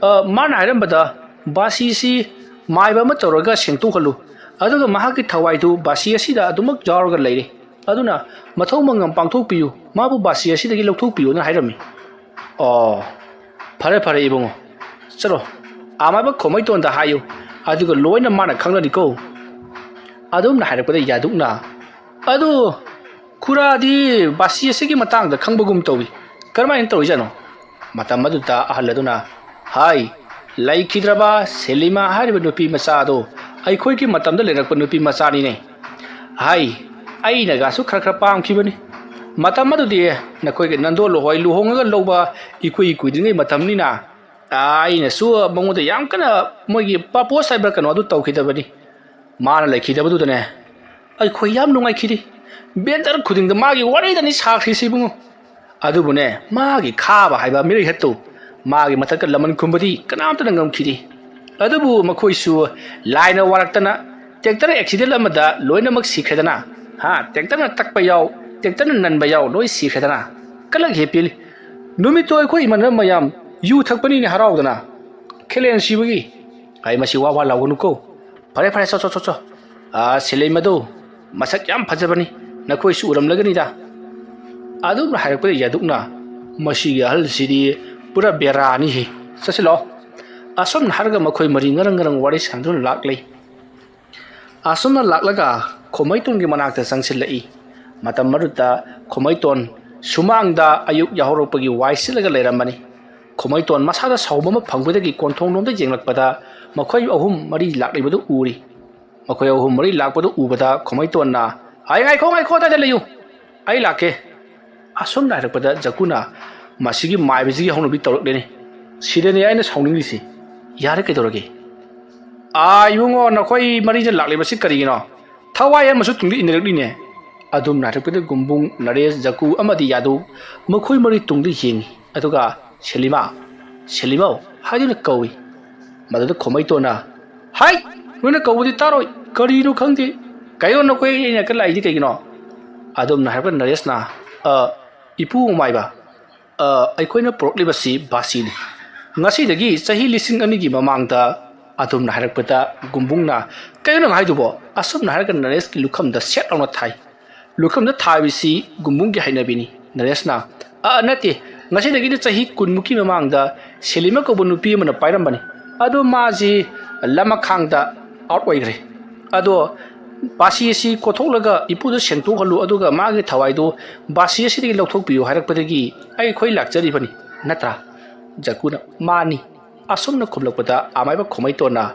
ꯑ, ꯃꯥꯅ ꯍꯥꯏꯔꯝꯕꯗ, ꯕꯥꯁꯤꯁꯤ ꯃꯥꯏꯕ ꯑꯃ ꯇꯧꯔꯒ ꯁꯦꯡꯇꯣꯛꯍꯜꯂꯨ, ꯑꯗꯨꯒ ꯃꯍꯥꯛꯀꯤ ꯊꯋꯥꯏꯗꯨ ꯕꯥꯁꯤ ꯑꯁꯤꯗ ꯑꯗꯨꯃꯛ ꯌꯥꯎꯔꯒ ꯂꯩꯔꯦ, ꯑꯗꯨꯅ ꯃꯊꯧ ꯃꯉꯝ ꯄꯥꯡꯊꯣꯛꯄꯤꯌꯨ, ꯃꯥꯕꯨ ꯕꯥꯁꯤ ꯑꯁꯤꯗꯒꯤ ꯂꯧꯊꯣꯛꯄꯤꯌꯨꯅ ꯍꯥꯏꯔꯝꯃꯤ꯫ ꯑꯣ, ꯐꯔꯦ ꯐꯔꯦ ꯏꯕꯨꯡꯉꯣ, ꯆꯠꯂꯣ, ꯑꯃꯥꯏꯕ ꯈꯣꯃꯩꯇꯣꯟꯗ ꯍꯥꯏꯌꯨ, ꯑꯗꯨꯒ ꯂꯣꯏꯅ ꯃꯥꯅ ꯈꯪꯂꯅꯤꯀꯣ꯫ ꯑꯗꯨꯝꯅ ꯍꯥꯏꯔꯛꯄꯗ ꯌꯥꯗꯨꯛꯅ, "ꯑꯗꯨ ꯈꯨꯔꯥꯗꯤ ꯕꯥꯁꯤ ꯑꯁꯤꯒꯤ ꯃꯇꯥꯡꯗ ꯈꯪꯕꯒꯨꯝ ꯇꯧꯏ, ꯀꯔꯝꯍꯥꯏꯅ ꯇꯧꯔꯤꯖꯥꯠꯅꯣ?" ꯃꯇꯝ ꯑꯗꯨꯗ ꯑꯍꯜ ꯑꯗꯨꯅ, "ꯍꯥꯏ, ꯂꯩꯈꯤꯗ꯭ꯔꯕ ꯁꯦꯂꯤꯃꯥ ꯍꯥꯏꯔꯤꯕ ꯅꯨꯄꯤ ꯃꯆꯥ ꯑꯗꯣ ꯑꯩꯈꯣꯏꯒꯤ ꯃꯇꯝꯗ ꯂꯩꯔꯛꯄ ꯅꯨꯄꯤ ꯃꯆꯥꯅꯤꯅꯦ꯫ ꯍꯥꯏ, ꯑꯩꯅꯒꯁꯨ ꯈꯔ ꯈꯔ ꯄꯥꯝꯈꯤꯕꯅꯤ꯫ ꯃꯇꯝ ꯑꯗꯨꯗꯤ ꯅꯈꯣꯏꯒꯤ ꯅꯟꯗꯣꯜ ꯍꯣꯏ ꯂꯨꯍꯣꯡꯉꯒ ꯂꯧꯕ ꯏꯀꯨꯏ ꯀꯨꯏꯗ꯭ꯔꯤꯉꯩ ꯃꯇꯝꯅꯤꯅ, ꯑꯩꯅꯁꯨ ꯃꯉꯣꯟꯗ ꯌꯥꯝ ꯀꯟꯅ ꯃꯣꯏꯒꯤ ꯄꯥꯄꯣꯁ ꯍꯥꯏꯕ꯭ꯔꯥ ꯀꯩꯅꯣ ꯑꯗꯨ ꯇꯧꯈꯤꯗꯕꯅꯤ꯫ ꯃꯥꯅ ꯂꯩꯈꯤꯗꯕꯗꯨꯗꯅꯦ ꯑꯩꯈꯣꯏ ꯌꯥꯝ ꯅꯨꯡꯉꯥꯏꯈꯤꯗꯦ꯫ ꯕꯦꯟꯗꯔ ꯈꯨꯗꯤꯡꯗ ꯃꯥꯒꯤ ꯋꯥꯔꯤꯗꯅꯤ ꯁꯥꯈ꯭ꯔꯤꯁꯤ ꯏꯕꯨꯡꯉꯣ꯫ ꯑꯗꯨꯕꯨꯅꯦ, ꯃꯥꯒꯤ ꯈꯥꯕ ꯍꯥꯏꯕ ꯃꯤꯔꯩꯍꯠꯇꯨ ꯃꯥꯒꯤ ꯃꯊꯛꯇ ꯂꯃꯟ ꯈꯨꯝꯕꯗꯤ ꯀꯅꯥꯝꯇꯅ ꯉꯝꯈꯤꯗꯦ꯫ ꯑꯗꯨꯕꯨ ꯃꯈꯣꯏꯁꯨ ꯂꯥꯏꯅ ꯋꯥꯔꯛꯇꯅ ꯇ꯭ꯔꯦꯛꯇꯔ ꯑꯦꯛꯁꯤꯗꯦꯟ ꯑꯃꯗ ꯂꯣꯏꯅꯃꯛ ꯁꯤꯈ꯭ꯔꯦꯗꯅ꯫ ꯍꯥ, ꯇ꯭ꯔꯦꯛꯇꯔꯅ ꯇꯛꯄ ꯌꯥꯎ, ꯇ꯭ꯔꯦꯛꯇꯔꯅ ꯅꯟꯕ ꯌꯥꯎ, ꯂꯣꯏ ꯁꯤꯈ꯭ꯔꯦꯗꯅ꯫ ꯀꯂꯛ ꯍꯦ ꯄꯦꯜꯂꯤ꯫ ꯅꯨꯃꯤꯠꯇꯣ ꯑꯩꯈꯣꯏ ꯏꯃꯥꯟꯅꯕ ꯃꯌꯥꯝ ꯌꯨ ꯊꯛꯄꯅꯤꯅꯦ ꯍꯔꯥꯎꯗꯅ꯫ ꯈꯦꯂꯦꯟ ꯁꯤꯕꯒꯤ꯫ ꯑꯩ ꯃꯁꯤ ꯋꯥ ꯋꯥ ꯂꯥꯎꯒꯅꯨꯀꯣ꯫ ꯐꯔꯦ, ꯐꯔꯦ, ꯆꯣ, ꯆꯣ, ꯆꯣ, ꯆꯣ꯫ ꯑꯥ, ꯁꯤꯂꯩꯃꯗꯣ ꯃꯁꯛ ꯌꯥꯝ ꯐꯖꯕꯅꯤ꯫ ꯅꯈꯣꯏꯁꯨ ꯎꯔꯝꯂꯒꯅꯤꯗ꯫ ꯑꯗꯨꯝꯅ ꯍꯥꯏꯔꯛꯄꯗ ꯌꯥꯗꯨꯛꯅ, "ꯃꯁꯤꯒꯤ ꯑꯍꯜꯁꯤꯗꯤ ꯄꯨꯔꯥ ꯕꯦꯔꯥꯅꯤꯍꯦ꯫ ꯆꯠꯁꯤꯜꯂꯣ꯫" ꯑꯁꯨꯝꯅ ꯍꯥꯏꯔꯒ ꯃꯈꯣꯏ ꯃꯔꯤ ꯉꯔꯪ ꯉꯔꯪ ꯋꯥꯔꯤ ꯁꯥꯟꯅꯗꯨꯅ ꯂꯥꯛꯂꯤ꯫ ꯑꯁꯨꯝꯅ ꯂꯥꯛꯂꯒ ꯈꯣꯃꯩꯇꯣꯟꯒꯤ ꯃꯅꯥꯛꯇ ꯆꯪꯁꯤꯜꯂꯛꯏ꯫ ꯃꯇꯝ ꯑꯗꯨꯗ ꯈꯣꯃꯩꯇꯣꯟ ꯁꯨꯃꯥꯡꯗ ꯑꯌꯨꯛ ꯌꯥꯍꯧꯔꯛꯄꯒꯤ ꯋꯥꯏ ꯁꯤꯠꯂꯒ ꯂꯩꯔꯝꯕꯅꯤ꯫ ꯈꯣꯃꯩꯇꯣꯟ ꯃꯁꯥꯗ ꯁꯥꯎꯕ ꯑꯃ ꯐꯪꯕꯗꯒꯤ ꯀꯣꯟꯊꯣꯡꯂꯣꯝꯗ ꯌꯦꯡꯂꯛꯄꯗ ꯃꯈꯣꯏ ꯑꯍꯨꯝ ꯃꯔꯤ ꯂꯥꯛꯂꯤꯕꯗꯨ ꯎꯔꯤ꯫ ꯃꯈꯣꯏ ꯑꯍꯨꯝ ꯃꯔꯤ ꯂꯥꯛꯄꯗꯨ ꯎꯕꯗ ꯈꯣꯃꯩꯇꯣꯟꯅ, "ꯑꯩ ꯉꯥꯏꯈꯣ, ꯉꯥꯏꯈꯣ, ꯑꯗꯥꯏꯗ ꯂꯩꯌꯨ꯫ ꯑꯩ ꯂꯥꯛꯀꯦ꯫" ꯑꯁꯨꯝꯅ ꯍꯥꯏꯔꯛꯄꯗ ꯖꯀꯨꯅ, "ꯃꯁꯤꯒꯤ ꯃꯥꯏꯕꯁꯤꯒꯤ ꯍꯧꯅꯕꯤ ꯇꯧꯔꯛꯂꯦꯅꯦ꯫ ꯁꯤꯗꯅꯦ ꯑꯩꯅ ꯁꯥꯎꯅꯤꯡꯂꯤꯁꯤ꯫ ꯌꯥꯔꯦ, ꯀꯩꯗꯧꯔꯒꯦ?" "ꯑꯥ, ꯏꯕꯨꯡꯉꯣ, ꯅꯈꯣꯏ ꯃꯔꯤꯁꯦ ꯂꯥꯛꯂꯤꯕꯁꯤ ꯀꯔꯤꯒꯤꯅꯣ? ꯊꯋꯥꯏ ꯑꯃꯁꯨ ꯇꯨꯡꯗ ꯏꯟꯅꯔꯛꯂꯤꯅꯦ꯫" ꯑꯗꯨꯝꯅ ꯍꯥꯏꯔꯛꯄꯗ ꯒꯨꯝꯕꯨꯡ, ꯅꯔꯦꯁ, ꯖꯀꯨ ꯑꯃꯗꯤ ꯌꯥꯗꯨ ꯃꯈꯣꯏ ꯃꯔꯤ ꯇꯨꯡꯗ ꯌꯦꯡꯉꯤ꯫ ꯑꯗꯨꯒ ꯁꯦꯂꯤꯃꯥ, "ꯁꯦꯂꯤꯃꯧ" ꯍꯥꯏꯗꯨꯅ ꯀꯧꯏ꯫ ꯃꯗꯨꯗ ꯈꯣꯃꯩꯇꯣꯟꯅ, "ꯍꯥꯏ! ꯅꯣꯏꯅ ꯀꯧꯕꯗꯤ ꯇꯥꯔꯣꯏ꯫ ꯀꯔꯤꯅꯣ ꯈꯪꯗꯦ꯫ ꯀꯩꯅꯣ ꯅꯈꯣꯏ ꯑꯩꯅ ꯂꯥꯛꯏꯗꯤ ꯀꯩꯒꯤꯅꯣ?" ꯑꯗꯨꯝꯅ ꯍꯥꯏꯔꯛꯄ ꯅꯔꯦꯁꯅ, "ꯑ, ꯏꯄꯨ ꯑꯃꯥꯏꯕ, ꯑ, ꯑꯩꯈꯣꯏꯅ ꯄꯨꯔꯛꯂꯤꯕꯁꯤ ꯕꯥꯁꯤꯅꯤ꯫ ꯉꯁꯤꯗꯒꯤ ꯆꯍꯤ ꯂꯤꯁꯤꯡ ꯑꯅꯤꯒꯤ ꯃꯃꯥꯡꯗ," ꯑꯗꯨꯝꯅ ꯍꯥꯏꯔꯛꯄꯗ ꯒꯨꯝꯕꯨꯡꯅ, "ꯀꯩꯅꯣ ꯅꯪ ꯍꯥꯏꯗꯨꯕꯣ?" ꯑꯁꯨꯝꯅ ꯍꯥꯏꯔꯒ ꯅꯔꯦꯁꯀꯤ ꯂꯨꯈꯝꯗ ꯁꯦꯠ ꯂꯥꯎꯅ ꯊꯥꯏ꯫ ꯂꯨꯈꯝꯗ ꯊꯥꯕꯁꯤ ꯒꯨꯝꯕꯨꯡꯒꯤ ꯍꯩꯅꯕꯤꯅꯤ꯫ ꯅꯔꯦꯁꯅ, "ꯑ, ꯅꯠꯇꯦ, ꯉꯁꯤꯗꯒꯤꯗꯤ ꯆꯍꯤ ꯀꯨꯟꯃꯨꯛꯀꯤ ꯃꯃꯥꯡꯗ ꯁꯦꯂꯤꯃ ꯀꯧꯕ ꯅꯨꯄꯤ ꯑꯃꯅ ꯄꯥꯏꯔꯝꯕꯅꯤ꯫ ꯑꯗꯣ ꯃꯥꯁꯤ ꯂꯃꯈꯥꯡꯗ ꯑꯥꯎꯠ ꯑꯣꯏꯈ꯭ꯔꯦ꯫ ꯑꯗꯣ ꯕꯥꯁꯤ ꯑꯁꯤ ꯀꯣꯊꯣꯛꯂꯒ ꯏꯄꯨꯗ ꯁꯦꯡꯇꯣꯛꯍꯜꯂꯨ, ꯑꯗꯨꯒ ꯃꯥꯒꯤ ꯊꯋꯥꯏꯗꯨ ꯕꯥꯁꯤ ꯑꯁꯤꯗꯒꯤ ꯂꯧꯊꯣꯛꯄꯤꯌꯨ ꯍꯥꯏꯔꯛꯄꯗꯒꯤ ꯑꯩꯈꯣꯏ ꯂꯥꯛꯆꯔꯤꯕꯅꯤ, ꯅꯠꯇ꯭ꯔꯥ?" ꯖꯀꯨꯅ, "ꯃꯥꯅꯤ꯫" ꯑꯁꯨꯝꯅ ꯈꯨꯝꯂꯛꯄꯗ ꯑꯃꯥꯏꯕ ꯈꯣꯃꯩꯇꯣꯟꯅ,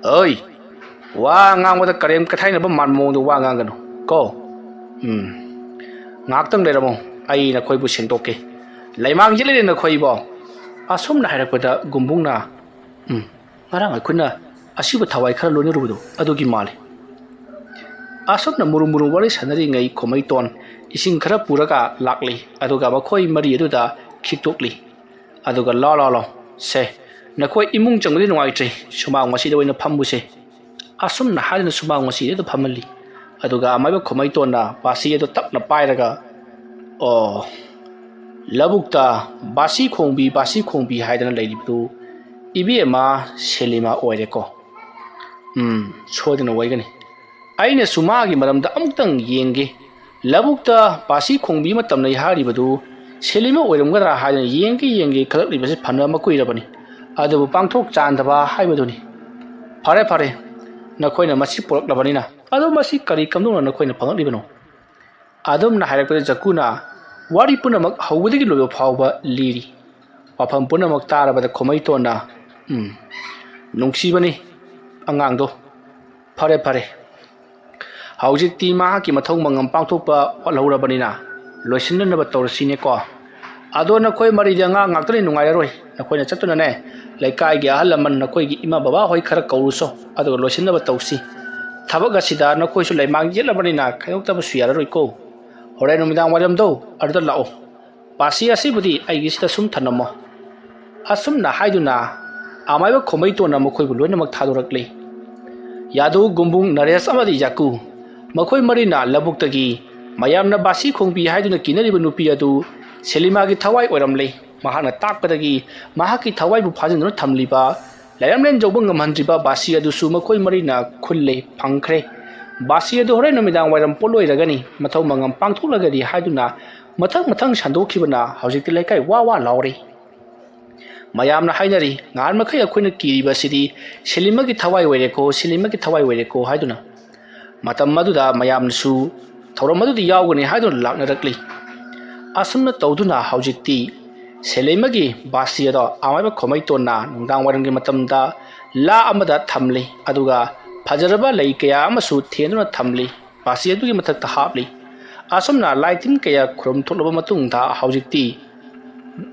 "ꯑꯩ, ꯋꯥ ꯉꯥꯡꯕꯗ ꯀꯔꯦꯝ ꯀꯊꯥꯏꯅꯕ ꯃꯥꯟꯕ ꯃꯑꯣꯡꯗ ꯋꯥ ꯉꯥꯡꯒꯅꯨ ꯀꯣ꯫ ꯎꯝ, ꯉꯥꯏꯍꯥꯛꯇꯪ ꯂꯩꯔꯝꯃꯣ, ꯑꯩ ꯅꯈꯣꯏꯕꯨ ꯁꯦꯡꯗꯣꯛꯀꯦ꯫ ꯂꯩꯃꯥꯡ ꯌꯦꯠꯂꯤꯅꯦ ꯅꯈꯣꯏꯕꯣ?" ꯑꯁꯨꯝꯅ ꯍꯥꯏꯔꯛꯄꯗ ꯒꯨꯝꯕꯨꯡꯅ, "ꯎꯝ, ꯉꯔꯥꯡ ꯑꯩꯈꯣꯏꯅ ꯑꯁꯤꯕ ꯊꯋꯥꯏ ꯈꯔ ꯂꯣꯏꯅꯔꯨꯕꯗꯣ ꯑꯗꯨꯒꯤ ꯃꯥꯜꯂꯤ꯫" ꯑꯁꯨꯝꯅ ꯃꯨꯔꯨꯝ ꯃꯨꯔꯨꯝ ꯋꯥꯔꯤ ꯁꯥꯟꯅꯔꯤꯉꯩ ꯈꯣꯃꯩꯇꯣꯟ ꯏꯁꯤꯡ ꯈꯔ ꯄꯨꯔꯒ ꯂꯥꯛꯂꯤ, ꯑꯗꯨꯒ ꯃꯈꯣꯏ ꯃꯔꯤ ꯑꯗꯨꯗ ꯈꯤꯛꯇꯣꯛꯂꯤ꯫ ꯑꯗꯨꯒ, "ꯂꯥꯎ, ꯂꯥꯎ, ꯂꯥꯎ꯫ ꯁꯦ, ꯅꯈꯣꯏ ꯏꯃꯨꯡ ꯆꯪꯕꯗꯤ ꯅꯨꯡꯉꯥꯏꯇ꯭ꯔꯦ, ꯁꯨꯃꯥꯡ ꯃꯁꯤꯗ ꯑꯣꯏꯅ ꯐꯝꯃꯨꯁꯦ꯫" ꯑꯁꯨꯝꯅ ꯍꯥꯏꯗꯨꯅ ꯁꯨꯃꯥꯡ ꯃꯁꯤꯗ ꯐꯝꯍꯜꯂꯤ꯫ ꯑꯗꯨꯒ ꯑꯃꯥꯏꯕ ꯈꯣꯃꯩꯇꯣꯟꯅ ꯕꯥꯁꯤ ꯑꯗꯨ ꯇꯞꯅ ꯄꯥꯏꯔꯒ, "ꯑꯣ, ꯂꯧꯕꯨꯛꯇ ꯕꯥꯁꯤ ꯈꯣꯡꯕꯤ, ꯕꯥꯁꯤ ꯈꯣꯡꯕꯤ ꯍꯥꯏꯗꯅ ꯂꯩꯔꯤꯕꯗꯨ ꯏꯕꯦꯝꯃ ꯁꯦꯂꯤꯃꯥ ꯑꯣꯏꯔꯦꯀꯣ꯫ ꯎꯝ, ꯁꯣꯏꯗꯅ ꯑꯣꯏꯒꯅꯤ꯫ ꯑꯩꯅꯁꯨ ꯃꯥꯒꯤ ꯃꯔꯝꯗ ꯑꯃꯨꯛꯇꯪ ꯌꯦꯡꯒꯦ꯫ ꯂꯧꯕꯨꯛꯇ ꯕꯥꯁꯤ ꯈꯣꯡꯕꯤ ꯑꯃ ꯇꯝꯅꯩ ꯍꯥꯏꯔꯤꯕꯗꯨ ꯁꯦꯂꯤꯃ ꯑꯣꯏꯔꯝꯒꯗ꯭ꯔꯥ ꯍꯥꯏꯗꯅ ꯌꯦꯡꯒꯦ ꯌꯦꯡꯒꯦ ꯈꯜꯂꯛꯂꯤꯕꯁꯤ ꯐꯅ ꯀꯨꯏꯔꯕꯅꯤ꯫ ꯑꯗꯨꯕꯨ ꯄꯥꯡꯊꯣꯛ ꯆꯥꯟꯗꯕ ꯍꯥꯏꯕꯗꯨꯅꯤ꯫ ꯐꯔꯦ, ꯐꯔꯦ, ꯅꯈꯣꯏꯅ ꯃꯁꯤ ꯄꯨꯔꯛꯂꯕꯅꯤꯅ, ꯑꯗꯣ ꯃꯁꯤ ꯀꯔꯤ ꯀꯝꯗꯧꯅ ꯅꯈꯣꯏꯅ ꯐꯪꯂꯛꯂꯤꯕꯅꯣ?" ꯑꯗꯨꯝꯅ ꯍꯥꯏꯔꯛꯄꯗ ꯖꯀꯨꯅ ꯋꯥꯔꯤ ꯄꯨꯝꯅꯃꯛ ꯍꯧꯕꯗꯒꯤ ꯂꯣꯏꯕ ꯐꯥꯎꯕ ꯂꯤꯔꯤ꯫ ꯋꯥꯐꯝ ꯄꯨꯝꯅꯃꯛ ꯇꯥꯔꯕꯗ ꯈꯣꯃꯩꯇꯣꯟꯅ, "ꯎꯝ, ꯅꯨꯡꯁꯤꯕꯅꯤ ꯑꯉꯥꯡꯗꯣ꯫ ꯐꯔꯦ, ꯐꯔꯦ, ꯍꯧꯖꯤꯛꯇꯤ ꯃꯍꯥꯛꯀꯤ ꯃꯊꯧ ꯃꯉꯝ ꯄꯥꯡꯊꯣꯛꯄ ꯋꯥꯠꯍꯧꯔꯕꯅꯤꯅ ꯂꯣꯏꯁꯤꯟꯅꯅꯕ ꯇꯧꯔꯁꯤꯅꯦꯀꯣ꯫ ꯑꯗꯣ ꯅꯈꯣꯏ ꯃꯔꯤꯗꯤ ꯑꯉꯥꯡ ꯉꯥꯛꯇꯅꯤ, ꯅꯨꯡꯉꯥꯏꯔꯔꯣꯏ꯫ ꯅꯈꯣꯏꯅ ꯆꯠꯇꯨꯅꯅꯦ, ꯂꯩꯀꯥꯏꯒꯤ ꯑꯍꯜ ꯂꯃꯟ, ꯅꯈꯣꯏꯒꯤ ꯏꯃꯥ ꯕꯕꯥ ꯍꯣꯏ ꯈꯔ ꯀꯧꯔꯨꯁꯣ, ꯑꯗꯨꯒ ꯂꯣꯏꯁꯤꯟꯅꯕ ꯇꯧꯁꯤ꯫ ꯊꯕꯛ ꯑꯁꯤꯗ ꯅꯈꯣꯏꯁꯨ ꯂꯩꯃꯥꯡ ꯌꯦꯠꯂꯕꯅꯤꯅ ꯈꯥꯏꯗꯣꯛꯇꯕꯁꯨ ꯌꯥꯔꯔꯣꯏꯀꯣ꯫ ꯍꯣꯔꯦꯟ ꯅꯨꯃꯤꯗꯥꯡ ꯋꯥꯏꯔꯝꯗꯣ ꯑꯗꯨꯗ ꯂꯥꯛꯑꯣ꯫ ꯕꯥꯁꯤ ꯑꯁꯤꯕꯨꯗꯤ ꯑꯩꯒꯤꯁꯤꯗ ꯁꯨꯝ ꯊꯝꯂꯝꯃꯣ꯫" ꯑꯁꯨꯝꯅ ꯍꯥꯏꯗꯨꯅ ꯑꯃꯥꯏꯕ ꯈꯣꯃꯩꯇꯣꯟꯅ ꯃꯈꯣꯏꯕꯨ ꯂꯣꯏꯅꯃꯛ ꯊꯥꯗꯣꯔꯛꯂꯤ꯫ ꯌꯥꯗꯨ, ꯒꯨꯝꯕꯨꯡ, ꯅꯔꯦꯁ ꯑꯃꯗꯤ ꯌꯥꯀꯨ, ꯃꯈꯣꯏ ꯃꯔꯤꯅ ꯂꯧꯕꯨꯛꯇꯒꯤ ꯃꯌꯥꯝꯅ ꯕꯥꯁꯤ ꯈꯣꯡꯕꯤ ꯍꯥꯏꯗꯨꯅ ꯀꯤꯅꯔꯤꯕ ꯅꯨꯄꯤ ꯑꯗꯨ ꯁꯦꯂꯤꯃꯥꯒꯤ ꯊꯋꯥꯏ ꯑꯣꯏꯔꯝꯂꯦ꯫ ꯃꯍꯥꯛꯅ ꯇꯥꯛꯄꯗꯒꯤ ꯃꯍꯥꯛꯀꯤ ꯊꯋꯥꯏꯕꯨ ꯐꯥꯖꯤꯟꯗꯨꯅ ꯊꯝꯂꯤꯕ ꯂꯥꯏꯔꯝꯂꯦꯟ ꯌꯧꯕ ꯉꯝꯍꯟꯗ꯭ꯔꯤꯕ ꯕꯥꯁꯤ ꯑꯗꯨꯁꯨ ꯃꯈꯣꯏ ꯃꯔꯤꯅ ꯈꯨꯜꯂꯦ, ꯐꯪꯈ꯭ꯔꯦ꯫ ꯕꯥꯁꯤ ꯑꯗꯨ ꯍꯣꯔꯦꯟ ꯅꯨꯃꯤꯗꯥꯡ ꯋꯥꯏꯔꯝ ꯄꯣꯠꯂꯣꯏꯔꯒꯅꯤ, ꯃꯊꯧ ꯃꯉꯝ ꯄꯥꯡꯊꯣꯛꯂꯒꯗꯤ ꯍꯥꯏꯗꯨꯅ ꯃꯊꯪ ꯃꯊꯪ ꯁꯟꯗꯣꯛꯈꯤꯕꯅ ꯍꯧꯖꯤꯛꯇꯤ ꯂꯩꯀꯥꯏ ꯋꯥ ꯋꯥ ꯂꯥꯎꯔꯤ꯫ ꯃꯌꯥꯝꯅ ꯍꯥꯏꯅꯔꯤ, ꯉꯍꯥꯟ ꯃꯈꯩ ꯑꯩꯈꯣꯏꯅ ꯀꯤꯔꯤꯕ ꯑꯁꯤꯗꯤ ꯁꯦꯂꯤꯃꯒꯤ ꯊꯋꯥꯏ ꯑꯣꯏꯔꯦꯀꯣ, ꯁꯦꯂꯤꯃꯒꯤ ꯊꯋꯥꯏ ꯑꯣꯏꯔꯦꯀꯣ ꯍꯥꯏꯗꯨꯅ꯫ ꯃꯇꯝ ꯑꯗꯨꯗ ꯃꯌꯥꯝꯅꯁꯨ ꯊꯧꯔꯝ ꯑꯗꯨꯗ ꯌꯥꯎꯒꯅꯤ ꯍꯥꯏꯗꯨꯅ ꯂꯥꯛꯅꯔꯛꯂꯤ꯫ ꯑꯁꯨꯝꯅ ꯇꯧꯗꯨꯅ ꯍꯧꯖꯤꯛꯇꯤ ꯁꯦꯂꯤꯃꯒꯤ ꯕꯥꯁꯤ ꯑꯗꯣ ꯑꯃꯥꯏꯕ ꯈꯣꯃꯩꯇꯣꯟꯅ ꯅꯨꯡꯗꯥꯡ ꯋꯥꯏꯔꯝꯒꯤ ꯃꯇꯝꯗ ꯂꯥ ꯑꯃꯗ ꯊꯝꯂꯤ, ꯑꯗꯨꯒ ꯐꯖꯔꯕ ꯂꯩ ꯀꯌꯥ ꯑꯃꯁꯨ ꯊꯦꯟꯗꯨꯅ ꯊꯝꯂꯤ꯫ ꯕꯥꯁꯤ ꯑꯗꯨꯒꯤ ꯃꯊꯛꯇ ꯍꯥꯞꯂꯤ꯫ ꯑꯁꯨꯝꯅ ꯂꯥꯏ ꯇꯤꯟ ꯀꯌꯥ ꯈꯨꯔꯨꯝ ꯊꯣꯛꯂꯕ ꯃꯇꯨꯡꯗ ꯍꯧꯖꯤꯛꯇꯤ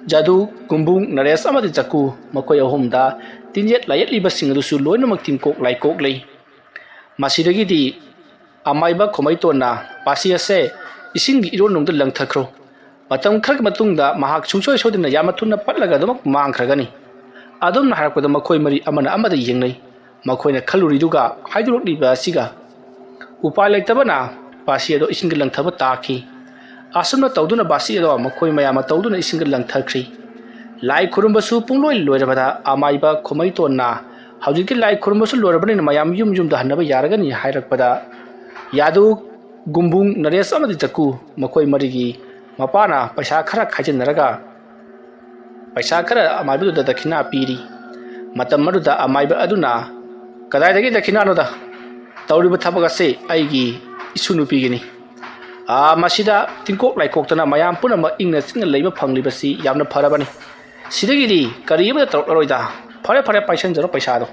ꯖꯥꯗꯨ, ꯒꯨꯝꯕꯨꯡ, ꯅꯔꯦꯁ ꯑꯃꯗꯤ ꯖꯀꯨ, ꯃꯈꯣꯏ ꯑꯍꯨꯝꯗ ꯇꯤꯟꯌꯦꯠ ꯂꯥꯏꯌꯦꯠꯂꯤꯕꯁꯤꯡ ꯑꯗꯨꯁꯨ ꯂꯣꯏꯅꯃꯛ ꯇꯤꯟꯀꯣꯛ ꯂꯥꯏꯀꯣꯛ ꯂꯩ꯫ ꯃꯁꯤꯗꯒꯤꯗꯤ ꯑꯃꯥꯏꯕ ꯈꯣꯃꯩꯇꯣꯟꯅ ꯕꯥꯁꯤ ꯑꯁꯦ ꯏꯁꯤꯡꯒꯤ ꯏꯔꯣꯟꯅꯨꯡꯗ ꯂꯪꯊꯈ꯭ꯔꯣ꯫ ꯃꯇꯝ ꯈꯔꯒꯤ ꯃꯇꯨꯡꯗ ꯃꯍꯥꯛ ꯁꯨꯡꯁꯣꯏ ꯁꯣꯏꯗꯅ ꯌꯥꯝꯅ ꯊꯨꯅ ꯄꯠꯂꯒ ꯑꯗꯨꯃꯛ ꯃꯥꯡꯈ꯭ꯔꯒꯅꯤ꯫ ꯑꯗꯨꯝꯅ ꯍꯥꯏꯔꯛꯄꯗ ꯃꯈꯣꯏ ꯃꯔꯤ ꯑꯃꯅ ꯑꯃꯗ ꯌꯦꯡꯅꯩ꯫ ꯃꯈꯣꯏꯅ ꯈꯜꯂꯨꯔꯤꯗꯨꯒ ꯍꯥꯏꯗꯣꯔꯛꯂꯤꯕ ꯑꯁꯤꯒ ꯎꯄꯥꯏ ꯂꯩꯇꯕꯅ ꯕꯥꯁꯤ ꯑꯗꯣ ꯏꯁꯤꯡꯗ ꯂꯪꯊꯕ ꯇꯥꯈꯤ꯫ ꯑꯁꯨꯝꯅ ꯇꯧꯗꯨꯅ ꯕꯥꯁꯤ ꯑꯗꯣ ꯃꯈꯣꯏ ꯃꯌꯥꯝꯅ ꯇꯧꯗꯨꯅ ꯏꯁꯤꯡꯗ ꯂꯪꯊꯈ꯭ꯔꯤ꯫ ꯂꯥꯏ ꯈꯨꯔꯨꯝꯕꯁꯨ ꯄꯨꯡꯂꯣꯏ ꯂꯣꯏꯔꯕꯗ ꯑꯃꯥꯏꯕ ꯈꯣꯃꯩꯇꯣꯟꯅ ꯍꯧꯖꯤꯛꯇꯤ ꯂꯥꯏ ꯈꯨꯔꯨꯝꯕꯁꯨ ꯂꯣꯏꯔꯕꯅꯤꯅ ꯃꯌꯥꯝ ꯌꯨꯝ ꯌꯨꯝꯗ ꯍꯟꯅꯕ ꯌꯥꯔꯒꯅꯤ ꯍꯥꯏꯔꯛꯄꯗ ꯌꯥꯗꯨ, ꯒꯨꯝꯕꯨꯡ, ꯅꯔꯦꯁ ꯑꯃꯗꯤ ꯖꯀꯨ ꯃꯈꯣꯏ ꯃꯔꯤꯒꯤ ꯃꯄꯥꯅ ꯄꯩꯁꯥ ꯈꯔ ꯈꯥꯏꯖꯤꯟꯅꯔꯒ ꯄꯩꯁꯥ ꯈꯔ ꯑꯃꯥꯏꯕꯗꯨꯗ ꯗꯈꯤꯅꯥ ꯄꯤꯔꯤ꯫ ꯃꯇꯝ ꯑꯗꯨꯗ ꯑꯃꯥꯏꯕ ꯑꯗꯨꯅ, "ꯀꯗꯥꯏꯗꯒꯤ ꯗꯈꯤꯅꯥꯅꯣꯗ? ꯇꯧꯔꯤꯕ ꯊꯕꯛ ꯑꯁꯤ ꯑꯩꯒꯤ ꯏꯁꯨ ꯅꯨꯄꯤꯒꯤꯅꯤ꯫ ꯑꯥ, ꯃꯁꯤꯗ ꯇꯤꯡꯀꯣꯛ ꯂꯥꯏꯀꯣꯛꯇꯅ ꯃꯌꯥꯝ ꯄꯨꯝꯅꯃꯛ ꯏꯪꯅ ꯆꯤꯛꯅ ꯂꯩꯕ ꯐꯪꯂꯤꯕꯁꯤ ꯌꯥꯝꯅ ꯐꯔꯕꯅꯤ꯫ ꯁꯤꯗꯒꯤꯗꯤ ꯀꯔꯤ ꯑꯃꯠꯇ ꯇꯧꯔꯛꯂꯔꯣꯏꯗ꯫ ꯐꯔꯦ, ꯐꯔꯦ, ꯄꯥꯏꯁꯟꯖꯔꯣ ꯄꯩꯁꯥꯗꯣ"꯫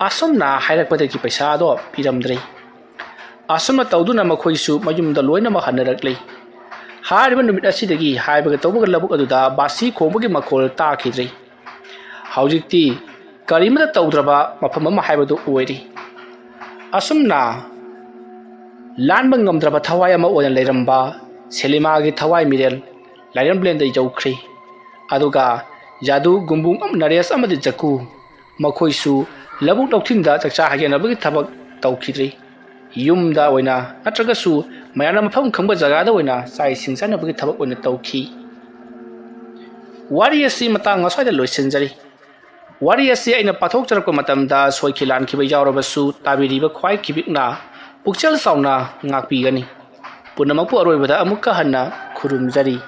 ꯑꯁꯨꯝꯅ ꯍꯥꯏꯔꯛꯄꯗꯒꯤ ꯄꯩꯁꯥꯗꯣ ꯄꯤꯔꯝꯗ꯭ꯔꯦ꯫ ꯑꯁꯨꯝꯅ ꯇꯧꯗꯨꯅ ꯃꯈꯣꯏꯁꯨ ꯃꯌꯨꯝꯗ ꯂꯣꯏꯅꯃꯛ ꯍꯟꯅꯔꯛꯂꯤ꯫ ꯍꯥꯏꯔꯤꯕ ꯅꯨꯃꯤꯠ ꯑꯁꯤꯗꯒꯤ ꯍꯥꯏꯕꯒ ꯇꯧꯕꯒ ꯂꯧꯕꯨꯛ ꯑꯗꯨꯗ ꯕꯥꯁꯤ ꯈꯣꯡꯕꯒꯤ ꯃꯈꯣꯜ ꯇꯥꯈꯤꯗ꯭ꯔꯦ꯫ ꯍꯧꯖꯤꯛꯇꯤ ꯀꯔꯤꯃꯠꯇ ꯇꯧꯗ꯭ꯔꯕ ꯃꯐꯝ ꯑꯃ ꯍꯥꯏꯕꯗꯨ ꯑꯣꯏꯔꯤ꯫ ꯑꯁꯨꯝꯅ ꯂꯥꯟꯕ ꯉꯝꯗ꯭ꯔꯕ ꯊꯋꯥꯏ ꯑꯃ ꯑꯣꯏꯅ ꯂꯩꯔꯝꯕ ꯁꯦꯂꯤꯃꯥꯒꯤ ꯊꯋꯥꯏ ꯃꯤꯔꯦꯜ ꯂꯥꯏꯔꯦꯝꯂꯦꯟꯗ ꯌꯧꯈ꯭ꯔꯦ꯫ ꯑꯗꯨꯒ ꯌꯥꯗꯨ, ꯒꯨꯝꯕꯨꯡ, ꯅꯔꯦꯁ ꯑꯃꯗꯤ ꯖꯀꯨ ꯃꯈꯣꯏꯁꯨ ꯂꯧꯕꯨꯛ ꯂꯧꯊꯤꯟꯗ ꯆꯥꯛꯆꯥ ꯍꯩꯖꯅꯕꯒꯤ ꯊꯕꯛ ꯇꯧꯈꯤꯗ꯭ꯔꯤ꯫ ꯌꯨꯝꯗ ꯑꯣꯏꯅ ꯅꯠꯇ꯭ꯔꯒꯁꯨ ꯃꯌꯥꯝꯅ ꯃꯐꯝ ꯈꯪꯕ ꯖꯒꯥꯗ ꯑꯣꯏꯅ ꯆꯥꯛ ꯏꯁꯤꯡ ꯆꯥꯅꯕꯒꯤ ꯊꯕꯛ ꯑꯣꯏꯅ ꯇꯧꯈꯤ꯫ ꯋꯥꯔꯤ ꯑꯁꯤ ꯃꯇꯥꯡ ꯑꯁ꯭ꯋꯥꯏꯗ ꯂꯣꯏꯁꯤꯟꯖꯔꯤ꯫ ꯋꯥꯔꯤ ꯑꯁꯤ ꯑꯩꯅ ꯄꯥꯊꯣꯛꯆꯔꯛꯄ ꯃꯇꯝꯗ ꯁꯣꯏꯈꯤ ꯂꯥꯟꯈꯤꯕ ꯌꯥꯎꯔꯕꯁꯨ, ꯇꯥꯕꯤꯔꯤꯕ ꯈ꯭ꯋꯥꯏ ꯈꯤꯕꯤꯛꯅ ꯄꯨꯛꯆꯦꯜ ꯆꯥꯎꯅ ꯉꯥꯛꯄꯤꯒꯅꯤ꯫ ꯄꯨꯝꯅꯃꯛꯄꯨ ꯑꯔꯣꯏꯕꯗ ꯑꯃꯨꯛꯀ ꯍꯟꯅ ꯈꯨꯔꯨꯝꯖꯔꯤ꯫